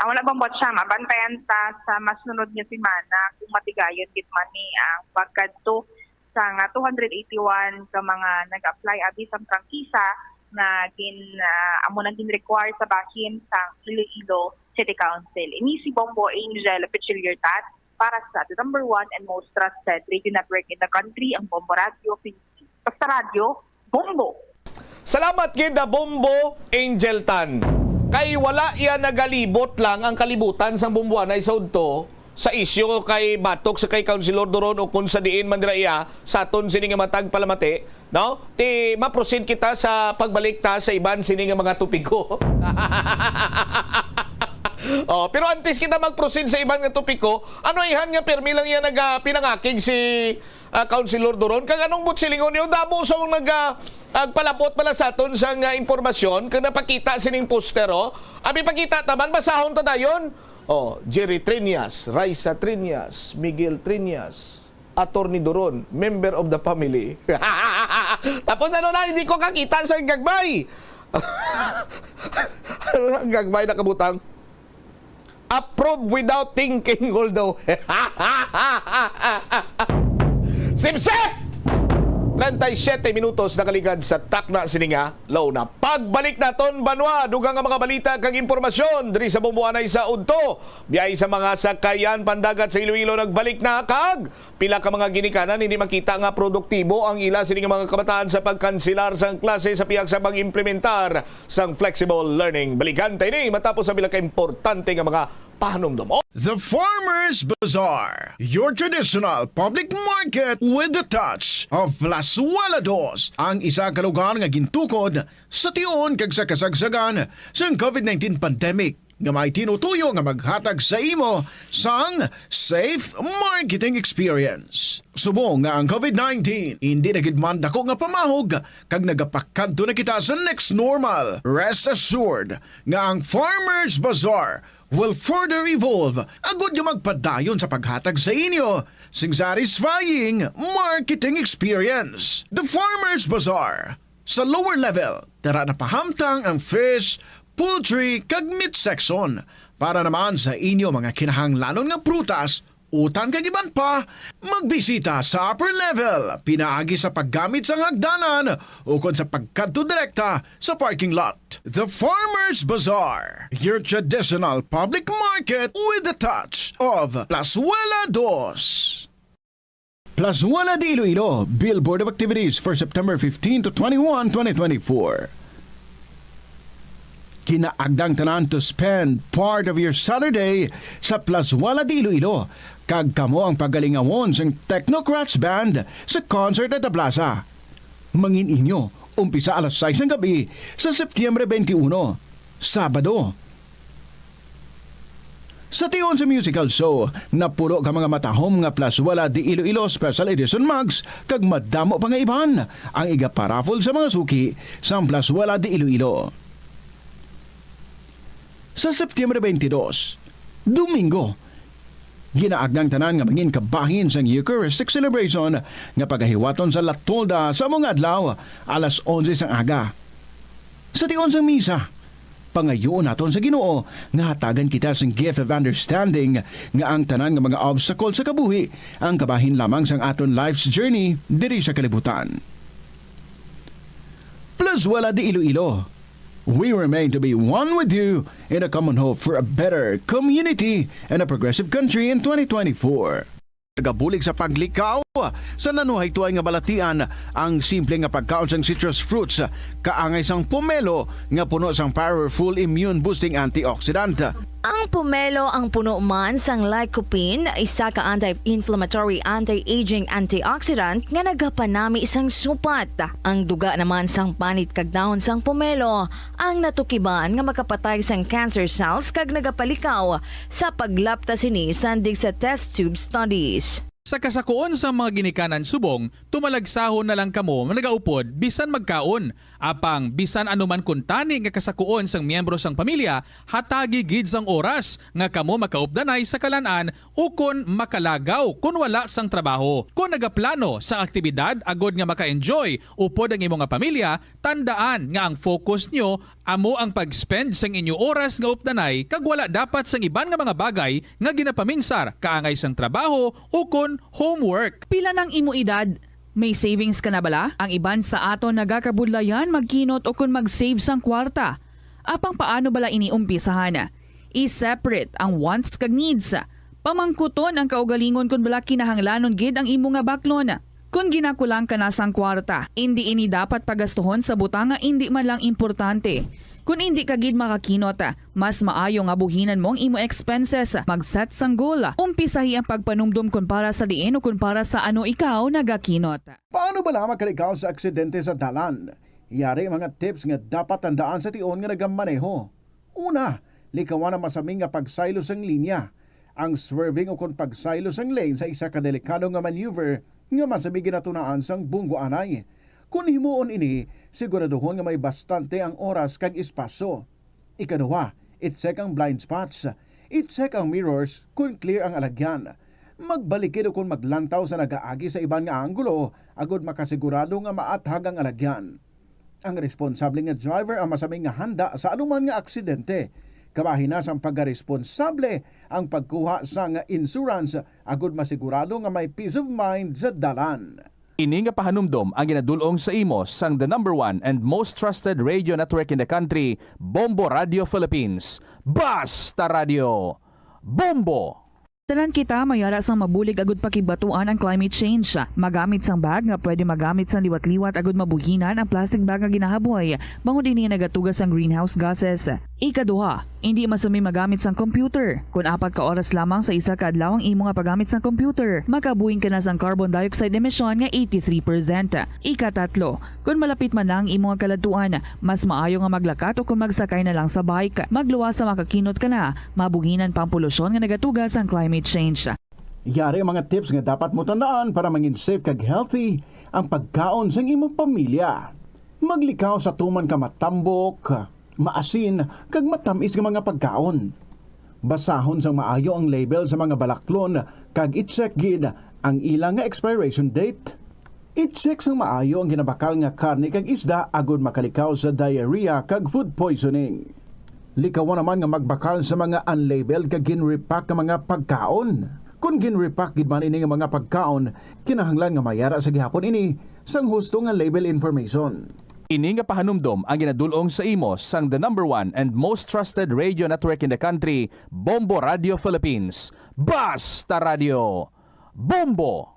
ang wala bang bot siya, mabantayan ta sa masunod nga semana kung matigayon gid man ni ang pagkadto sa nga two hundred eighty-one ka mga nag-apply abi sang prangkisa nga gin ah, amo nang gin-require sa bahin sang Iloilo City Council. Ini si Bombo Angel Pichiliertat para sa the number one and most trusted radio network in the country, ang Bombo Radio Philippines. Basta Radio, Bombo! Salamat gid na Bombo Angel Tan. Kay wala iya nagalibot lang ang kalibutan sang Bomboanay sa udto sa isyu kay batok sa kay Councilor Duron o kung sa diin man dira iya sa aton sini nga matag palamati, no? Ti maproceed kita sa pagbalik ta sa iban sini nga mga topiko. Oh, pero antes kita mag-proceed sa iban nga topiko, ano ihan nga permi lang iya naga pinangakig si ah, Councilor Duron, kag anong buot silingon niyo? Damo sa nag ah, nagpalabot pala sa aton sang ah, impormasyon kag napakita sining poster, oh. Abi pakita taman, basahon ta dayon. Oh, Jerry Triñas, Raisa Triñas, Miguel Triñas, Attorney Duron, member of the family. Tapos ano na, hindi ko kakita sa gagmay. Ano na ang gagmay nakabutang? Approve without thinking all the way. Sipsip! Treinta y siete minutos nakaligad sa takna sini nga launa. Pagbalik naton, banwa, dugang nga mga balita kag impormasyon diri sa Bomboanay sa udto. Biyay sa mga sakayan pandagat sa Iloilo nagbalik na kag pila ka mga ginikanan hindi makita nga produktibo ang ila sini nga mga kabataan sa pagkanselar sang klase sa pihak sa pag-implementar sang flexible learning. Balikan ta ini matapos ang pila ka importante nga mga pahanumdom. The Farmers Bazaar, your traditional public market with the touch of Plazuela Dos, ang isa ka lugar nga gintukod sa tion kag sa kasagsagan sang COVID nineteen pandemic nga may tinutuyo nga maghatag sa imo sang safe marketing experience. Subong nga ang COVID nineteen hindi na gid man dako nga pamahog kag nagapakadto na kita sa next normal, rest assured nga ang Farmers Bazaar will further evolve agud nga magpadayon sa paghatag sa inyo sing satisfying marketing experience. The Farmers Bazaar. Sa lower level, tara na pahamtang ang fish, poultry, kag meat section. Para naman sa inyo mga kinahanglanon nga prutas, utan kag iban pa, magbisita sa upper level pinaagi sa paggamit sang hagdanan ukon sa pagkadto direkta sa parking lot. The Farmers Bazaar, your traditional public market with a touch of Plazuela Dos. Plazuela de Iloilo, Billboard of Activities for September fifteen to twenty-one, twenty twenty-four. Ginaagdang tanan to spend part of your Saturday sa Plazuela de Iloilo, kag kamo ang pagalingawon sang Technocrats Band sa concert at the plaza. Mangin inyo, umpisa alas sais sang gabi sa Septyembre twenty-uno, Sabado. Sa tion sa musical show, napulo ka mga matahom nga Plazuela de Iloilo Special Edition mugs kag madamo pa nga iban ang igaparaffle sa mga suki sang Plazuela de Iloilo. Sa Septyembre twenty-two, Domingo, ginaagdang tanan nga mangin kabahin sang Eucharistic celebration nga pagahiwaton sa La Tolda sa amo nga adlaw, alas onse sang aga. Sa tion sang misa, pangayoon naton sa Ginoo nga hatagan kita sing gift of understanding nga ang tanan nga mga obstacle sa kabuhi ang kabahin lamang sang aton life's journey diri sa kalibutan. Plazuela de Iloilo, we remain to be one with you in a common hope for a better community and a progressive country in twenty twenty-four. Nagabulig sa paglikaw sa nanuhaytoy nga balatian ang simple nga pagkaon sang citrus fruits, kaangay sang pomelo nga puno sang powerful immune-boosting antioxidant. Ang pomelo ang puno man sang lycopene, isa ka anti-inflammatory, anti-aging antioxidant nga nagapanami sang supat. Ang duga naman sang panit kag dahon sang pomelo ang natukiban nga makapatay sang cancer cells kag nagapalikaw sa paglapta sini sandig sa test tube studies. Sa kasakuon sang mga ginikanan subong, tumalagsahon na lang kamo nga nagaupod bisan magkaon. Apang bisan ano man kuntani nga kasakuon sang miyembro sang pamilya, hatagi gid sang oras nga kamo makaupdanay sa kalan-an ukon makalagaw kon wala sang trabaho. Kon nagaplano sang aktibidad agod nga maka-enjoy upod ang imo nga pamilya, tandaan nga ang focus nyo amo ang pag-spend sang inyo oras nga updanay kag wala dapat sang iban nga mga bagay nga ginapaminsar kaangay sang trabaho ukon homework. Pila nang imo edad? May savings ka na bala? Ang iban sa aton nagakabudlayan magkinot ukon mag-save sang kwarta. Apang paano bala ini umpisahan? I-separate ang wants kag needs. Pamangkuton ang kaugalingon kon bala kinahanglanon gid ang imo nga baklon. Kon ginakulang ka na sang kwarta, indi ini dapat pagastuhon sa butang nga indi man lang importante. Kon indi ka gid makakinot, mas maayo nga buhinan mo ang imo expenses, mag-set sang goal, umpisahi ang pagpanumdom kon para sa diin o kon para sa ano ikaw nagakinot. Paano bala makalikaw sa aksidente sa dalan? Yari mga tips nga dapat tandaan sa tion nga nagamaneho. Una, likawan ang masami nga pagsaylo sang linya. Ang swerving ukon pagsaylo sang lane sa isa ka delikado nga maneuver nga masami ginatunaan sang bunggoanay. Kon himuon ini, siguraduhon nga may bastante ang oras kag espasyo. Ikaduha, i-check ang blind spots. I-check ang mirrors kon clear ang alagyan. Magbalikid ukon maglantaw sa nagaagi sa iban nga anggulo agod makasigurado nga maathag ang alagyan. Ang responsable nga driver ang masami nga handa sa anuman nga aksidente. Kabahin na sang pagkaresponsable ang pagkuha sang insurance agod masigurado nga may peace of mind sa dalan. Ini nga pahanumdom ang ginadul-ong sa imo sang the number one and most trusted radio network in the country, Bombo Radio Philippines. Basta Radio, Bombo! Tanan kita mayara sang mabulig agud pakigbatuan ang climate change. Magamit sang bag nga pwede magamit sang liwat-liwat agud mabuhinan ang plastic bag nga ginahaboy, bangod ini nagatuga sang greenhouse gases. Ikaduha, indi masami magamit sang computer. Kon apat ka oras lamang sa isa ka adlaw ang imo nga paggamit sang computer, makabuhin ka na sang carbon dioxide emission nga eighty-three percent. Ikatatlo, kon malapit man na ang imo nga kaladtuan, mas maayo nga maglakat o kon magsakay na lang sa bike. Magluwas sa makakinot ka na, mabuhinan pa ang polusyon nga nagatuga sang climate change. Yari ang mga tips nga dapat mo tandaan para mangin safe kag healthy ang pagkaon sang imong pamilya. Maglikaw sa tuman ka matambok, maasin, kag matamis nga mga pagkaon. Basahon sang maayo ang label sa mga balaklon kag i-check gid ang ila nga expiration date. I-check sang maayo ang ginabakal nga karne kag isda agud makalikaw sa diarrhea kag food poisoning. Likawan naman nga magbakal sa mga unlabeled kag ginrepack nga mga pagkaon. Kon ginrepack gid man ini nga mga pagkaon, kinahanglan nga mayara sa gihapon ini sang husto nga label information. Ini nga pahanumdom ang ginadul-ong sa imo sang the number one and most trusted radio network in the country, Bombo Radio Philippines. Basta Radio, Bombo!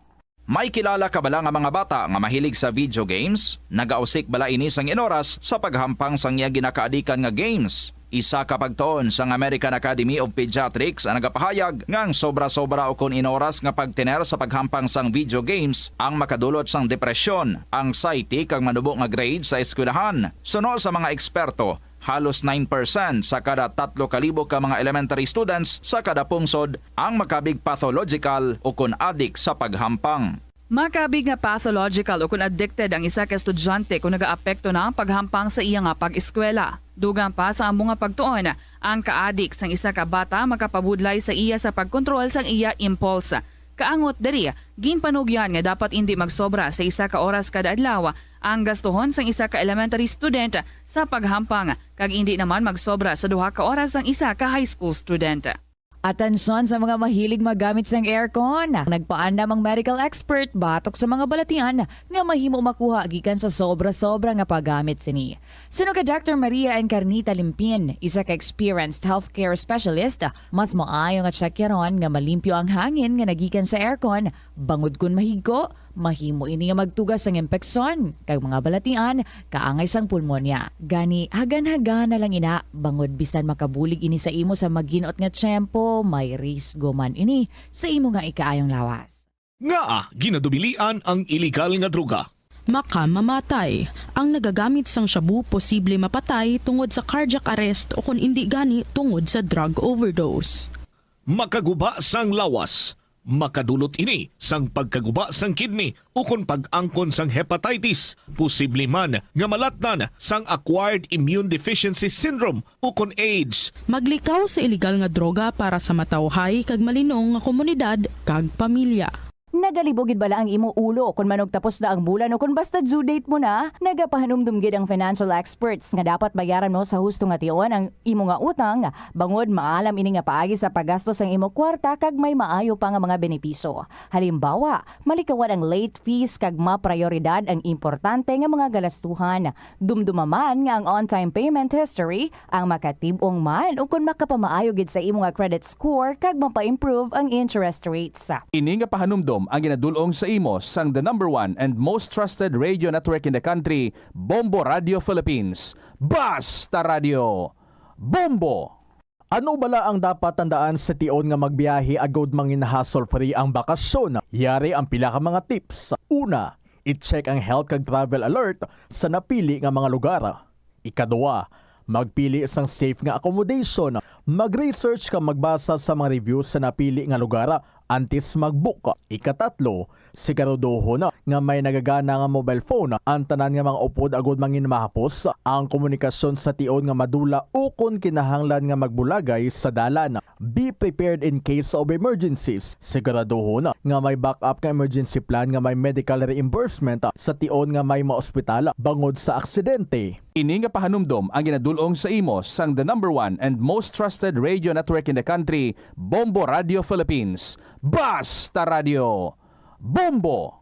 May kilala ka bala nga mga bata nga mahilig sa video games? Nagausik bala ini sang inoras sa paghampang sang iya ginakaadikan nga games? Isa ka pagtuon sang American Academy of Pediatrics ang nagapahayag nga ang sobra-sobra ukon inoras nga pagtener sa paghampang sang video games ang makadulot sang depresyon, anxiety, kag manubo nga grade sa eskwelahan. Suno sa mga eksperto, halos nine percent sa kada tatlo ka libo ka mga elementary students sa kada pungsod ang makabig pathological ukon adik sa paghampang. Makabig nga pathological ukon addicted ang isa ka estudyante kon nagaapekto na ang paghampang sa iya nga pag-eskwela. Dugang pa sa amo nga pagtuon, ang kaadik sang isa ka bata makapabudlay sa iya sa pagkontrol sang iya impulse. Kaangot diri, ginpanugyan nga dapat indi magsobra sa isa ka oras kada adlaw ang gastuhon sang isa ka elementary student sa paghampang, kag indi naman magsobra sa duha ka oras ang isa ka high school student. Atensyon sa mga mahilig maggamit sang aircon. Nagpaandam ang medical expert batok sa mga balatian nga mahimo makuha gikan sa sobra-sobra nga paggamit sini. Suno kay Doctor Maria Encarnita Limpin, isa ka experienced healthcare specialist, mas maayo nga tsakyaron nga malimpyo ang hangin nga nagikan sa aircon, bangod kon mahigko, mahimo ini nga magtuga sang impeksyon kag mga balatian kaangay sang pulmonya. Gani, hagan-hagana lang ina, bangod bisan makabulig ini sa imo sa maginot nga tiyempo, may risgo man ini sa imo nga ikaayong lawas. Ngaa ginadubilian ang iligal nga droga? Makamamatay. Ang nagagamit sang shabu posible mapatay tungod sa cardiac arrest o kon indi gani tungod sa drug overdose. Makaguba sang lawas. Makadulot ini sang pagkaguba sang kidney ukon pag-angkon sang hepatitis, posible man nga malatnan sang acquired immune deficiency syndrome ukon AIDS. Maglikaw sa iligal nga droga para sa matawhay kag malinong nga komunidad kag pamilya. Nagalibog gid bala ang imo ulo kon manugtapos na ang bulan o kon basta due date mo na? Nagapahanumdom gid ang financial experts nga dapat bayaran mo sa husto nga tion ang imo nga utang, bangod maalam ini nga paagi sa paggasto sang imo kwarta kag may maayo pa nga mga benepisyo. Halimbawa, malikawan ang late fees kag maprayoridad ang importante nga mga galastuhan. Dumduma man nga ang on-time payment history ang makatib-ong man ukon makapamaayo gid sa imo nga credit score kag mapa-improve ang interest rates. Ini nga pahanumdom ang ginadul-ong sa imo sang the number one and most trusted radio network in the country, Bombo Radio Philippines. Basta Radio, Bombo! Ano bala ang dapat tandaan sa tion nga magbiyahe agod mangin hassle-free ang bakasyon? Yari ang pila ka mga tips. Una, i-check ang health kag travel alert sa napili nga mga lugar. Ikaduha, magpili sang safe nga accommodation. Mag-research kag magbasa sa mga reviews sa napili nga lugar antes mag-book. Ikatatlo, siguraduhon nga may nagagana nga mobile phone ang tanan nga mga upod agod mangin mahapos ang komunikasyon sa tion nga madula ukon kinahanglan nga magbulagay sa dalan. Be prepared in case of emergencies. Siguraduhon nga may backup nga emergency plan nga may medical reimbursement sa tion nga may maospital bangod sa aksidente. Ini nga pahanumdom ang ginadul-ong sa imo sang the number one and most trusted radio network in the country, Bombo Radio Philippines. Basta Radio, Bombo!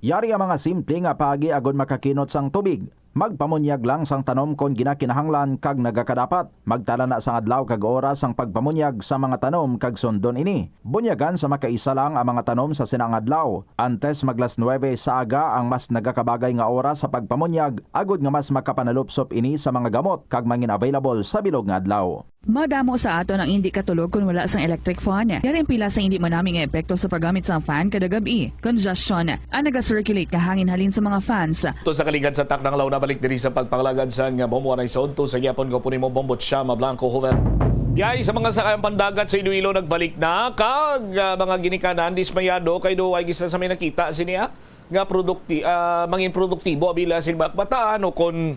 Yari ang mga simple nga paagi agod makakinot sang tubig. Magpamunyag lang sang tanom kon ginakinahanglan kag nagakadapat. Magtala na sang adlaw kag oras sang pagpamunyag sa mga tanom kag sundon ini. Bunyagan sa makaisa lang ang mga tanom sa sina nga adlaw. Antes mag las nuebe sa aga ang mas nagakabagay nga oras sa pagpamunyag, agod nga mas makapanalupsop ini sa mga gamot kag mangin available sa bilog nga adlaw. Madamo sa aton ang indi katulog kon wala sang electric fan. Yari ang pila sa indi manami nga epekto sa paggamit sang fan kada gab-i. Congestion, ang naga-circulate nga hangin halin sa mga fans. To sa kaligad sa taknang law, nabalik diri sa pagpangalagad sang Bombo Anay sa udto sa gyapon ko po nimo, Bombo Chama Blanco Joven. Biyahe sa mga sakayang pandagat sa Iloilo nagbalik na, kag, ah, mga ginikanan dismayado kay do ay gisa sa may nakita sini, ah, nga produkti-, ah, mangin produktibo bila sin bataan o kon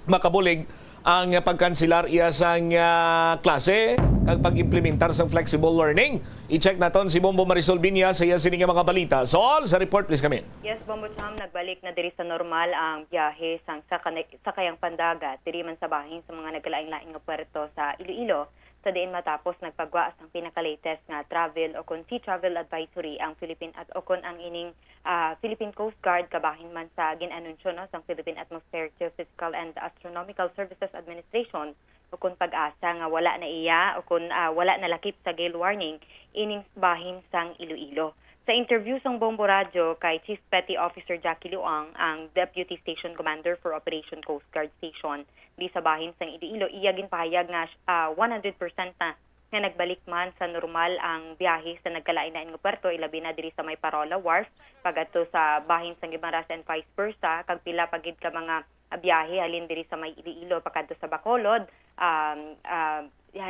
makabulig ang pagkansilar iya sang, ah, klase kag pag-implementar sang flexible learning. I-check naton si Bombo Marisol Binya sa iya sini nga mga balita. Sol, sa report, please, come in. Yes, Bombo Cham, nagbalik na diri sa normal ang biyahe sang sakana-, sakayang pandagat diri man sa bahin sa mga nagkalain-lain nga puerto sa Iloilo, sa diin matapos nagpagwa sang pinaka-latest nga travel o kon sea travel advisory ang Philippine at o kon ang ining, ah, Philippine Coast Guard kabahin man sa gin-anunsyo, no, sang Philippine Atmospheric, Geophysical and Astronomical Services Administration o kon PAGASA nga wala na iya o kon, ah, wala nalakip sa gale warning ining bahin sang Iloilo. Sa interview sang Bombo Radyo kay Chief Petty Officer Jackie Luang, ang Deputy Station Commander for Operation Coast Guard Station di sa bahin sang Iloilo, iya ginpahayag nga ah, one hundred percent na nga nagbalik man sa normal ang biyahe sa nagkalain-lain nga puerto, ilabi na diri sa may Parola Wharf pagadto sa bahin sang Guimaras and vice versa, kag pila pa gid ka mga ah, biyahe halin diri sa may Iloilo pakadto sa Bacolod, um, ah,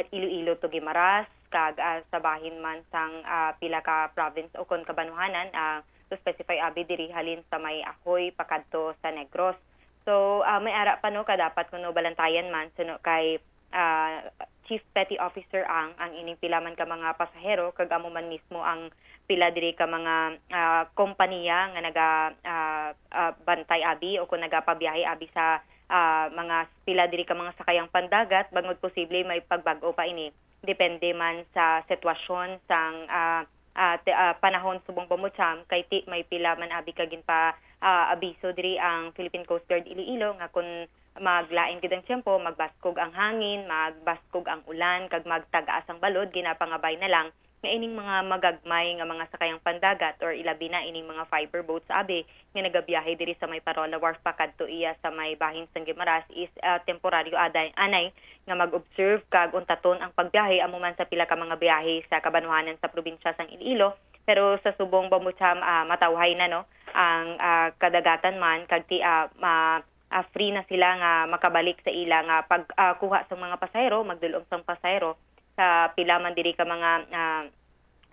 Iloilo to Guimaras, kag ah, sa bahin man sang ah, pila ka province o kon kabanwahanan, ah, to specify abi diri halin sa may Ahoy pakadto sa Negros. So ah, may ara pa no ka dapat kuno balantayan man suno kay ah, Chief Petty Officer ang ang ining pila man ka mga pasahero, kag amo man mismo ang pila diri ka mga ah, kompanya nga naga ah, ah, bantay abi o kung nagapabiyahe abi sa ah, mga pila diri ka mga sakayang pandagat, bangod posible may pagbag-o pa ini, depende man sa sitwasyon sang ah, ah, te- ah, panahon subong, Bombo Cham, kay ti may pila man abi ka ginpa ah, abiso diri ang Philippine Coast Guard Iloilo nga kung maglain gid ang tiyempo, magbaskog ang hangin, magbaskog ang ulan, kag magtag-as ang balod, ginapangabay na lang nga ining mga magagmay nga mga sakayang pandagat or ilabi na ining mga fiber boats abi nga nagabiyahe diri sa may Parola Wharf pakadto iya sa may bahin sang Guimaras is ah, temporaryo aday anay nga mag-observe kag untaton ang pagbiyahe amo man sa pila ka mga biyahe sa kabanwahanan sa probinsya sang Iloilo. Pero sa subong, Bombo Cham, ah, matawhay na no ang ah, kadagatan man kag ti ah, ma- ah, free na sila nga makabalik sa ila nga pagkuha sang mga pasahero, magdul-ong sang pasahero sa pila man diri ka mga ah,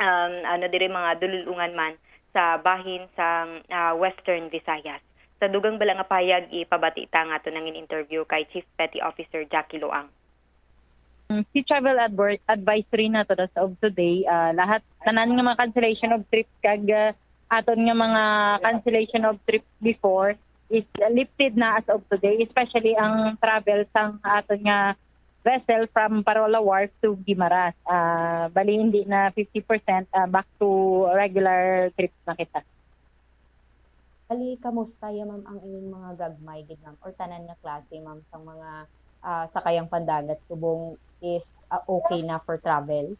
um, ano diri, mga dululungan man sa bahin sang ah, Western Visayas. Sa dugang bala nga pahayag, ipabati ta nga ato nangin interview kay Chief Petty Officer Jackie Luang. Si travel adver- advisory na to as of today, ah, lahat tanan nga mga cancellation of trip kag ah, aton nga mga cancellation of trip before is lifted na as of today, especially ang travel sang aton nga vessel from Parola Wharf to Guimaras. Ah, bali hindi na fifty percent, ah, back to regular trips na kita. Bali, kamusta ya, ma'am, ang ining mga gagmay gid, ma'am, or tanan nga klase, ma'am, sang mga ah, sakayang pandagat subong is ah, okay na for travel?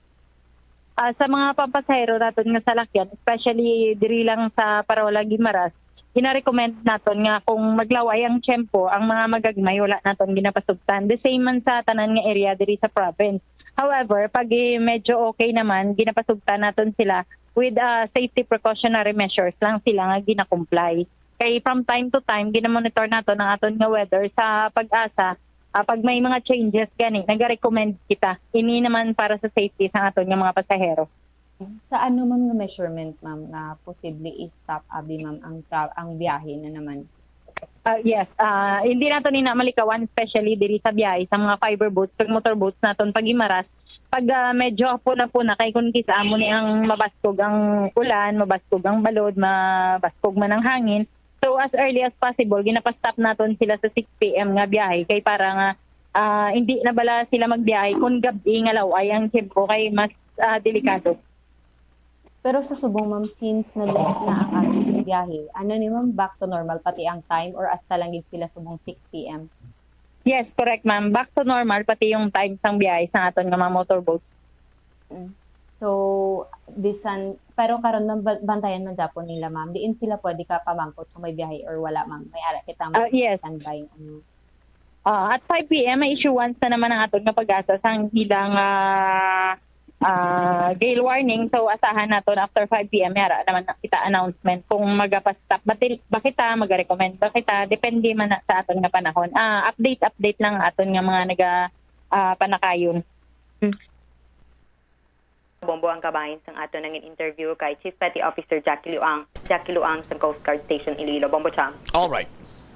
Ah, sa mga papasahero naton nga salakyan, especially diri lang sa Parola, Guimaras, gina-recommend naton nga kung maglaway ang tiyempo, ang mga magagmay wala naton ginapasugtan. The same man sa tanan nga area diri sa province. However, pag eh, medyo okay naman, ginapasugtan naton sila with ah, safety precautionary measures lang sila nga gina-comply. Kay from time to time, ginamonitor naton ang aton nga weather sa PAGASA. Ah, pag may mga changes gani, nagarecommend kita. Ini naman para sa safety sa aton nga mga pasahero. Sa ano, ma'am, nga measurement, ma'am, nga posible i-stop abi, ma'am, ang tra- ang biyahe na naman? Ah, yes, ah, hindi naton ina malikawan, especially diri sa biyahe sa mga fiber boats kag motor boats naton pag-imaras. Pag ah, medyo hapon na po na, kay kung kisa amo ni ang mabaskog ang ulan, mabaskog ang balod, mabaskog man ang hangin. So as early as possible, ginapa-stop naton sila sa six p.m. nga biyahe kay para nga ah, hindi na bala sila magbiyahe kung gab-i nga laway ang tiyempo kay mas ah, delikado. Pero sa subong, ma'am, since nag-late na ang ating biyahe, ano ni, ma'am, back to normal pati ang time or hasta lang gid sila subong six p.m.? Yes, correct, ma'am. Back to normal pati yung time sang biyahe sang aton nga mga motorboat. Mm. So, bisan, pero karon, ma'am, ba- bantayan man gyapon nila, ma'am. Diin sila pwede ka pamangkot kung may biyahe or wala, ma'am? May ara kita Ah, yes. Standby. Ano? Ah, at five p.m. may issuance na naman ang aton nga PAGASA sang ilang ah, ah, gale warning. So asahan naton after five p.m. may ara naman na kita announcement kung magapa-stop ba til- ba kita, magarekomenda kita, depende man na sa aton nga panahon. Ah, update update lang aton nga mga naga ah, panakayon. Bombo ang kabahin sang aton nangin interview kay Chief Petty Officer Jackie Luang, Jackie Luang sa Coast Guard Station Iloilo. Bombo Cham. All right.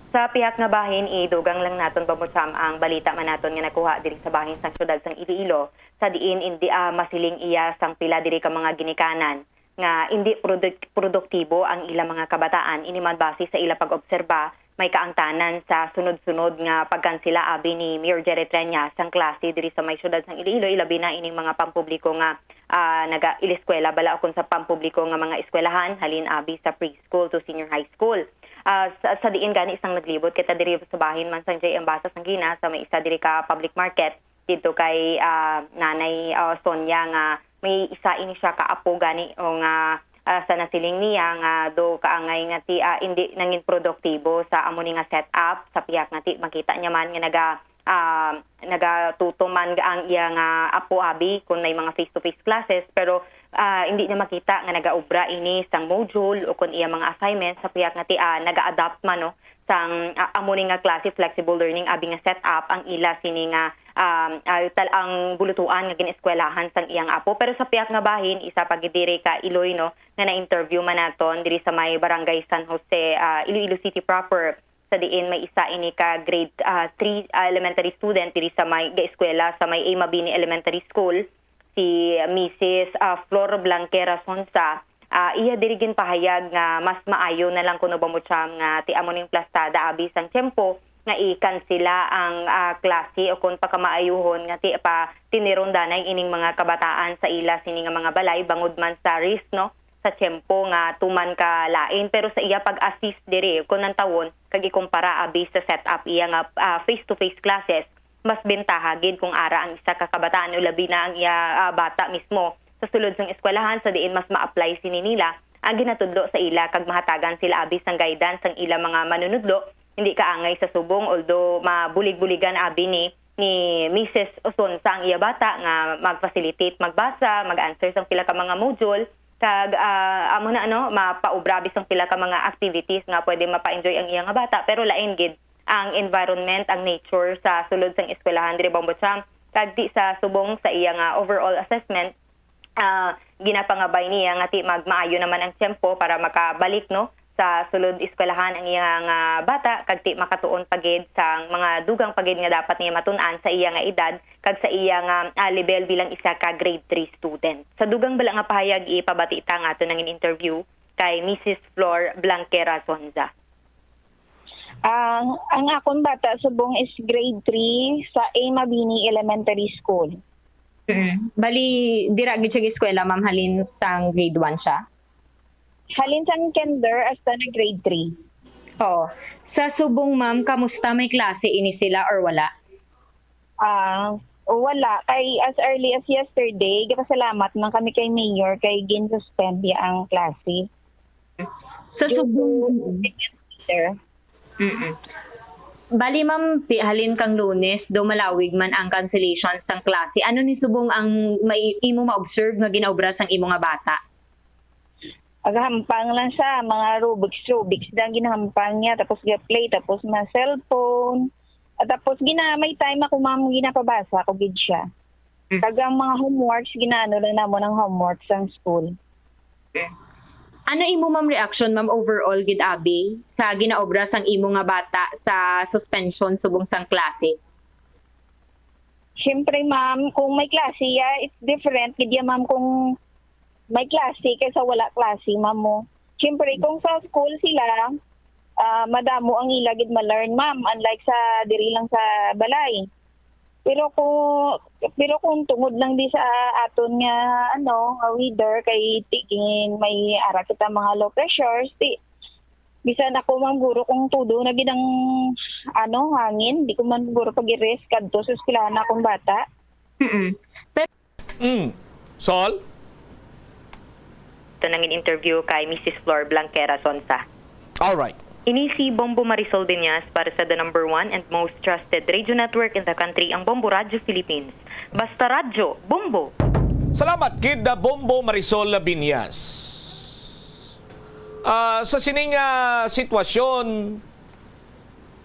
Sa pihak nga bahin, idugang lang naton, Bombo Cham, ang balita man naton nga nakuha diri sa bahin sang siyudad sang Iloilo, sa diin indi ah, masiling iya sang pila diri ka mga ginikanan nga indi produk- produktibo ang ila mga kabataan. Ini man base sa ila pag-obserba may kaangtanan sa sunod-sunod nga pagkansela abi ni Mayor Jerry Treña sang klase diri sa may siyudad sang Iloilo, ilabi na ining mga pampubliko nga ah, naga-iliskwela bala ukon sa pampubliko nga mga eskwelahan, halin abi sa preschool to senior high school. Ah, sa, sa diin gani sang naglibot kita diri sa bahin man sang J M Basa sang Gina, sa may isa diri ka public market didto kay ah, Nanay ah, Sonia, nga may isa ini siya ka apo gani o nga ah, sa nasiling niya nga do kaangay nga ti, ah, indi nangin produktibo sa amo ni nga setup, sa pihak nga ti makita niya man nga naga, ah, nagatutom man ang iya nga apo abi kun may mga face-to-face classes, pero, ah, indi niya makita nga nagaobra ini sang module o kun iya mga assignments sa pihak nga ti, ah, naga-adapt man, no, sang, ah, amo ni nga klase, flexible learning abi nga setup ang ila sini nga, um, ah, tal-, ang bulutuan nga gin-eskwelahan sang iyang apo. Pero sa pihak nga bahin, isa pa gid diri ka Iloy, no, nga na-interview man naton diri sa may Barangay San Jose, ah, Iloilo City proper, sa diin may isa ini ka grade, ah, three, ah, elementary student diri sa may gaeskwela sa may A Mabini Elementary School, si Missus, ah, Flor Blanquera Sonsa. Ah, iya diri ginpahayag nga mas maayo na lang kuno ba mo siyam nga ti amo ning plastada abi sang tiyempo nga ikansela ang, ah, klase o kon pakamaayuhon nga ti pa tinirondanay ining mga kabataan sa ila sini nga mga balay bangod man sa risk, no, sa tiyempo nga tuman ka lain. Pero sa iya pag-assist diri kon nantawon kag ikumpara abi sa setup iya nga, ah, face-to-face classes, mas bentaha gid kung ara ang isa ka kabataan o labi na ang iya, ah, bata mismo sa sulod sang eskwelahan, sa diin mas ma-apply sini nila ang ginatudlo sa ila kag mahatagan sila abi sang guidance sang ila mga manunudlo, hindi kaangay sa subong, although mabulig-buligan abi ni, ni Missus Osonsa ang iya bata nga mag-facilitate magbasa, mag-answer sang pila ka mga module, kag, ah, amo na, ano, mapaobra abi sang pila ka mga activities nga pwede mapa-enjoy ang iya nga bata, pero lain gid ang environment, ang nature sa sulod sang eskwelahan diri Bambucham, kag ti sa subong sa iya nga overall assessment, ah, ginapangabay niya nga ti magmaayo naman ang tiyempo para makabalik, no, sa sulod eskwelahan ang iya nga bata, kag ti makatuon pa gid sang mga dugang pa gid nga dapat niya matun-an sa iya nga edad kag sa iya nga, ah, level bilang isa ka grade three student. Sa dugang bala nga pahayag, ipabati ta nga ato nangin interview kay Missus Flor Blanquera Sonza. Ang, ang akon bata subong is grade three sa A Mabini Elementary School. Mm. Bali, dira gid siya eskwela, ma'am, halin sang grade one siya? Halin sang kinder hasta na grade three. Oo. Sa subong, ma'am, kamusta, may klase ini sila or wala? Ah, wala. Kay as early as yesterday, gapasalamat man kami kay Mayor kay gin-suspend niya ang klase. Sa due to subong, sickness, sir. Mm-mm. Bali, ma'am, ti-, halin kang Lunes, do malawig man ang cancellation sang klase. Ano ni subong ang may imo ma-observe nga ginaobra sang imo nga bata? Agahampang lang siya, mga Rubik's, Rubik's lang ginahampang niya, tapos ga-play, tapos ma-cellphone. At tapos gina-, may time ako, ma'am, ginapabasa ko gid siya. Mm. Kag ang mga homeworks, ginaano lang namon ang homework sang school. Ano imo, ma'am, reaction, ma'am, overall gid, abi, sa ginaobra sang imo nga bata sa suspension subong sang klase? Siyempre, ma'am, kung may klase ya, it's different gid ya, ma'am, kung may klase kaysa wala klase, ma'am, mo. Siyempre, kung sa school sila, ah, madamo ang ila gid ma-learn, ma'am, unlike sa diri lang sa balay. Pero kung, pero kung tungod lang di sa aton nga, ano, nga weather, kay tiging may ara kita mga low pressures, di, bisan ako, ma'am, guro, kung tudo na gid ang, ano, hangin, di ko man guro pag-i-risk kadto sa eskwelahan akong bata. Mm-mm. Pero Mm. Sol? Ito nang in-interview kay Missus Flor Blanquera Sonsa. All right. Ini si Bombo Marisol Binyas para sa the number one and most trusted radio network in the country, ang Bombo Radyo Philippines. Basta Radyo, Bombo! Salamat, kid, uh, Bombo Marisol Binyas. Ah, sa sining, ah, sitwasyon,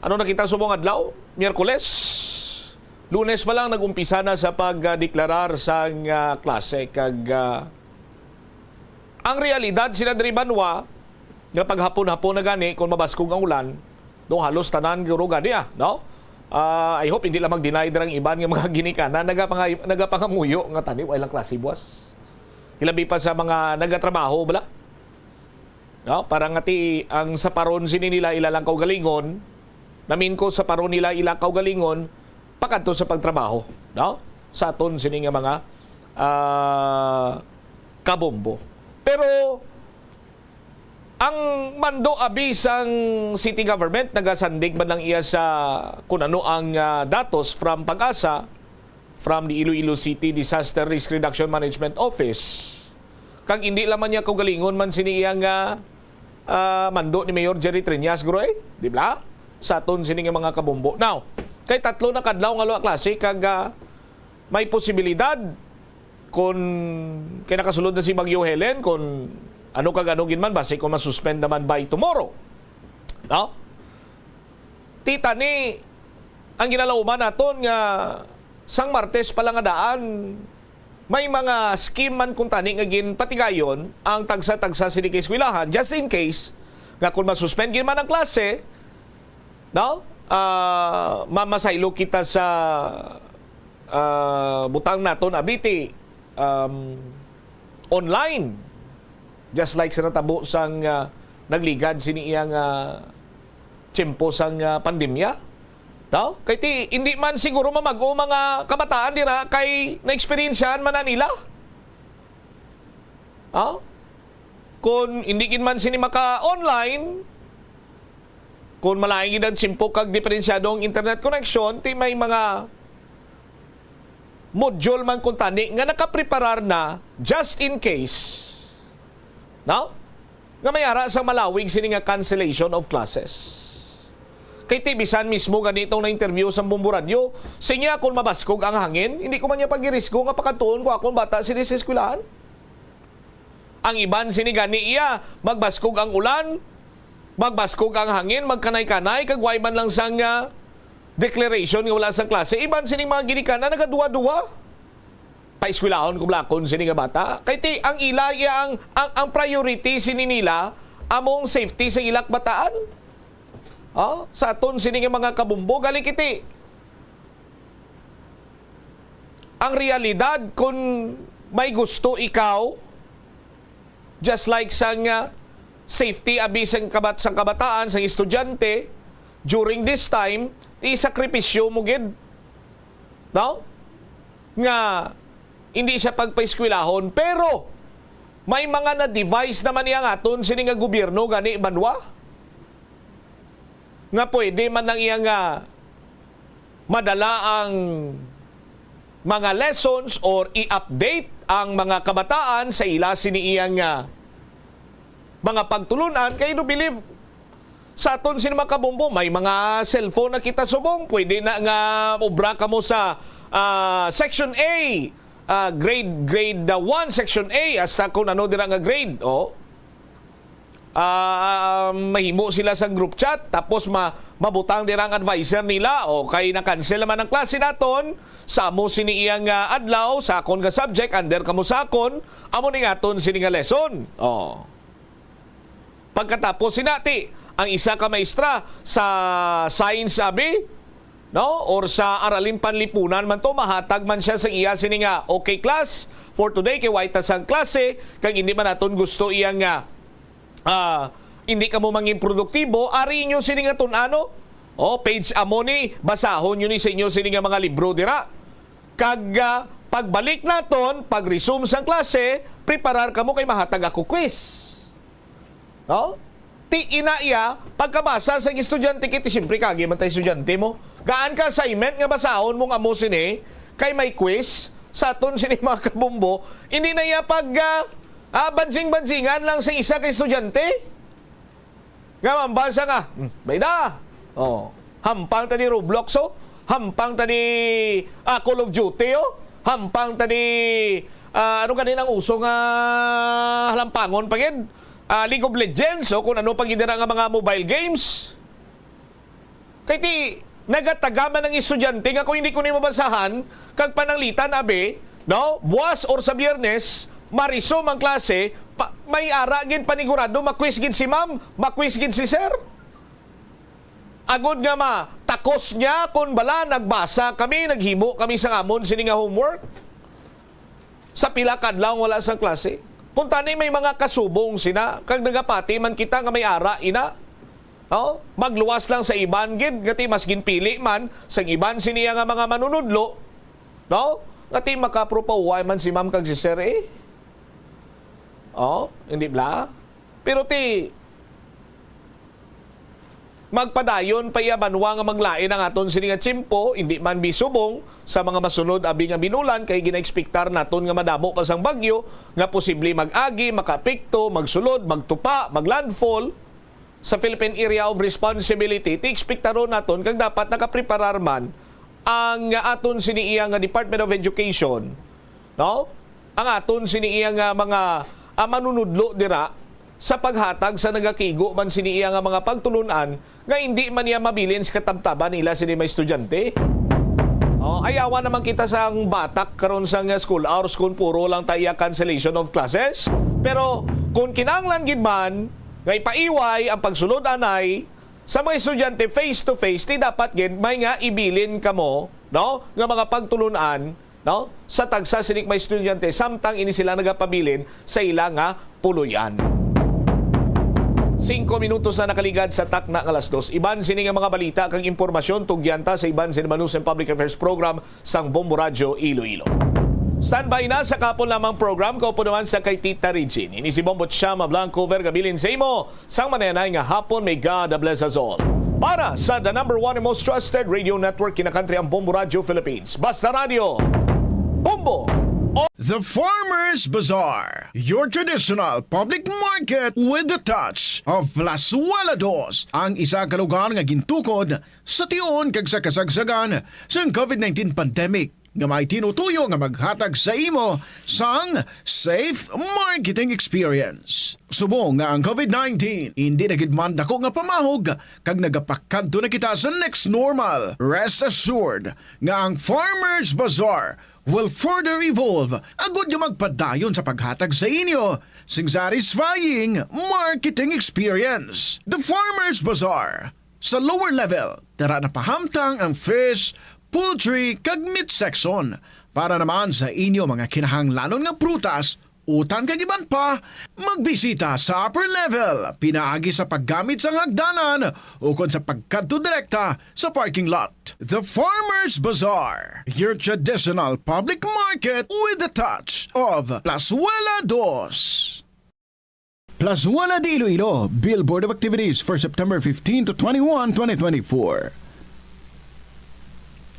ano na kita subong adlaw? Miyerkules. Lunes pa lang nag-umpisa na sa pagdeklarar sang, ah, klase kag, ah, ang realidad sila diri banwa nga paghapon-hapon na gani kung mabaskog ang ulan, do halos tanan guro gani, ah, no? Ah, I hope hindi lang mag-deny dirang iban nga mga ginikanan nagapanga-, nagapangamuyo nga tani wa ilang klase buwas. Hilabi pa sa mga nagatrabaho bala. No? Para nga ti ang saparon sini nila ila lang kaugalingon, namin ko saparon nila ila kaugalingon, pakadto sa pagtrabaho, no? Sa aton sini nga mga, ah, kabombo. Pero ang mando abi sang city government nagasandig man lang iya sa kun ano ang, ah, datos from PAGASA, from the Iloilo City Disaster Risk Reduction Management Office. Kag hindi lang man niya kaugalingon man sini iya nga, ah, mando ni Mayor Jerry Treñas, guro, eh. Di ba? Sa aton sini nga mga kabumbo. Now, kay tatlo na kadlaw nga wala klase, kag, ah, may posibilidad kung kay nakasulod na si Bagyo Helen, kung ano kag ano gid man, basi kung masuspend naman by tomorrow. No? Tita ni, ang ginalauman naton nga sang Martes pa lang nga daan, may mga scheme man kuntani nga ginpatigayon ang tagsa-tagsa sini ka eskwelahan, just in case nga kung masuspend gid man ang klase, no? Ah, ma-, masaylo kita sa, ah, butang naton, abi, ti, um, online. Just like sa natabo sang, ah, nagligad sini iya nga tiyempo sang, ah, pandemya. No? Kay ti, hindi man siguro mamag-o mga kabataan dira kay naeksperyensyahan man na nila. Ha? Kung hindi gid man sini maka-online, kung malain gid ang tiyempo kag diferensyado ang internet connection, ti may mga module man kuntani nga nakapreparar na just in case. No? Nga may ara sang malawig sini nga cancellation of classes. Kay ti bisan mismo gani tong na-interview sa Bombo Radyo, sa inyo, kung mabaskog ang hangin, hindi ko man niya pagirisko nga pakadtuon ko akong bata sini sa eskwelahan. Ang iban sini gani iya, magbaskog ang ulan, magbaskog ang hangin, magkanay-kanay, kag way man lang sang, ah, declaration nga wala sang klase. Iban sini mga ginikanan, nagaduwa-duwa. Paeskwelahon ko bala akon sini nga bata. Kay ti, ang ila, iya ang, ang, ang priority sini nila, among safety sa ila kabataan. Oh, sa aton sini nga mga kabumbo, gali kiti. Ang realidad, kung may gusto ikaw, just like sang, ah, safety abi sang kabat-, sang kabataan, sang estudyante, during this time, ti sakripisyo mo gid. No? Nga hindi siya pagpaeskwelahon, pero may mga na-devise naman niya nga aton sini nga gobyerno gani banwa nga pwede man lang iya nga madala ang mga lessons or i-update ang mga kabataan sa ila sini iya nga mga pagtulunan. Kay do believe sa aton sini mga kabumbo, may mga cellphone na kita subong. Pwede na nga obra kamo sa, ah, section A, ah, grade, grade, ah, one, section A, hasta kung ano dira nga grade. Oh. Ah, mahimo sila sa group chat, tapos ma-, mabutang dira ang adviser nila, "O, kay na-cancel naman ang klase naton, sa amo sini iyang, ah, adlaw, sa akon nga subject, under kamo sa akon, amo ni nga aton sini nga lesson." Oh. Pagkatapos sina, ti, ang isa ka maestra sa science, abi, no? Or sa araling panlipunan man to, mahatag man siya sa iya sini nga, "Okay, class, for today, kay way ta sang klase, kag hindi man naton gusto iya nga, ah, hindi kamo mangin produktibo, ari inyo sini nga tun-ano. O, page amo ni, basahon nyo ni sa inyo sini nga mga libro dira. Kag, ah, pagbalik naton, pag-resume sang klase, preparar kamo kay mahatag ako quiz." No? Ti ina iya, pagkabasa sang estudyante, kay ti siyempre kagi man tay estudyante mo. Gaan ka assignment nga basahon mong amo sini, kay may quiz sa aton sini mga kabumbo. Hindi na iya pag, ah, ah, bansing-bansingan lang sa isa ka estudyante. Nga mambasa nga, hmm, bayda. Oh, hampang ta ni Roblox, oh. Hampang ta ni, ah, Call of Duty, oh. Hampang ta ni, ah, ano ganin ang uso nga halampangon pa gid? Ah, League of Legends, o kung ano pa gid dira nga mga mobile games. Kay ti, nagatagaman ang estudyante nga kung hindi ko ni mabasahan, kag pananglitan, abi, no? Buwas or sa Biyernes, ma-resume ang klase, pa-, may ara gid panigurado, ma-quiz gid si ma'am, ma-quiz gid si sir. Agod nga matakos niya kung bala nagbasa kami, naghimo kami sa amon sini nga homework sa pila ka adlaw nga wala sang klase. Kung tani may mga kasubong sina, kag nagapati man kita nga may ara ina. Oh, magluwas lang sa iban gid, nga ti mas ginpili man sang iban sini nga mga manunudlo, no? Nga ti makapropahuway man si ma'am kag si sir, eh. Oh, hindi bla? Pero ti, Magpadayon pa iya banwa nga maglain ang aton sini nga tiyempo, indi man bisubong sa mga masunod abi nga binulan, kay ginaekspektar naton nga madamo pa sang bagyo nga posible mag-agi, makaapekto, magsulod, magtupa, maglandfall sa Philippine Area of Responsibility. Ti ekspektaron naton kag dapat nakapreparar man ang aton sini iya nga Department of Education, no? Ang aton sini iya nga mga, ah, manunudlo dira sa paghatag sa nagakigo man sini iya nga mga pagtulon-an nga indi man niya mabilin sa katabtaban nila sini mga estudyante. Oh, ayawan naman kita sang batak karon sang school hours kung puro lang ta iya cancellation of classes. Pero kung kinahanglan gid man nga ipaiway ang pagsulod anay sa mga estudyante face to face, ti dapat gid may nga ibilin kamo, no, nga mga pagtulon-an, no, sa tagsa sining mga estudyante samtang ini sila nagapabilin sa ila nga puloy-an. Singko minutos na nakaligad sa takna nga alas dos. Iban sini nga mga balita kag impormasyon tugyan ta sa iban sini Manusen Public Affairs Program sang Bombo Radyo Iloilo. Standby na sa kahapon lamang program, kaupo naman sa kay Tita Regine. Ini si Bombo Chama Blanco, Vergabilin sa imo sang manayanay nga hapon. May God bless us all. Para sa the number one and most trusted radio network in the country, ang Bombo Radyo Philippines. Basta Radyo, Bombo! The Farmers Bazaar, your traditional public market with the touch of Plazuela Dos, ang isa ka lugar nga gintukod sa tion kag sa kasagsagan sang COVID nineteen pandemic, nga may tinutuyo nga maghatag sa imo sang safe marketing experience. Subong nga ang COVID nineteen indi na gid man dako nga pamahog kag nagapakadto na kita sa next normal, rest assured nga ang Farmers Bazaar will further evolve agud nga magpadayon sa paghatag sa inyo sing satisfying marketing experience. The Farmers Bazaar, sa lower level, tara na pahamtang ang fish, poultry, kag meat section. Para naman sa inyo mga kinahanglanon nga prutas, utan kag iban pa, magbisita sa upper level, pinaagi sa paggamit sang hagdanan ukon sa pagkadto direkta sa parking lot. The Farmers Bazaar, your traditional public market with the touch of Plazuela Dos. Plazuela de Iloilo, Billboard of Activities for September fifteen to twenty-one, twenty twenty-four.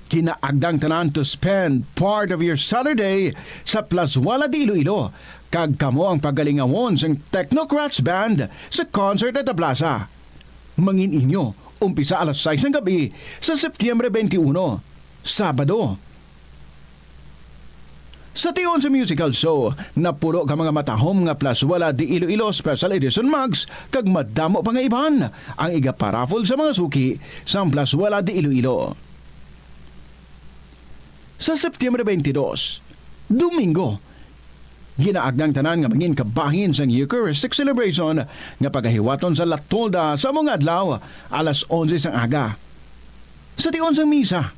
Ginaagdang tanan to spend part of your Saturday sa Plazuela de Iloilo, kag kamo ang pagalingawon sang Technocrats Band sa concert at the plaza. Mangin inyo, umpisa alas sais sang gabi sa Septiembre twenty-one, Sabado. Sa tion sa musical show, napulo ka mga matahom nga Plazuela de Iloilo Special Edition mugs kag madamo pa nga iban ang igaparaffle sa mga suki sang Plazuela de Iloilo. Sa Septiembre twenty-two, Domingo, ginaagdang tanan nga mangin kabahin sang Eucharistic celebration nga pagahiwaton sa La Tolda sa amo nga adlaw, alas onse sang aga. Sa tion sang misa,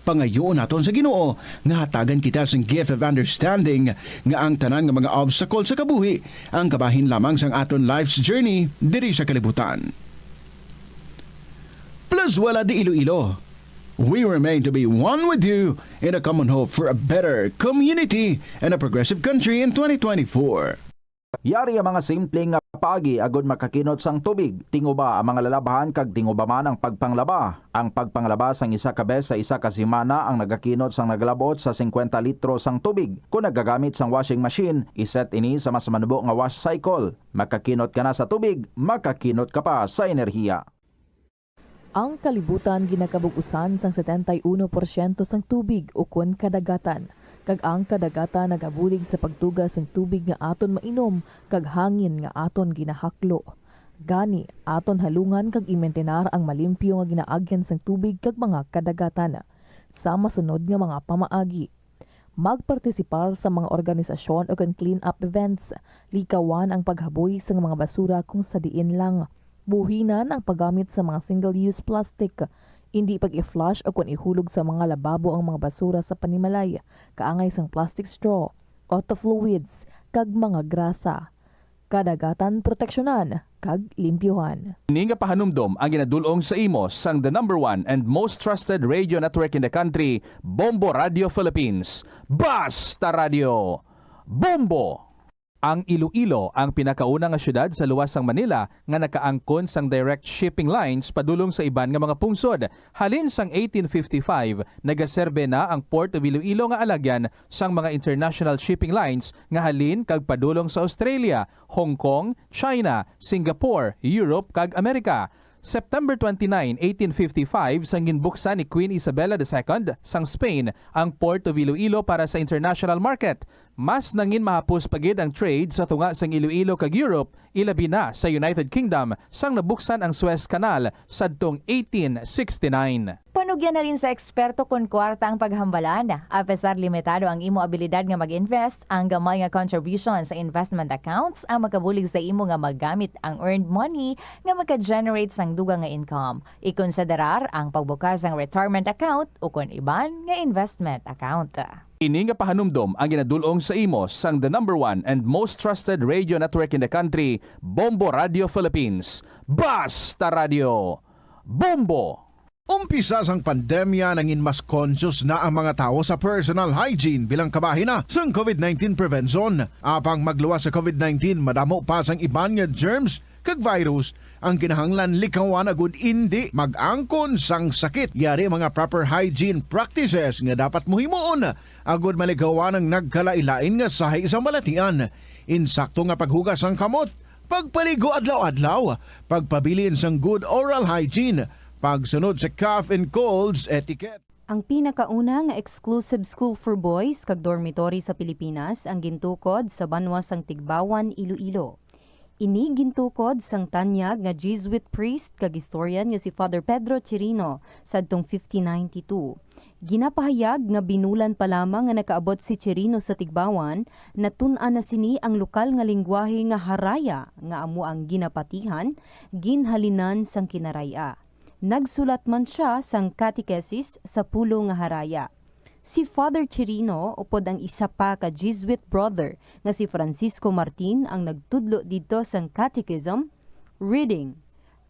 pangayoon naton sa Ginoo nga hatagan kita sing gift of understanding nga ang tanan nga mga obstacle sa kabuhi ang kabahin lamang sang aton life's journey diri sa kalibutan. Plazuela de Iloilo, we remain to be one with you in a common hope for a better community and a progressive country in twenty twenty-four. Yari ang mga simple nga paagi agud makakinot sang tubig. Tinguba ang mga lalabhan kag tinguba man ang pagpanglaba. Ang pagpanglaba sang isa ka bes sa isa ka semana ang nagakinot sang nagalabot sa singkwenta litro sang tubig. Kon nagagamit sang washing machine, iset ini sa mas manubo nga wash cycle. Makakinot ka na sa tubig, makakinot ka pa sa enerhiya. Ang kalibutan ginakabug-usan sang setenta y uno porsyento sang tubig ukon kadagatan, kag ang kadagatan nagabulig sa pagtuga sang tubig nga aton mainom kag hangin nga aton ginahaklo. Gani, aton halungan kag imintenar ang malimpyo nga ginaagyan sang tubig kag mga kadagatan. Sa masunod nga mga pamaagi, magpartisipar sa mga organisasyon ukon clean-up events. Likawan ang paghaboy sang mga basura kung sa diin lang. Buhinan ang paggamit sa mga single-use plastic. Indi pag-i-flush ukon ihulog sa mga lababo ang mga basura sa panimalay, kaangay sang plastic straw, auto fluids, kag mga grasa. Kadagatan proteksyonan kag limpyuhan. Ini nga pahanumdom ang ginadul-ong sa imo sang the number one and most trusted radio network in the country, Bombo Radio Philippines. Basta Radio, Bombo! Ang Iloilo ang pinakauna nga siyudad sa luwas sang Manila nga nakaangkon sang direct shipping lines padulong sa iban nga mga pungsod. Halin sang eighteen fifty-five, nagaserbe na ang Port of Iloilo nga alagyan sang mga international shipping lines nga halin kag padulong sa Australia, Hong Kong, China, Singapore, Europe, kag Amerika. September twenty-nine, eighteen fifty-five, sang ginbuksan ni Queen Isabella the Second sang Spain ang Port of Iloilo para sa international market, mas nangin mahapos pa gid ang trade sa tunga sang Iloilo kag Europe, ilabi na sa United Kingdom, sang nabuksan ang Suez Canal sadtong eighteen sixty-nine. Panugyan na rin sa eksperto kon kwarta ang paghambalan. Apesar limitado ang imo abilidad nga mag-invest, ang gamay nga contribution sa investment accounts ang makabulig sa imo nga magamit ang earned money nga maka-generate sang dugang nga income. Ikonsiderar ang pagbukas sang retirement account ukon iban nga investment account. Ini nga pahanumdom ang ginadul-ong sa imo sang the number one and most trusted radio network in the country, Bombo Radio Philippines. Basta Radio, Bombo! Umpisa sang pandemya, nangin mas conscious na ang mga tawo sa personal hygiene bilang kabahin na sang covid nineteen prevention. Apang magluwas sa covid nineteen, madamo pa sang iban nga germs kag virus ang kinahanglan likawan agud indi mag-angkon sang sakit. Yari mga proper hygiene practices nga dapat mo himuon agud malikawan ang nagkalain-lain nga sahi sang balatian. Insakto nga paghugas sang kamot, pagpaligo adlaw-adlaw, pagpabilin sang good oral hygiene, pagsunod sa cough and colds etiquette. Ang pinakauna nga exclusive school for boys kag dormitory sa Pilipinas ang gintukod sa banwa sang Tigbawan, Iloilo. Ini gintukod sang tanyag nga Jesuit priest kag historian nga si Father Pedro Chirino sadtong fifteen ninety-two. Ginapahayag nga binulan pa lamang nga nakaabot si Chirino sa Tigbawan, natun-an na sini ang lokal nga linggwahe nga Haraya, nga amo ang ginapatihan, ginhalinan sang Kinaray-a. Nagsulat man sia sang catechesis sa pulo nga Haraya. Si Father Chirino upod ang isa pa ka Jesuit brother nga si Francisco Martin ang nagtudlo didto sang catechism, reading,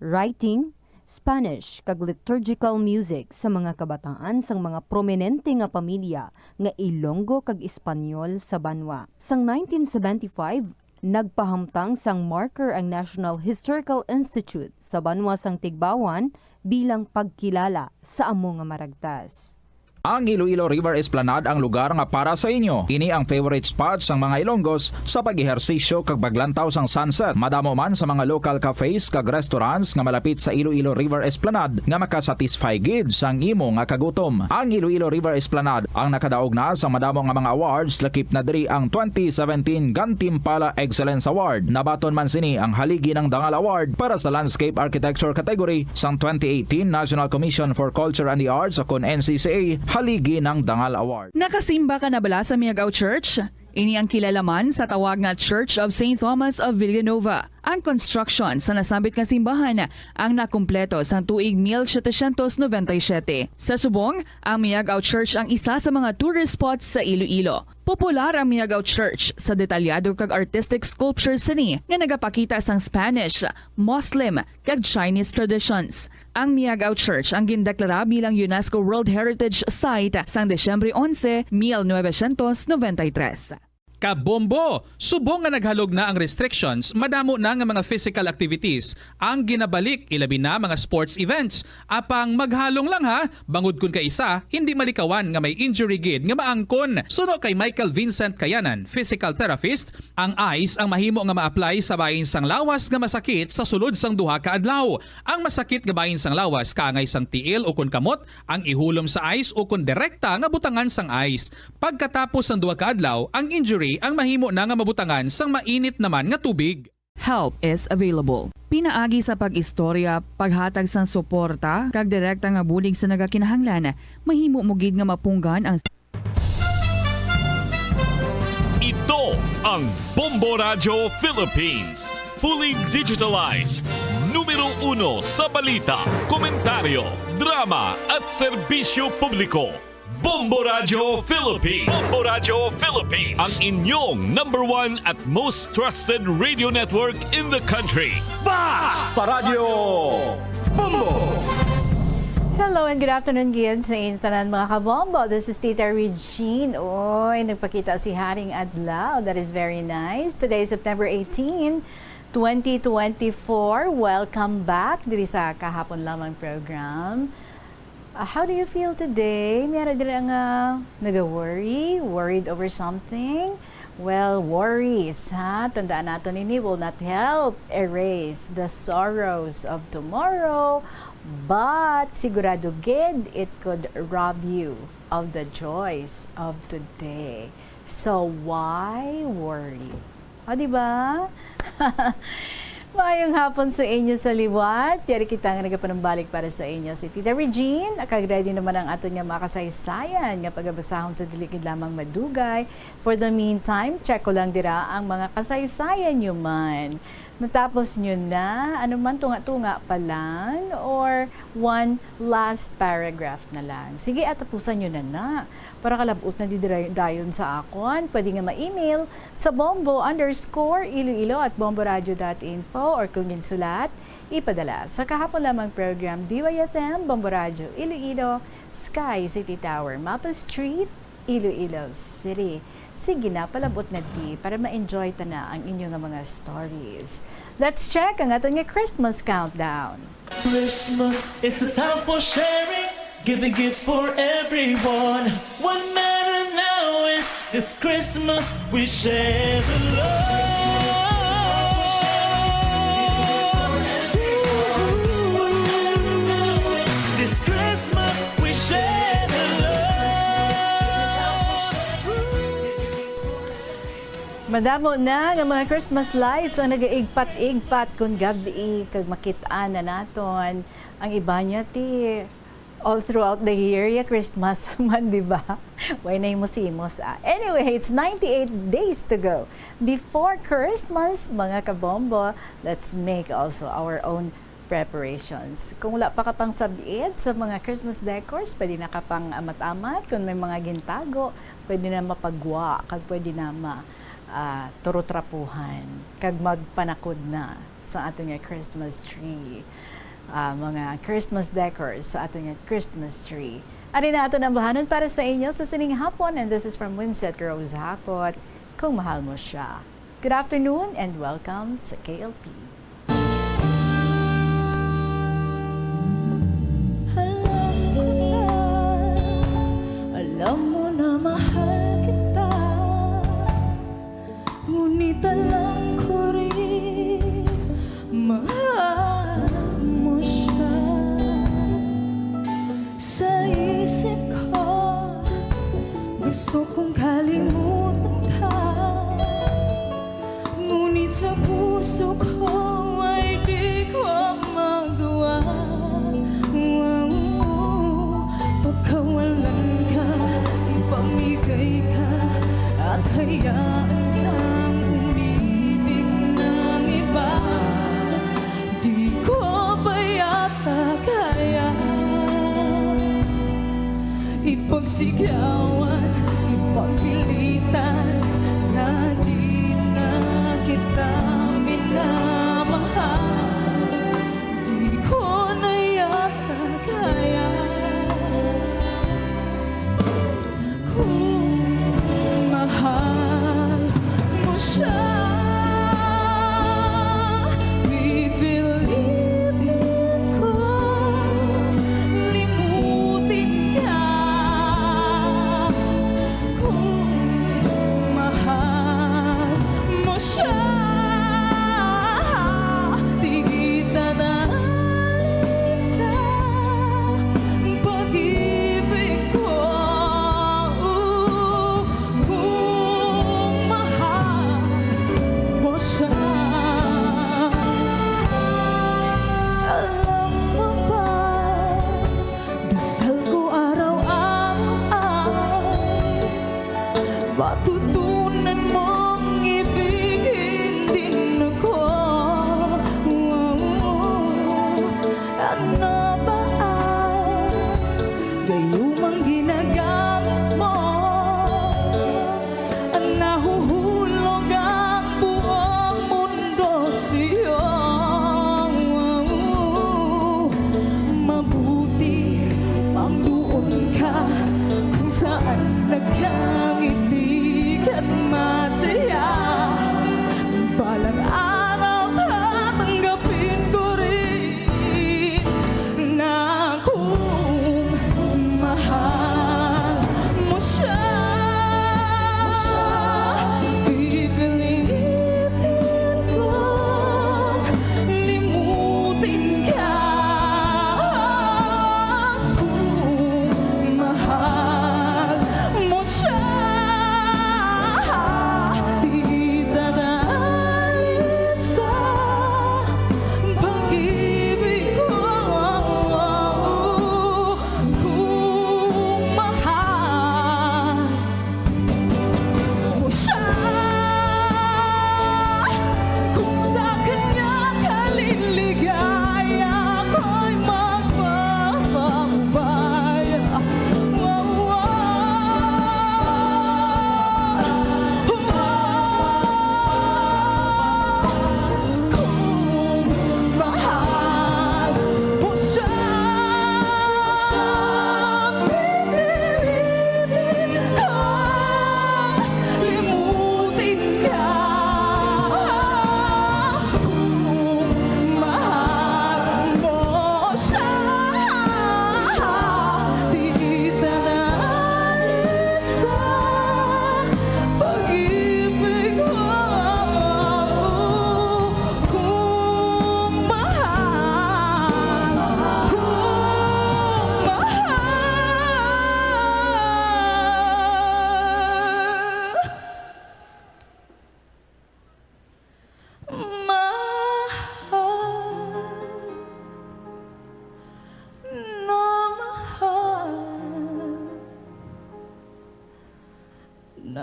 writing, Spanish, kag liturgical music sa mga kabataan sang mga prominente nga pamilya nga Ilonggo kag Espanyol sa banwa. Sang nineteen seventy-five, nagpahamtang sang marker ang National Historical Institute sa banwa sang Tigbawan bilang pagkilala sa amo nga maragtas. Ang Iloilo River Esplanade ang lugar nga para sa inyo. Ini ang favorite spot sang mga Ilonggos sa pag-ehersisyo kag paglantaw sang sunset. Madamo man sa mga local cafes kag restaurants nga malapit sa Iloilo River Esplanade nga makasatisfy gid sang imo nga kagutom. Ang Iloilo River Esplanade ang nakadaog na sa madamo nga mga awards, lakip na diri ang twenty seventeen Gantimpala Excellence Award. Nabaton man sini ang Haligi ng Dangal Award para sa Landscape Architecture category sang twenty eighteen National Commission for Culture and the Arts, o kon N C C A, Haligi ng Dangal Award. Nakasimba ka na bala sa Miagao Church? Ini ang kilala man sa tawag nga Church of Saint Thomas of Villanova. Ang construction sa nasambit nga simbahan ang nakumpleto sang tuig mil setecientos noventa y siete. Sa subong, ang Miagao Church ang isa sa mga tourist spots sa Iloilo. Popular ang Miagao Church sa detalyado kag artistic sculptures sini nga nagapakita sang Spanish, Muslim, kag Chinese traditions. Ang Miagao Church ang gindeklara bilang UNESCO World Heritage Site sang Disyembre onse, mil novecientos noventa y tres. Kabombo! Subong nga naghalog na ang restrictions, madamo na nga mga physical activities ang ginabalik, ilabi na mga sports events. Apang maghalong lang ha, bangod kun kaisa, hindi malikawan nga may injury gid nga maangkon. Suno kay Michael Vincent Kayanan, physical therapist, ang ice ang mahimo nga ma-apply sa bahin sang lawas nga masakit sa sulod sang duha ka adlaw. Ang masakit nga bahin sang lawas kaangay sang tiil ukon kamot, ang ihulom sa ice ukon direkta nga butangan sang ice. Pagkatapos sang duha ka adlaw, ang injury ang mahimo na nga mabutangan sang mainit naman nga tubig. Help is available. Pinaagi sa pag-istorya, paghatag sang suporta, kag direkta nga bulig sa nagakinahanglan, mahimo mo gid nga mapunggan ang Ito ang Bombo Radyo Philippines. Fully digitalized. Numero uno sa balita, komentaryo, drama, at serbisyo publiko. Bombo Radyo Philippines. Bombo Radyo Philippines. Ang inyong number one at most trusted radio network in the country. Basta Radyo Bombo! Hello and good afternoon gid sa inyo tanan, mga kabombo. This is Tita Regine. Oy, nagpakita si Haring Adlaw. That is very nice. Today is September eighteen, twenty twenty-four. Welcome back diri sa Kahapon Lamang program. Uh, how do you feel today? May ara dira nga naga-worry, worried over something? Well, worries, ha? Tandaan nato, nini will not help erase the sorrows of tomorrow, but sigurado gid it could rob you of the joys of today. So why worry? O, di ba? Maayong hapon sa inyo sa liwat. Yari kita nga nagapanumbalik para sa inyo si Tita Regine. Kag ready naman ang aton nga mga kasaysayan nga pagabasahon sa dili gid lamang madugay. For the meantime, check ko lang dira ang mga kasaysayan nyo man. Natapos nyo na? Ano man, tunga-tunga pa lang? Or one last paragraph na lang? Sige, at tapusan nyo na na. Para kalabot na di diray-, dayon sa akon, pwede nga ma-email sa bombo underscore iloilo at bomboradio dot info, or kung ginsulat, ipadala sa Kahapon Lamang Program, D Y F M, Bombo Radyo Iloilo, Sky City Tower, Mapa Street, Iloilo City. Sige na, palabot na di para ma-enjoy ta na ang inyo nga mga stories. Let's check ang aton nga Christmas countdown. Christmas is a time for sharing, giving gifts for everyone. What matter now is this Christmas we share the love. This Christmas we share the love. Madamo na nga mga Christmas lights ang nagaigpat-igpat kon gab-i, kag makit-an na naton ang iba niya ti all throughout the year, ya Christmas man, di ba? Way na himos-himos, ah. Anyway, it's ninety-eight days to go before Christmas, mga kabombo. Let's make also our own preparations. Kung wala pa ka pang sab-it sa mga Christmas decors, pwede na ka pang amat-amat. Kung may mga gintago, pwede na mapagwa, kag pwede na ma-, ah, turutrapuhan, kag magpanakod na sa aton nga Christmas tree, ah, mga Christmas decors sa aton nga Christmas tree. Ari na aton ambahanon para sa inyo sa sining hapon, and this is from Winsett Rose Hakot, Kung Mahal Mo Siya. Good afternoon and welcome sa K L P. Alam ko na, alam mo na mahal kita. Ngunit alam ko rin, mahal mo siya. Sa isip ko, gusto kong kalimutan ka. Ngunit sa puso ko ay di ko magawa. Pagkawalan ka, ipamigay ka, at hayaan kang umibig ng iba. Di ko pa yata kaya ipagsigawan, ipagpilitan na di na kita minamahal. Di ko na yata kaya. Kung mahal mo siya, pipilitin ko limutin ka. Kung mahal mo siya, di kita na alis sa pag-ibig ko. Kung mahal mo siya, alam mo ba, dasal ko araw-araw ay matutunan mong ibigin din ako. Ano ba ang gayumang ginagamit mo? Nahuhulog ang buong mundo sa'yo. Mabuti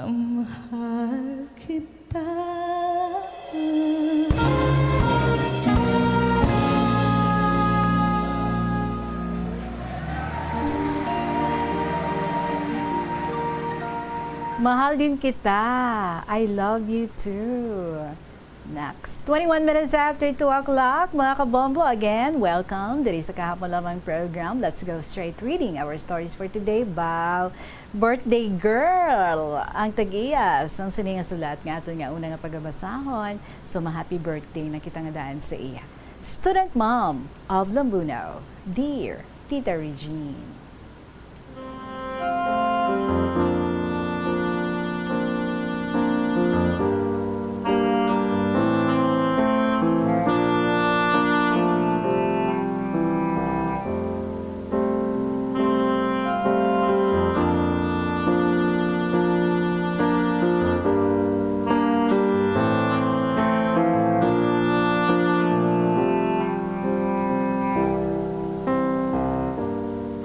Mahal kita. Mahal din kita. I love you too. Next, twenty-one minutes after two o'clock, mga kabombo, again, welcome diri sa kahapon lamang program, Let's Go Straight Reading. Our stories for today, bow, birthday girl ang tag-iya sang sini nga sulat nga aton nga una nga pagabasahon. So, ma-happy birthday na kita nga daan sa iya. Student mom of Lambuno, dear Tita Regine.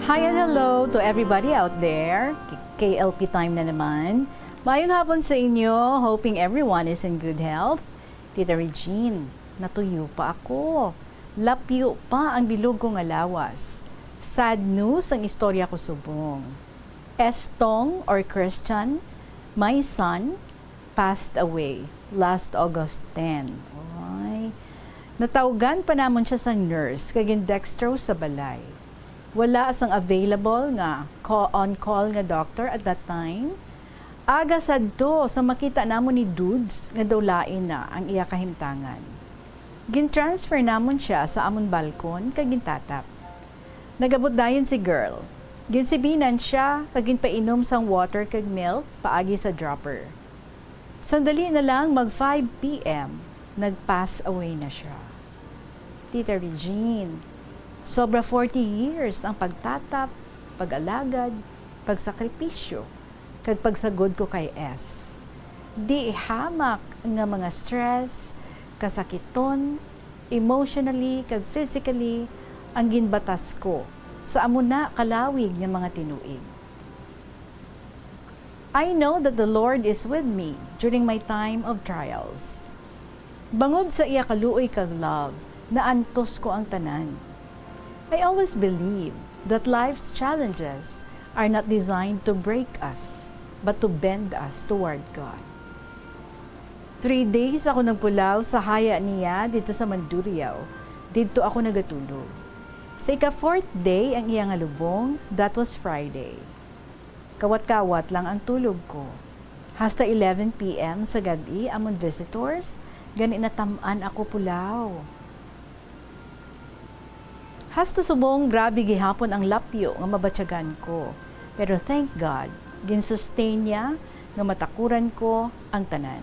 Hi and hello to everybody out there. K-, K L P time na naman. Maayong hapon sa inyo. Hoping everyone is in good health. Tita Regine, natuyo pa ako. Lapyo pa ang bilog ko nga lawas. Sad news ang istorya ko subong. Estong or Christian, my son, passed away last August ten. Oy. Natawgan pa namon siya sang nurse kag gin-dextrose sa balay. Wala sang available nga ca-, on-call nga doctor at that time. Aga sadto sa makita namon ni Dudes nga daw lain na ang iya kahimtangan. Gin-transfer namon siya sa amon balkon kag gintatap. Nag-abot dayon si Girl. Ginsibinan siya kag ginpainom sang water kag milk paagi sa dropper. Sandali na lang mag five P M, nag-pass away na siya. Tita Regine, sobra forty years ang pagtatap, pag-alagad, pagsakripisyo, kag pagsagod ko kay S. Di hamak nga mga stress, kasakiton, emotionally kag physically ang ginbatas ko sa amo na kalawig nga mga tinuig. I know that the Lord is with me during my time of trials. Bangod sa iya kaluoy kag love, naantos ko ang tanan. I always believe that life's challenges are not designed to break us, but to bend us toward God. Three days ako nagpulaw sa haya niya didto sa Mandurriao. Didto ako nagatulog. Sa ika-fourth day ang iya nga lubong, that was Friday. Kawat-kawat lang ang tulog ko. Hasta eleven P M sa gab-i, amon visitors, gani natam-an ako pulaw. Hasta subong, grabe gihapon ang lapyo nga mabatyagan ko. Pero thank God, gin-sustain niya nga matakuran ko ang tanan.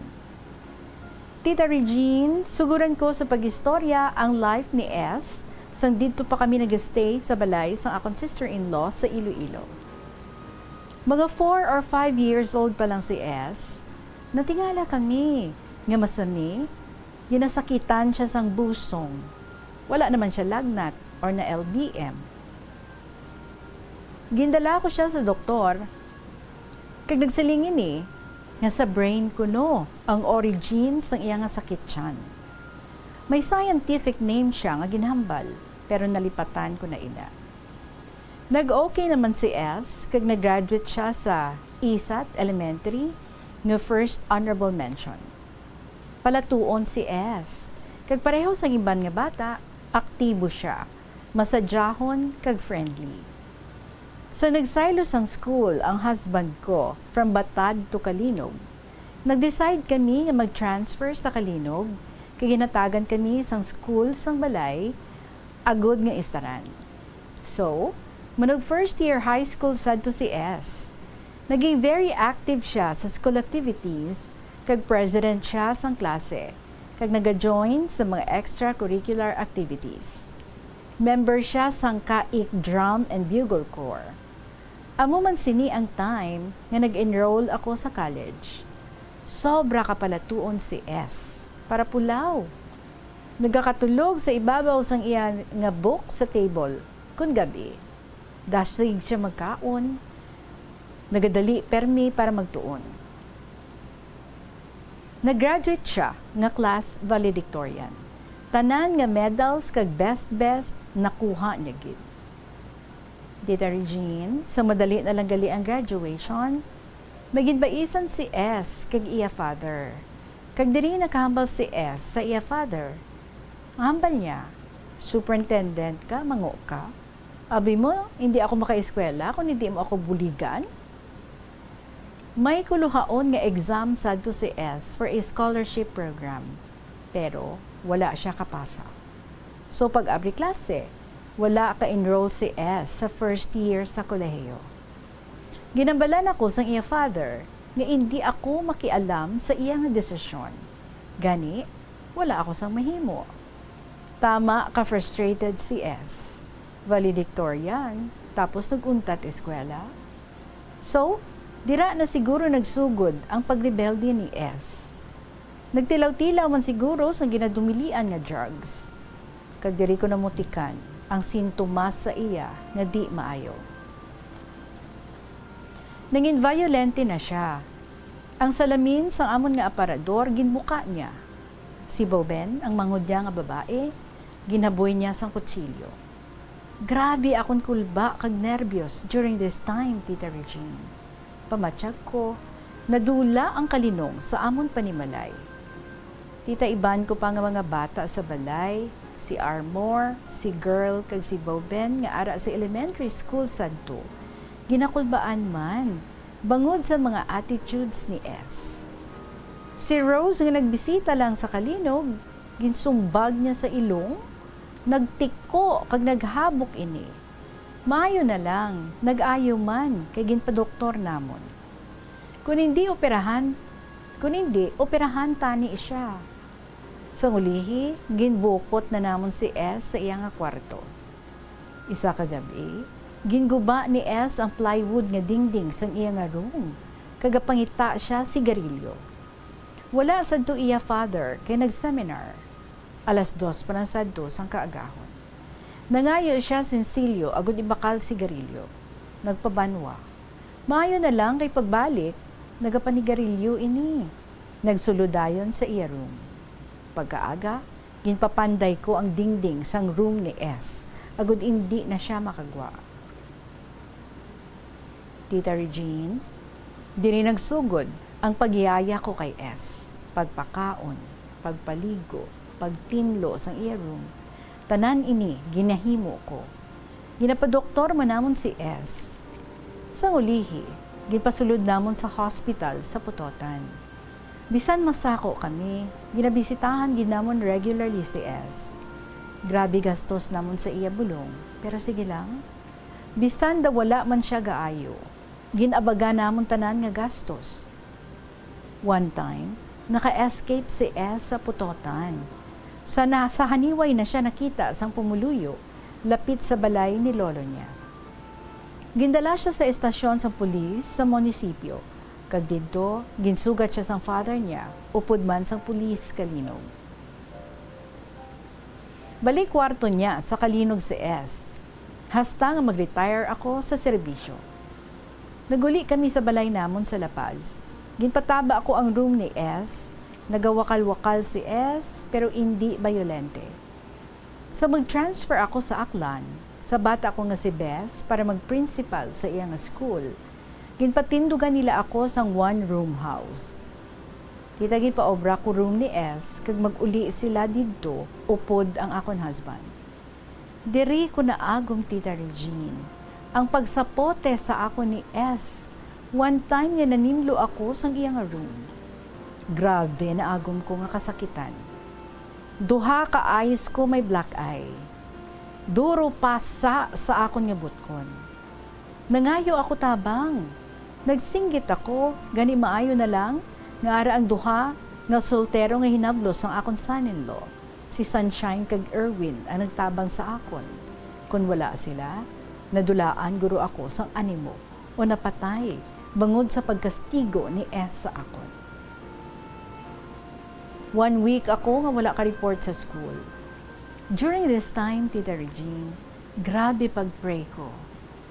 Tita Regine, suguran ko sa pag-istorya ang life ni S sang didto pa kami nag-stay sa balay sang akon sister-in-law sa Iloilo. Mga four or five years old pa lang si S, natingala kami nga masami, ginasakitan siya sang busong. Wala naman siya lagnat or na-L B M. Gindala ko siya sa doktor, kag nagsiling ini nga sa brain kuno ang origin sang iya nga sakit tiyan. May scientific name siya nga ginhambal, pero nalipatan ko na ina. Nag-okay naman si S, kag nag-graduate siya sa isat Elementary nga first honorable mention. Palatuon si S, kag pareho sang iban nga bata, aktibo siya, masadyahon, kag friendly. Sa nagsaylo sang school ang husband ko from Batad to Calinog, nag-decide kami nga mag-transfer sa Calinog, kay ginhatagan kami sang school sang balay agod nga istaran. So, manug first year high school sadto si S. Naging very active siya sa school activities, kag president siya sang klase, kag naga-join sa mga extracurricular activities. Member siya sang Kaik Drum and Bugle Corps. Amo man sini ang time nga nag-enroll ako sa college. Sobra ka palatuon si S para pulaw. Nagakatulog sa ibabaw sang iya nga book sa table kon gab-i. Dasig siya magkaon. Nagadali permi para magtuon. Nag-graduate sia nga class valedictorian. Tanan nga medals kag best-best nakuha niya gid. Tita Regine, sa madali na lang gali ang graduation, may ginbaisan si S kag iya father. Kag diri nakahambal si S sa iya father. Ang hambal niya, "Superintendent ka, mango ka. Abi mo, hindi ako makaeskwela kung hindi mo ako buligan." May kuluhaon nga exam sadto si S for a scholarship program, pero wala siya kapasa. So, pag-abri klase, wala ka-enroll si S sa first year sa kolehiyo. Ginhambalan ako sang iya father nga indi ako makialam sa iya nga desisyon. Gani, wala ako sang mahimo. Tama ka frustrated si S. Valedictorian, tapos nag-untat eskwela. So, dira na siguro nagsugod ang pagrebelde ni S. Nagtilaw-tilaw man siguro sa ginadumilian nga drugs. Kag diri ko namutikan ang sintomas sa iya nga di maayo. Nangin violente na sia. Ang salamin sang amon nga aparador ginbuka niya. Si Boben, ang manghod niya nga babae, ginhaboy niya sang kutsilyo. Grabe akon kulba kag nerbyos during this time, Tita Regine. Pamatyag ko, nadula ang kalinong sa amon panimalay. Tita, iban ko pa nga mga bata sa balay, si Armor, si Girl, kag si Boben nga ara sa elementary school sadto, ginakulbaan man bangod sa mga attitudes ni S. Si Rose nga nagbisita lang sa kalinog, ginsumbag niya sa ilong, nagtiko kag naghabok ini. Maayo na lang, nag-ayo man kay ginpadoktor namon. Kun hindi operahan, kun hindi, operahan tani siya. Sang ulihi, ginbukot na namon si S sa iya nga kwarto. Isa ka gab-i, ginguba ni S ang plywood nga dingding sang iya nga room, kag gapangita siya sigarilyo. Wala sadto iya father kay nag-seminar. Alas dos pa lang sadto sang kaagahon. Nangayo siya sinsilyo agud ibakal sigarilyo. Nagpabanwa. Maayo na lang kay pagbalik, nagapanigarilyo ini. Nagsulod dayon sa iya room. Pagkaaga, ginpapanday ko ang dingding sang room ni S, agud indi na sia makagwa. Tita Regine, diri nagsugod ang pagyaya ko kay S, pagpakaon, pagpaligo, pagtinlo sang iya room. Tanan ini ginahimo ko. Ginapadoktor man namon si S. Sang ulihi, ginpasulod namon sa hospital sa Pototan. Bisan masako kami, ginabisitahan gid namon regularly si S. Grabe gastos namon sa iya bulong, pero sige lang. Bisan daw wala man sia gaayo, gin-abaga namon tanan nga gastos. One time, naka-escape si S sa Pototan. Sa na-, sa haniway na sia nakita sang pumuluyo, lapit sa balay ni lolo niya. Gindala sia sa estasyon sang pulis sa munisipyo, kag didto ginsugat sia sang father niya upod man sang pulis kalinog. Balik kwarto niya sa kalinog si S, hasta nga mag-retire ako sa serbisyo. Naguli kami sa balay namon sa La Paz. Ginpataba ko ang room ni S. Nagawakal-wakal si S, pero indi bayolente. Sa mag-transfer ako sa Aklan, sabat ako nga si Bes para mag-principal sa iya nga school, ginpatindugan nila ako sang one-room house. Tita, ginpaobra ko room ni S, kag mag-uli sila didto upod ang akon husband. Diri ko naagom, Tita Regine, ang pagsapote sa akon ni S, one time nga naninlo ako sang iya nga room. Grabe, naagom ko nga kasakitan. Duha ka eyes ko may black eye. Duro pasa sa akon nga butkon. Nangayo ako tabang. Nagsinggit ako, gani maayo na lang nga ara ang duha nga soltero nga hinablos sang akon son-in-law, si Sunshine kag Erwin, ang nagtabang sa akon. Kon wala sila, nadulaan guro ako sang animo o napatay bangod sa pagkastigo ni S sa akon. One week ako nga wala ka-report sa school. During this time, Tita Regine, grabe pag-pray ko.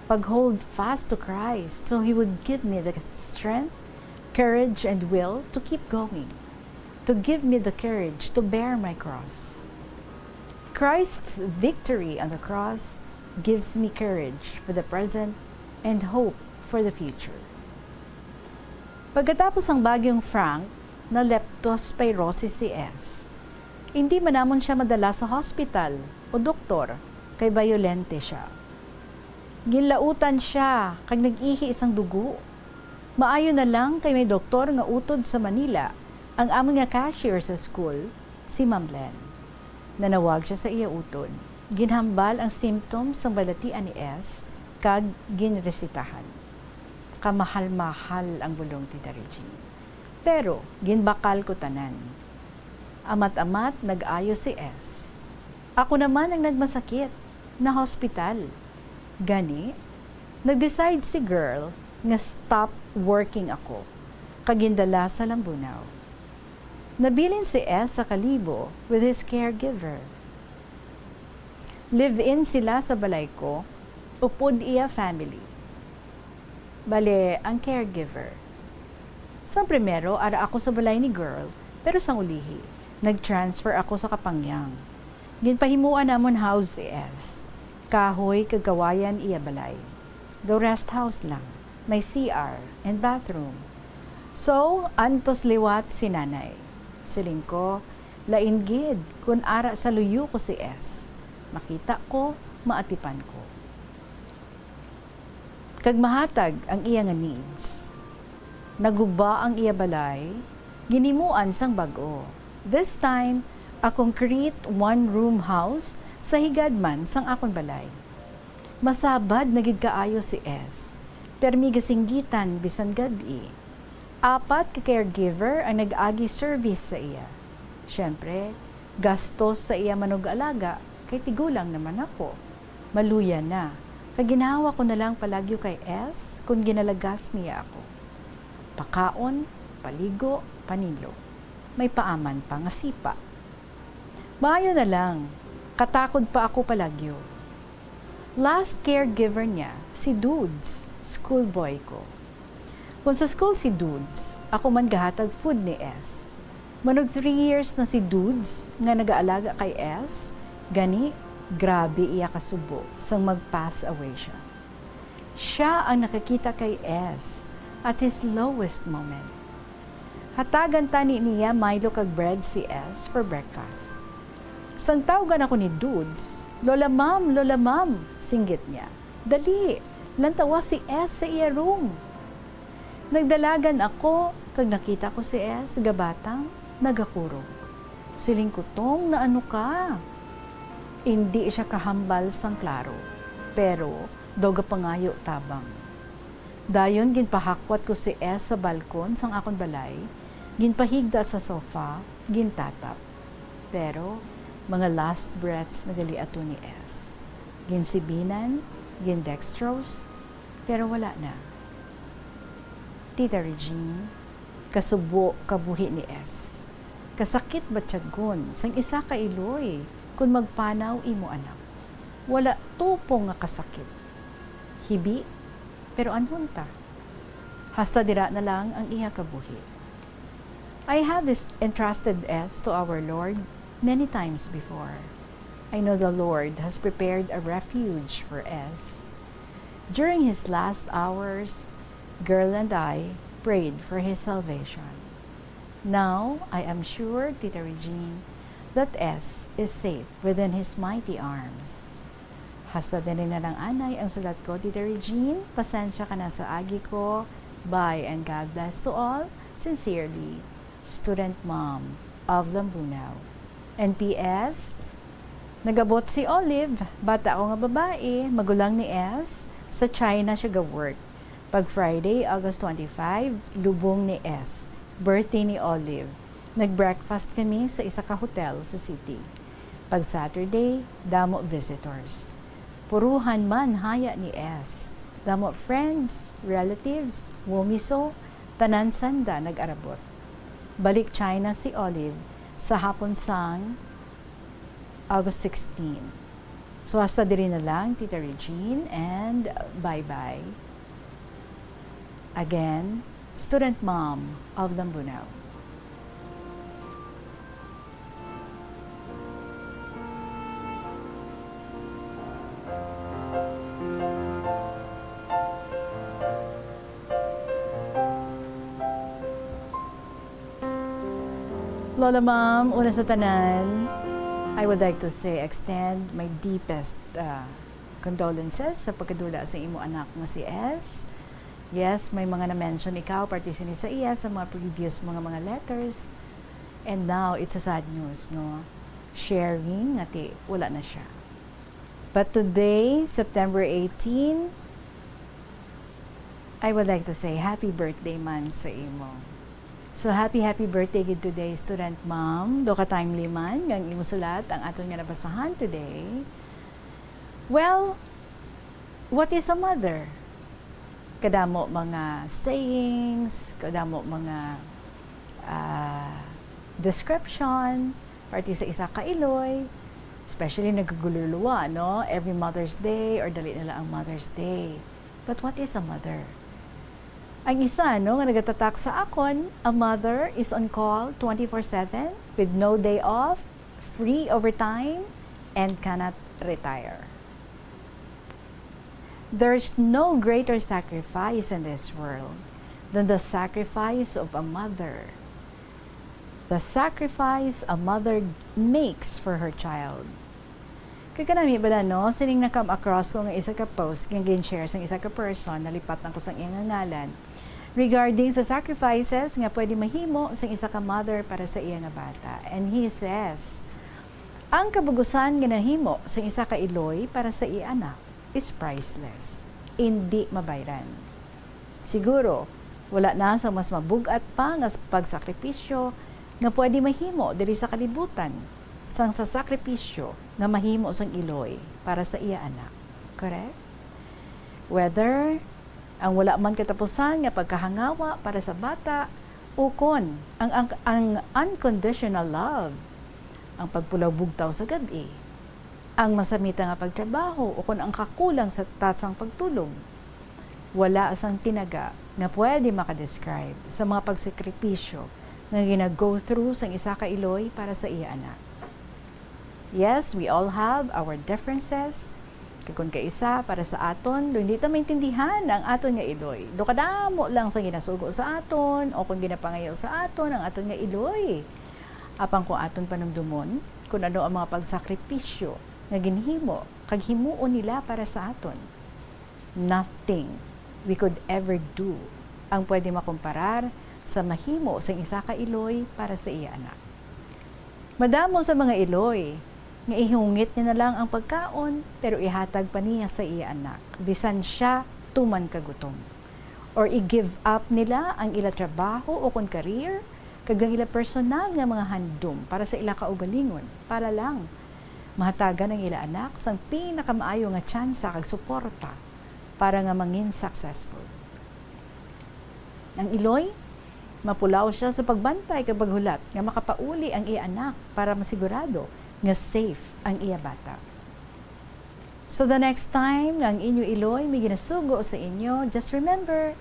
Pag-hold fast to Christ so He would give me the strength, courage, and will to keep going. to give me the courage to bear my cross. Christ's victory on the cross gives me courage for the present and hope for the future. Pagkatapos sang Bagyong Frank, na leptospirosis si S. Hindi man namon siya madala sa hospital o doktor kay bayolente siya. Ginlautan siya kag nag-ihi sang dugo. Maayo na lang kay may doktor nga utod sa Manila, ang amon nga cashier sa school, si Ma'am Len. Nanawag siya sa iya utod. Ginhambal ang symptoms sang balatian ni S kag ginresitahan. Kamahal-mahal ang bulong, Tita Regine. Pero ginbakal ko tanan. Amat-amat nag-ayo si S. Ako naman ang nagmasakit, na-hospital. Gani, nag-decide si girl nga stop working ako, kag gindala sa Lambunao. Nabilin si S sa Kalibo with his caregiver. Live-in sila sa balay ko, upod iya family. Bale, ang caregiver. Sang primero, ara ako sa balay ni girl, pero sang ulihi, nag-transfer ako sa Kapangyang. Ginpahimuan namon house si S. Kahoy kag kawayan iya balay. Daw rest house lang. May C R and bathroom. So, antos liwat si nanay. Siling ko, lain gid kun ara sa luyo ko si S. Makita ko, maatipan ko. Kag mahatag ang iya nga needs. Naguba ang iya balay, ginhimuan sang bag-o. This time, a concrete one-room house sa higad man sang akon balay. Masabad na gid kaayo si S, permi gasinggitan bisan gab-i. Apat ka caregiver ang nag-agi service sa iya. Siyempre, gastos sa iya manug-alaga kay tigulang naman ako. Maluya na, kag ginhawa ko na lang palagyo kay S kon ginalagas niya ako. Pakaon, paligo, panilo. May paaman pa nga sipa. Maayo na lang, katakod pa ako palagyo. Last caregiver niya, si Dudes, schoolboy ko. Kung sa school si Dudes, ako man gahatag food ni S. Manug three years na si Dudes nga nagaalaga kay S, gani, grabe iya kasubo sang mag-pass away siya. Siya ang nakakita kay S at his lowest moment. Hatagan tani niya Milo kag bread si S for breakfast. Sang tawgan ako ni Dudes, "Lola Ma'am, Lola Ma'am," singgit niya. "Dali, lantawa si S sa iya room." Nagdalagan ako kag nakita ko si S gabatang nagakurog. Siling ko, "Tong, naano ka?" Indi siya kahambal sang klaro, pero daw gapangayo tabang. Dayon ginpahakwat ko si S sa balkon sang akon balay, ginpahigda sa sofa, gintatap. Pero mga last breaths na gali ato ni S. Ginsibinan, gindextrose, pero wala na. Tita Regine, kasubo ka buhi ni S. Kasakit batyagon sang isa ka iloy kon magpanaw imo anak. Wala tupong nga kasakit. Hibi, pero anhon ta? Hasta dira na lang ang iya kabuhi. I have is-, entrusted S to our Lord many times before. I know the Lord has prepared a refuge for S. During his last hours, girl and I prayed for his salvation. Now, I am sure, Tita Regine, that S is safe within his mighty arms. Hasta diri na lang anay ang sulat ko, Tita Regine. Pasensya ka na sa agi ko. Bye and God bless to all. Sincerely, Student Mom of Lambunao. And P S, nagabot si Olive, bata ko nga babae, magulang ni S, sa China siya ga-work. Pag Friday, August twenty-five, lubong ni S, birthday ni Olive. Nag-breakfast kami sa isa ka hotel sa city. Pag Saturday, damo visitors. Puruhan man haya ni S. Damo friends, relatives, womiso, tanan sanda nag-arabot. Balik China si Olive sa hapon sang August sixteen. So, hasta diri na lang, Tita Regine, and bye-bye. Again, Student Mom of Lambunao. Lola Ma'am, una sa tanan, I would like to say, extend my deepest, uh, condolences sa pagkadula sa imo anak nga si S. Yes, may mga na-mention ikaw, parte sini sa iya, sa mga previous mga, mga letters. And now, it's a sad news, no? Sharing, nga ti, wala na siya. But today, September eighteen, I would like to say happy birthday man sa imo. So, happy, happy birthday gid today, student ma'am. Do ka timely man nga ang imo sulat ang aton nga nabasahan today. Well, what is a mother? Kadamo mga sayings, kadamo mga, ah, description, parte sa isa ka iloy, especially nagagululuwa, no? Every Mother's Day or dali na lang ang Mother's Day. But what is a mother? Ang isa, no, nga nagatatak sa akon, a mother is on call twenty-four seven with no day off, free overtime, and cannot retire. There's no greater sacrifice in this world than the sacrifice of a mother. The sacrifice a mother makes for her child. Kay kanami bala, no, sining na-come across ko nga isa ka post nga gin-share sang isa ka person, nalipat lang ko sang iya nga ngalan, regarding sa sacrifices nga pwede mahimo sang isa ka mother para sa iya nga bata. And he says, "Ang kabug-usan nga nahimo sang isa ka iloy para sa iya anak is priceless. Indi mabayran." Siguro, wala na sang mas mabug-at pa nga s-, pagsakripisyo nga pwede mahimo diri sa kalibutan sang sa sakripisyo nga mahimo sang iloy para sa iya anak. Correct? Whether ang wala man katapusan nga pagkahangawa para sa bata, ukon ang, ang, ang unconditional love, ang pagpulaw bugtaw sa gab-i, ang masamita nga pagtrabaho, ukon ang kakulang sa tatsang pagtulog, wala sang tinaga nga pwede makadescribe sa mga pagsakripisyo nga gina-go through sang isa ka iloy para sa iya anak. Yes, we all have our differences. Kag kon kaisa, para sa aton, do hindi ta maintindihan ang aton nga iloy. Do kadamo lang sa ginasugo sa aton o kon ginapangayo sa aton ang aton nga iloy. Apang kung aton panumdumon, kung ano ang mga pagsakripisyo nga ginhimo kag himuon nila para sa aton, nothing we could ever do ang pwede makumparar sa mahimo sang isa ka iloy para sa iya anak. Madamo sa mga iloy nga ihungit niya na lang ang pagkaon, pero ihatag pa niya sa iya anak, bisan sia tuman kagutom. Or i-give up nila ang ila trabaho o kon career, kag ang ila personal nga mga handom para sa ila kaugalingon, para lang mahatagan ang ila anak sang pinakamaayo nga tsansa kag suporta para nga mangin successful. Ang iloy, mapulaw sia sa pagbantay kag paghulat nga makapauli ang iya anak para masigurado nga safe ang iya bata. So the next time nga ang inyo iloy may ginasugo sa inyo, just remember,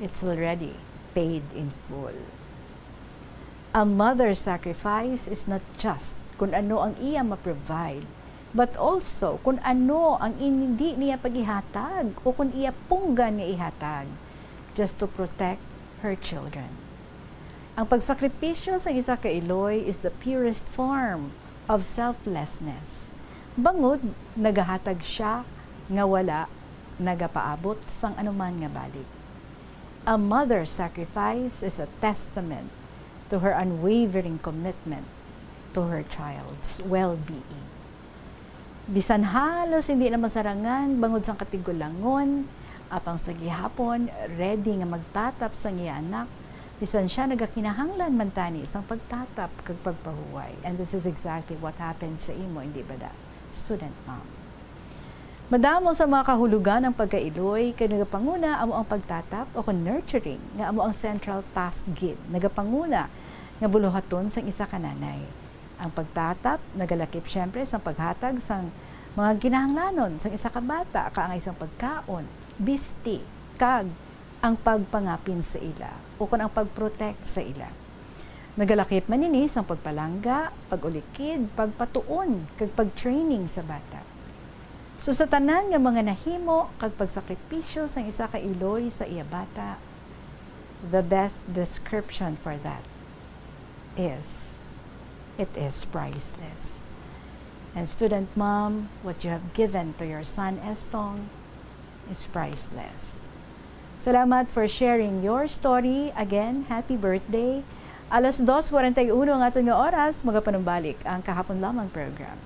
it's already paid in full. A mother's sacrifice is not just kun ano ang iya ma-provide, but also kun ano ang hindi niya pag-ihatag o kun iya punggan nga ihatag just to protect her children. Ang pagsakripisyo sa isa ka iloy is the purest form of selflessness, bangod nagahatag sia nga wala nagapaabot sang anuman nga balik. A mother's sacrifice is a testament to her unwavering commitment to her child's well-being. Bisan halos hindi na masarangan bangod sang katigulangon, apang sa gihapon, ready nga magtatap sang iya anak, bisan sia nagakinahanglan man tani sang pagtatap kag pagpahuway. And this is exactly what happened sa imo, hindi ba da, student mom? Madamo sa mga kahulogan ang pagkailoy kay nagapanguna amo ang pagtatap o kon nurturing nga amo ang central task gid. Nagapanguna nga buluhaton sang isa ka nanay. Ang pagtatap nagalakip siyempre sang paghatag sang mga kinahanglanon sang isa ka bata, kaangay sang pagkaon, bisti, kag ang pagpangapin sa ila o kon ang pag-protect sa ila. Nagalakip man ini sang pagpalangga, pag-ulikid, pagpatuon, kag pag-training sa bata. So, sa tanan nga mga nahimo kag pagsakripisyo sang isa ka iloy sa iya bata, the best description for that is, it is priceless. And student mom, what you have given to your son Estong is priceless. Salamat for sharing your story. Again, happy birthday. Alas dos forty-one ang aton nga oras, magapanumbalik ang Kahapon Lamang program.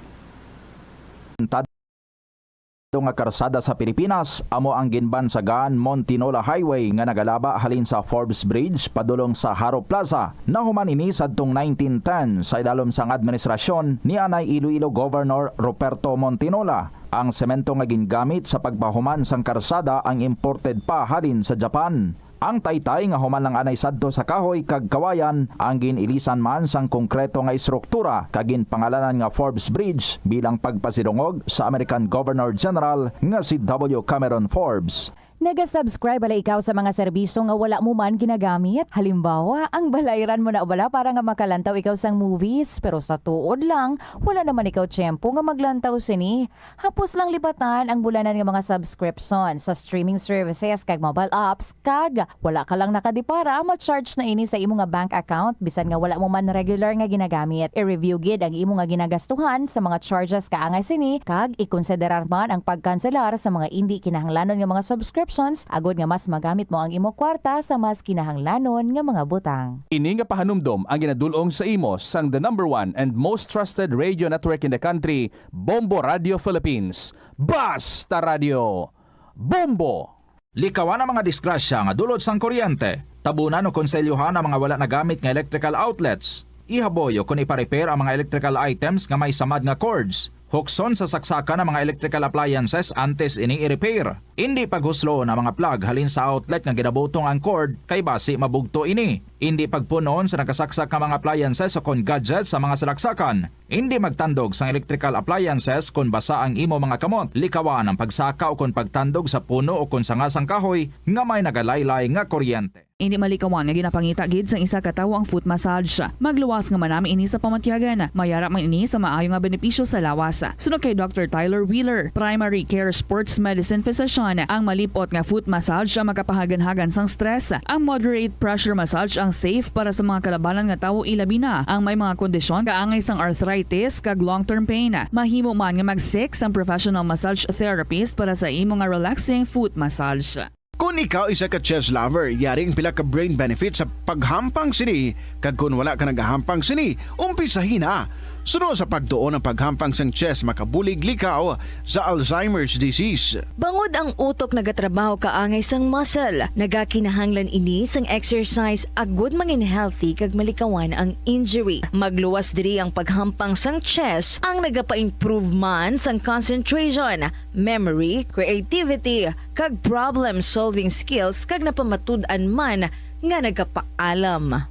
Tado nga karsada sa Pilipinas amo ang ginbansagan Montinola Highway nga nagalaba halin sa Forbes Bridge padulong sa Jaro Plaza. Nahuman ini sadtong nineteen ten sa idalom sang administrasyon ni anay Iloilo Governor Ruperto Montinola. Ang semento nga gingamit sa pagpahuman sang karsada ang imported pa halin sa Japan. Ang taytay nga human lang anay sadto sa kahoy kag kawayan ang gin-ilisan man sang konkreto nga estruktura kag ginpangalanan nga Forbes Bridge bilang pagpasidungog sa American Governor General nga si W. Cameron Forbes. Naga-subscribe bala ikaw sa mga serbisyo nga wala mo man ginagamit? Halimbawa, ang balayran mo na bala para nga makalantaw ikaw sang movies, pero sa tuod lang, wala naman ikaw tiyempo nga maglantaw sini. Hapos lang libatan ang bulanan nga mga subscription sa streaming services kag mobile apps, kag wala ka lang nakadipara, ma-charge na ini sa imo nga bank account bisan nga wala mo man regular nga ginagamit. I-review gid ang imo nga ginagastuhan sa mga charges kaangay sini, kag ikonsiderar man ang pagkanselar sa mga indi kinahanglanon nga mga subscriptions agod nga mas magamit mo ang imo kwarta sa mas kinahanglanon nga mga butang. Ini nga pahanumdom ang ginadul-ong sa imo sang the number one and most trusted radio network in the country, Bombo Radio Philippines. Basta Radio Bombo! Likawan ang mga disgrasya nga dulot sang kuryente. Tabunan o konselyohan ang mga wala nagamit nga electrical outlets. Ihaboy o kon ipa-repair ang mga electrical items nga may samad nga cords. Hukson sa saksakan ang mga electrical appliances antes ini i-repair. Indi paghusloon ang mga plug halin sa outlet nga ginabutong ang cord, kay basi mabugto ini. Indi pagpun-on sa nakasaksak nga mga appliances o kon gadgets sa mga salaksakan. Indi magtandog sang electrical appliances kon basa ang imo mga kamot. Likawan ang pagsaka o kon pagtandog sa puno o kon sanga sang kahoy nga may nagalaylay nga kuryente. Indi malikawan nga ginapangita gid sang isa ka tawo ang foot massage. Magluwas nga manami ini sa pamatyagan. Mayara man ini sa maayo nga benepisyo sa lawas. Suno kay Doctor Tyler Wheeler, primary care sports medicine physician, ang malip-ot nga foot massage ang makapahaganhagan sang stress. Ang moderate pressure massage ang safe para sa mga kalabanan nga tawo, ilabi na ang may mga kondisyon kaangay sang arthritis kag long-term pain. Mahimo man nga mag-seek sang professional massage therapist para sa imo nga relaxing foot massage. Kon ikaw isa ka chess lover, yari ang pila ka brain benefits sa paghampang sini, kag kon wala ka nagahampang sini, umpisahi na. Suno sa pagtuon, ang paghampang sang chess makabulig likaw sa Alzheimer's disease. Bangod ang utok nagatrabaho kaangay sang muscle, nagakinahanglan ini sang exercise agud mangin healthy kag malikawan ang injury. Magluwas diri ang paghampang sang chess, ang nagapa-improve man sang concentration, memory, creativity, kag problem-solving skills, kag napamatud-an man nga nagapaalam.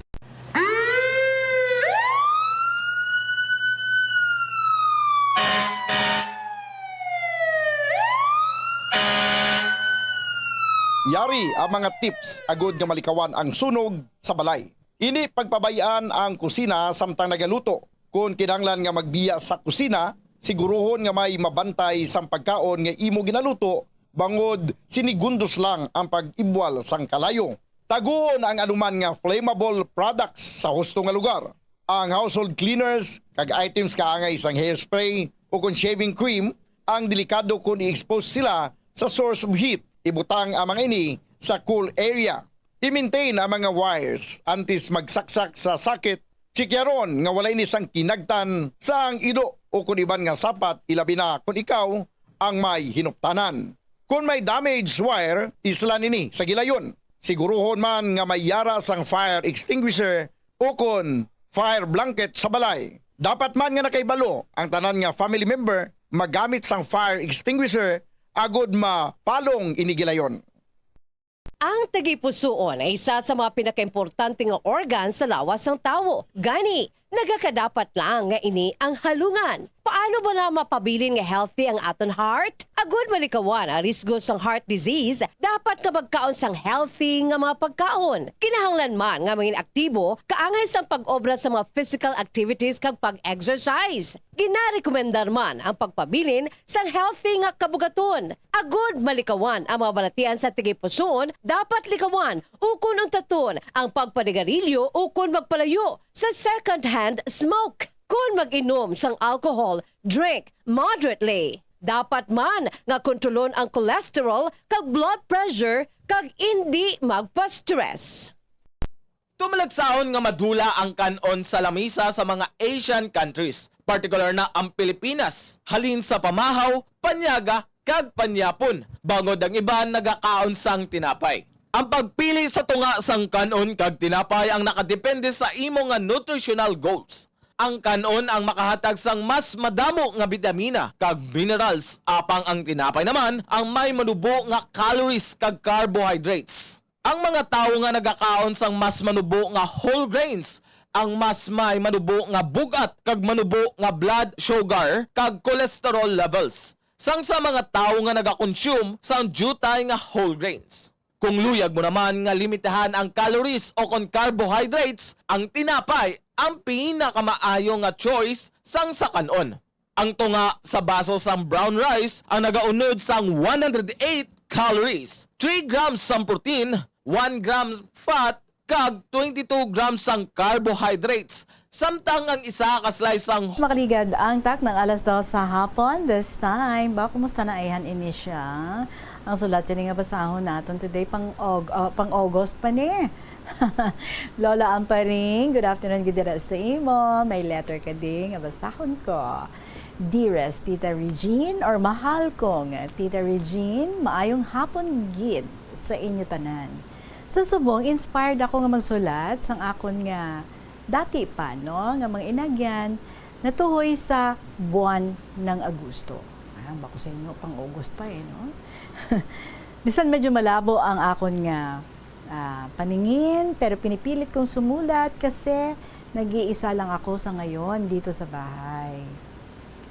Yari ang mga tips agud nga malikawan ang sunog sa balay. Indi pagpabay-an ang kusina samtang nagaluto. Kon kinahanglan nga magbiya sa kusina, siguruhon nga may mabantay sang pagkaon nga imo ginaluto, bangod sinigundos lang ang pag-ibwal sang kalayo. Taguon ang anuman nga flammable products sa husto nga lugar. Ang household cleaners kag items kaangay sang hairspray o kon shaving cream ang delikado kon i-expose sila sa source of heat. Ibutang ang mga ini sa cool area. I-maintain ang mga wires antes magsaksak sa socket. Chikyaron nga wala ini sang kinagtan sang ido o kon iban nga sapat, ilabi na kon ikaw ang may hinuptanan. Kon may damaged wire, islan ini sa gilayon. Siguruhon man nga may yara sang fire extinguisher o kon fire blanket sa balay. Dapat man nga nakahibalo ang tanan nga family member magamit sang fire extinguisher agud mapalong ini gilayon. Ang tagipusoon ay isa sa mga pinakaimportante nga organ sa lawas sang tawo. Gani, nagakadapat lang nga ini ang halungan. Paano bala mapabilin nga healthy ang aton heart? Agud malikawan ang risgo sang heart disease, dapat nga magkaon sang healthy nga mga pagkaon. Kinahanglan man nga mangin aktibo kaangay sang pag-obra sa mga physical activities kag pag-exercise. Ginarekomendar man ang pagpabilin sang healthy nga kabugaton. Agud malikawan ang mga balatian sa tagipusoon, Dapat likawan ukon untaton ang pagpanigarilyo ukon magpalayo sa second-hand smoke. Kon mag-inom sang alcohol, drink moderately. Dapat man nga kontrolon ang cholesterol kag blood pressure kag indi magpa-stress. Tumalagsahon nga madula ang kan-on sa lamisa sa mga Asian countries, partikular na ang Pilipinas, halin sa pamahaw, panyaga, kag panyapon, bangod ang iban nagakaon sang tinapay. Ang pagpili sa tunga sang kan-on kag tinapay ang nakadepende sa imo nga nutritional goals. Ang kan-on ang makahatag sang mas madamo nga bitamina kag minerals, apang ang tinapay naman ang may manubo nga calories kag carbohydrates. Ang mga tawo nga nagakaon sang mas manubo nga whole grains ang mas may manubo nga bug-at kag manubo nga blood sugar kag cholesterol levels sang sa mga tawo nga nagakonsume sang diutay nga whole grains. Kung luyag mo naman nga limitahan ang calories o kon carbohydrates, ang tinapay ang pinakamaayo nga choice sang sa kan-on. Ang tunga sa baso sang brown rice ang nagaunod sang one hundred eight calories, three grams sang protein, one gram fat, kag twenty-two grams sang carbohydrates, samtang ang isa ka slice sang Makaligad ang taknang alas dos sa hapon. This time, ba, kumusta na ayhan ini siya? Ang sulat ini nga basahon naton today, pang Og-, ah, pang August pa ni. Lola Amparing, good afternoon gid dira sa imo. May letter ka di nga basahon ko. Dearest Tita Regine, or mahal kong Tita Regine, maayong hapon gid sa inyo tanan. Sa subong, inspired ako nga magsulat sang akon nga dati pa, no, nga mga inagyan natuhoy sa buwan ng Agosto. Ah, bako sa inyo, pang August pa eh, no? Bisan medyo malabo ang akon nga, ah, paningin, pero pinipilit kong sumulat kasi nag-iisa lang ako sa ngayon dito sa bahay.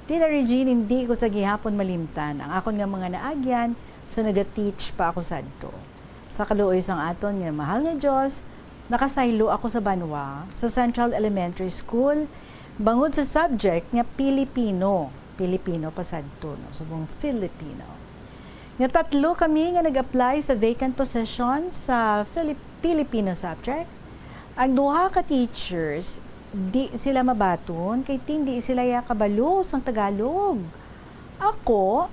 Tita Regine, hindi ko sa gihapon malimtan ang akon nga mga naagyan sa naga-teach pa ako sadto. Sa kaluoy sang aton nga mahal nga Dios, nakasaylo ako sa banwa, sa Central Elementary School, bangod sa subject nga Pilipino. Pilipino pa sadto, no? Subong Filipino. Nga tatlo kami nga nag-apply sa vacant position sa Filip-, Filipino subject. Ang duha ka teachers, di sila mabaton kay tindi sila ya kabalo sang Tagalog. Ako,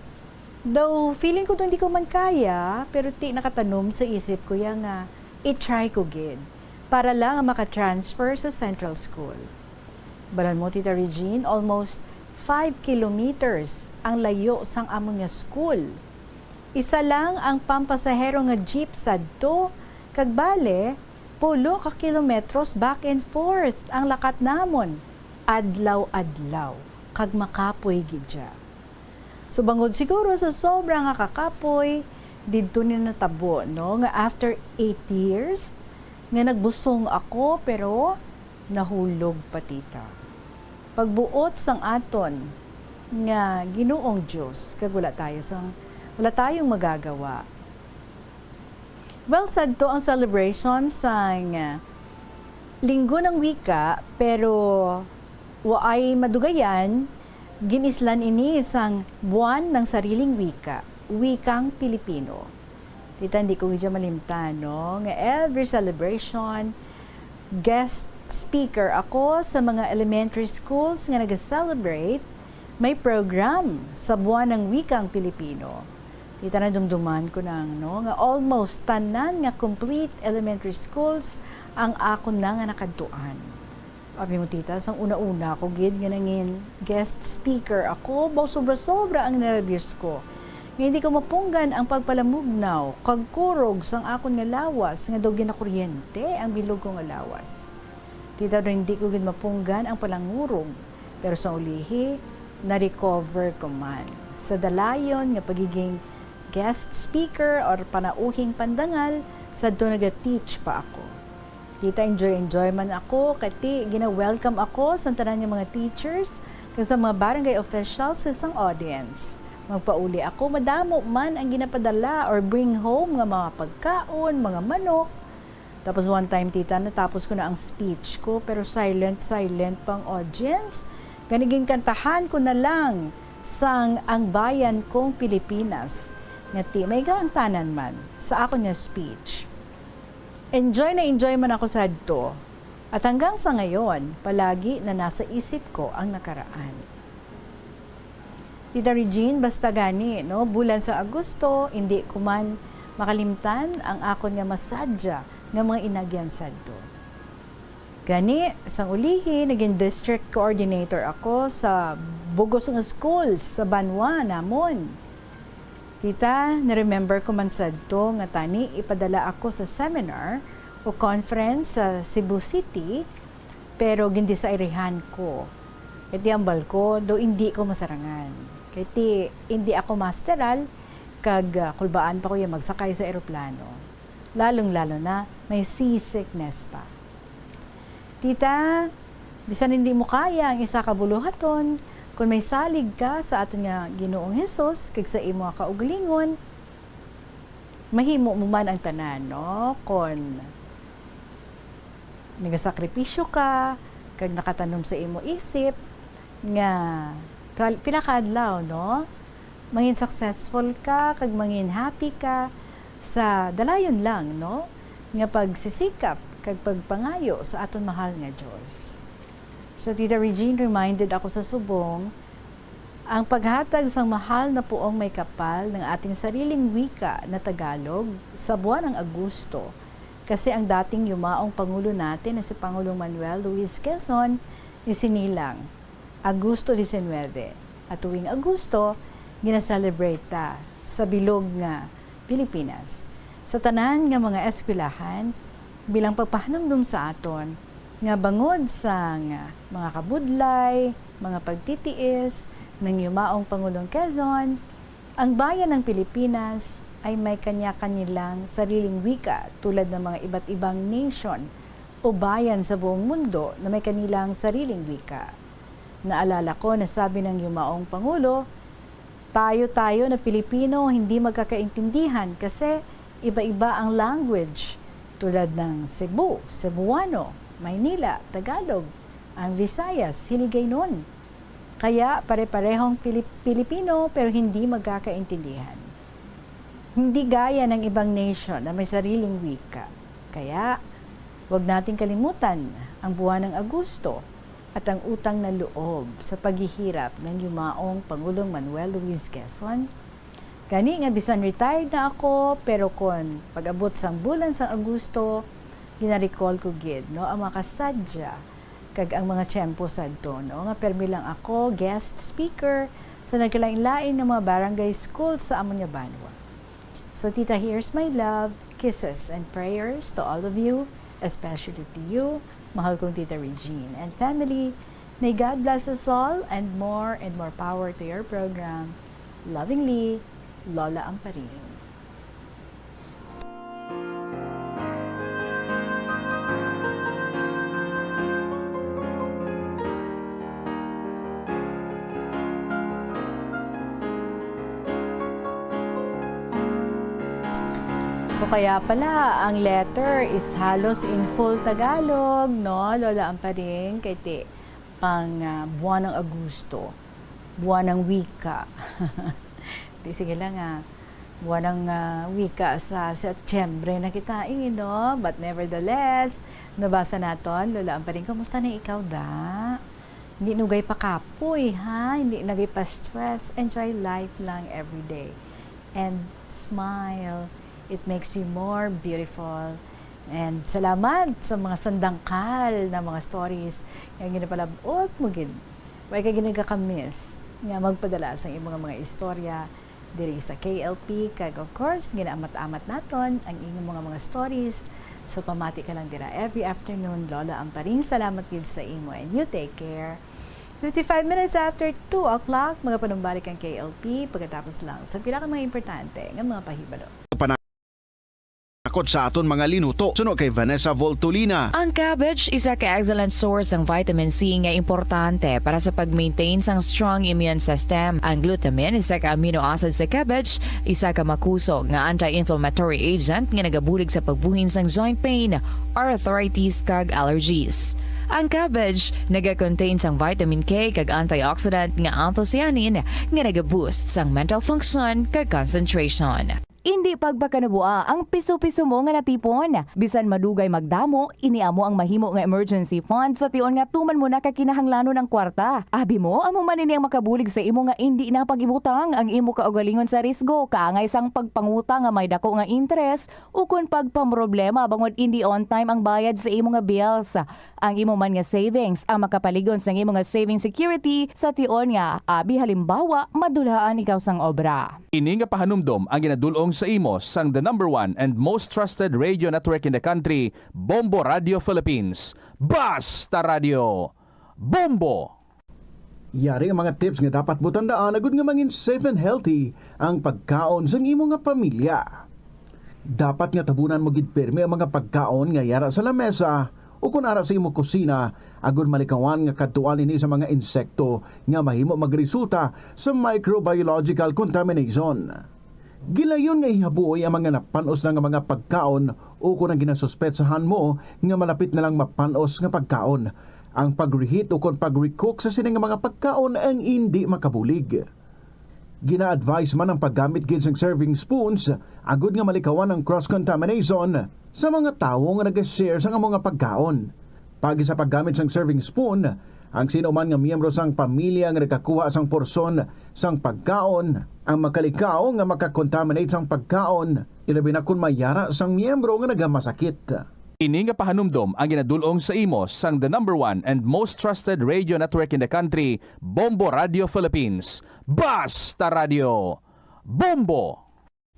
though feeling ko daw hindi ko man kaya, pero ti nakatanom sa isip ko ya nga i-try ko gid para lang maka-transfer sa Central School. Balan mo, Tita Regine, almost five kilometers ang layo sang amon nga school. Isa lang ang pampasahero nga jeep sadto, kag bale, pulo ka kilometros back and forth ang lakat namon, adlaw-adlaw, kag makapoy gid siya. So, bangod siguro sa sobra nga kakapoy, didto ni natabo, no, nga after eight years, nga nagbusong ako, pero nahulog pa, Tita. Pagbuot sang aton nga Ginoong Dios, kag wala tayo sang, wala tayong magagawa. Well, sadto ang celebration sang Linggo ng Wika, pero waay madugayan, gin-islan ini sang Buwan ng Sariling Wika, Wikang Pilipino. Tita, hindi ko gid malimtan, no, nga every celebration, guest speaker ako sa mga elementary schools nga nag-celebrate may program sa Buwan ng Wikang Pilipino. Tita, nadumduman ko nang, no, nga almost tanan nga complete elementary schools ang akon na nga nakadtuan. Abi mo, Tita, sang una-una ko gid nga nangin guest speaker ako, baw sobra-sobra ang nerbyos ko. Nga hindi ko mapunggan ang pagpalamugnaw kag kurog sang akon nga lawas, nga daw ginakuryente ang bilog ko nga lawas. Tita, daw hindi ko gid mapunggan ang palangurog, pero sa ulihi, na-recover ko man. Sa dalayon nga pagiging guest speaker or panauhing pandangal, sadto naga-teach pa ako. Tita, enjoy-enjoy man ako, kati gina-welcome ako sa tanan nga mga teachers kag sa mga barangay officials kag sang audience. Magpauli ako, madamo man ang ginapadala or bring home nga mga pagkaon, mga manok. Tapos one time, Tita, natapos ko na ang speech ko, pero silent, silent pang audience. Gani ginkantahan ko na lang sang Ang Bayan Kong Pilipinas. nga ti may gaangtanan man sa akon nga speech. Enjoy na enjoy man ako sadto, at hanggang sa ngayon, palagi na nasa isip ko ang nakaraan. Tita Regine, basta gani, no, bulan sa Agosto, indi ko man makalimtan ang akon nga masadya nga mga inagyan sadto. Gani, sang ulihi, naging district coordinator ako sa bugos nga schools sa banwa namon. Tita, na-remember ko man sadto nga tani ipadala ako sa seminar o conference sa Cebu City, pero gindesairehan ko. Kay ti hambal ko, daw indi ko masarangan. Kay ti, indi ako masteral, kag, ah, kulbaan pa ko ya magsakay sa eroplano. Lalong-lalo na, may seasickness pa. Tita, bisan hindi mo kaya ang isa ka buluhaton, kon may salig ka sa aton nga Ginoong Hesus kag sa imo nga kaugalingon, mahimo mo man ang tanan, no? Kon nagasakripisyo ka, kag nakatanom sa imo isip nga kal-, pila ka adlaw, no? Mangin successful ka, kag mangin happy ka sa dalayon lang, no? Nga pagsisikap kag pagpangayo sa aton mahal nga Dios. So, Tita Regine, reminded ako sa subong, ang paghatag sang mahal na puong may kapal ng ating sariling wika na Tagalog sa buwan ng Agosto, kasi ang dating yumaong Pangulo natin na si Pangulong Manuel Luis Quezon isinilang Agosto diecinuebe, at tuwing Agosto, gina-celebrate ta sa bilog nga Pilipinas, sa tanan nga mga eskwelahan, bilang pagpahanumdom sa aton nga bangod sang mga kabudlay, mga pagtitiis ng yumaong Pangulong Quezon, ang bayan ng Pilipinas ay may kanya-kanilang sariling wika, tulad ng mga iba't ibang nation o bayan sa buong mundo na may kanilang sariling wika. Naalala ko na sabi ng yumaong Pangulo, "Tayo-tayo na Pilipino hindi magkakaintindihan kasi iba-iba ang language, tulad ng Cebu, Cebuano, Maynila, Tagalog, ang Visayas, Hiligaynon. Kaya pare-parehong Filip-, Pilipino pero hindi magkakaintindihan." Hindi gaya ng ibang nation na may sariling wika. Kaya, huwag nating kalimutan ang buwan ng Agosto at ang utang na loob sa paghihirap ng yumaong Pangulong Manuel Luis Quezon. Gani nga bisan retired na ako, pero kon pag-abot sang bulan sang Agosto, gina-recall ko gid, no, ang mga kasadya kag ang mga tiyempo sadto, no, nga permi lang ako guest speaker sa nagkalain-lain nga mga barangay school sa amon nga banwa. So, Tita, here's my love, kisses, and prayers to all of you, especially to you, mahal kong Tita Regine and family. May God bless us all and more and more power to your program. Lovingly, Lola Amparing. So, kaya pala, ang letter is halos in full Tagalog, no, Lola Amparing? Kay ti, pang, ah, buwan ng Agosto, buwan ng wika. Di, sige lang, ah, buwan ng, ah, wika sa Setyembre na kita, eh, no? But nevertheless, nabasa naton, Lola Amparing, kumusta na ikaw, da? Hindi nugay pa kapoy, ha? Hindi nagay pa stress. Enjoy life lang everyday. And smile. It makes you more beautiful. And salamat sa mga sandangkal na mga stories nga ginapalabot mo gid. Way ka ginagakamiss nga magpadala sa imong mga istorya diri sa K L P, kag of course, ginaamat-amat naton ang inyong mga, mga stories. So, pamati ka lang dira every afternoon, Lola Amparing. Salamat gid sa imo, and you take care. Fifty-five minutes after two o'clock, magapanumbalik ang K L P pagkatapos lang sa pila ka mga importante nga mga pahibalo. Panakot sa aton mga linuto. Suno kay Vanessa Voltolina. Ang cabbage isa ka excellent source ng vitamin C nga importante para sa pag-maintain sang strong immune system. Ang glutamine, isa ka amino acid sa cabbage, isa ka makusog nga anti-inflammatory agent nga nagabulig sa pagbuhin sang joint pain, arthritis, kag allergies. Ang cabbage naga-contain sang vitamin K kag antioxidant nga anthocyanin nga naga-boost sang mental function kag concentration. Indi pagpakanabuha ang piso-piso mo nga natipon. Bisan madugay magdamo, ini amo ang mahimo nga emergency fund sa tion nga tuman mo na ka kinahanglanon ang kwarta. Abi mo, amo man ini ang makabulig sa imo nga indi na pag-ibutang ang imo kaugalingon sa risgo, kaangay sang pagpangutang nga may dako nga interest, ukon pagpamroblema bangod indi on time ang bayad sa imo nga bills. Ang imo man nga savings ang makapalig-on sang imo nga saving security sa tion nga, abi halimbawa, madulhaan ikaw sang obra. Ini nga pahanumdom ang ginadul-ong sa imo sang the number one and most trusted radio network in the country, Bombo Radio Philippines. Basta Radio, Bombo! Yari ang mga tips nga dapat mo tandaan agud nga mangin safe and healthy ang pagkaon sang imo nga pamilya. Dapat nga tabunan mo gid pirmi ang mga pagkaon nga yara sa lamesa ukon ara sa imo kusina, agud malikawan nga kadtuan ini sa mga insekto nga mahimo magresulta sa microbiological contamination. Gilayon nga ihabuoy ang mga napan-os na nga mga pagkaon ukon ang ginasuspetsahan mo nga malapit na lang mapan-os nga pagkaon. Ang pag-reheat ukon pag-recook sa sini nga mga pagkaon ang indi makabulig. Gina-advise man ang paggamit gid sang serving spoons agud nga malikawan ang cross-contamination sa mga tawo nga nag-share sang amo nga pagkaon. Paagi sa paggamit sang serving spoon, ang sino man nga miyembro sang pamilya nga nagakuha sang porsyon sang pagkaon ang makalikaw nga makakontaminate sang pagkaon, ilabi na kon may yara sang miyembro nga nagamasakit. Ini nga pahanumdom ang ginadul-ong sa imo sang the number one and most trusted radio network in the country, Bombo Radio Philippines. Basta Radio, Bombo!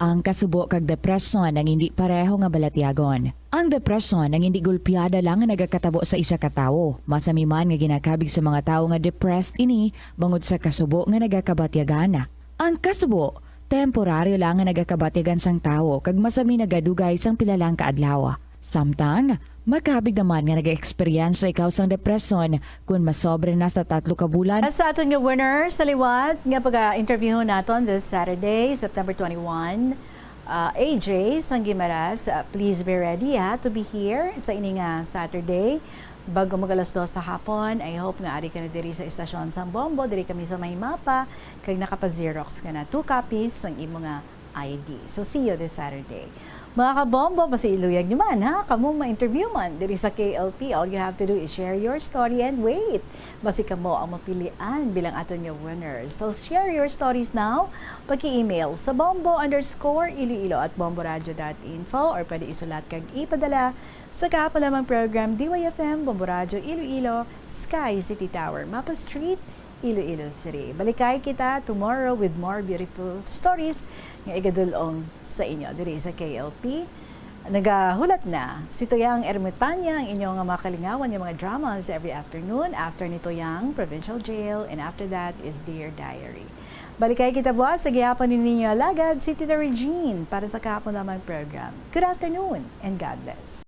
Ang kasubo kag depresyon ang indi pareho nga balatyagon. Ang depresyon ang indi gulpiada lang nga nagakatabo sa isa ka tawo. Masami man nga ginakabig sa mga tawo nga depressed ini bangod sa kasubo nga nagakabatyagan. Ang kasubo, temporaryo lang nga nagakabatyagan sang tawo kag masami nagadugay sang pila lang ka adlaw. Samtang, makabig naman nga nag-eksperyensya ikaw sang depresyon kon masobra na sa tatlo ka bulan. Sa aton nga winner sa liwat nga pag-interview naton this Saturday, September twenty-one, uh, A J sang Guimaras, uh, please be ready, ha, to be here sa ini nga Saturday. Bago mag alas dos sa hapon, I hope nga ari ka na diri sa istasyon sang Bombo, diri kami sa may mapa, kag nakapa-xerox ka na two copies sang imo nga I D. So, see you this Saturday. Mga kabombo, basi iluyag nyo man, ha? Kamo ma-interview man diri sa K L P, all you have to do is share your story and wait. Basi kamo ang mapilian bilang aton nga winner. So, share your stories now. Paki-email sa bombo underscore iloilo at bomboradio dot info or pwede isulat kag ipadala sa kahapon lamang program, D Y F M, Bombo Radio Iloilo, Sky City Tower, Mapa Street, Iloilo City. Balikay kita tomorrow with more beautiful stories nga igadul-ong sa inyo diri sa K L P. Nagahulat na si Toyang Ermitania, ang inyo nga makalingawan nga mga dramas every afternoon after ni Toyang, Provincial Jail, and after that is Dear Diary. Balikay kita buwas sa gihapon ni ninyo alagad, si Tita Regine, para sa kahapon lamang program. Good afternoon and God bless.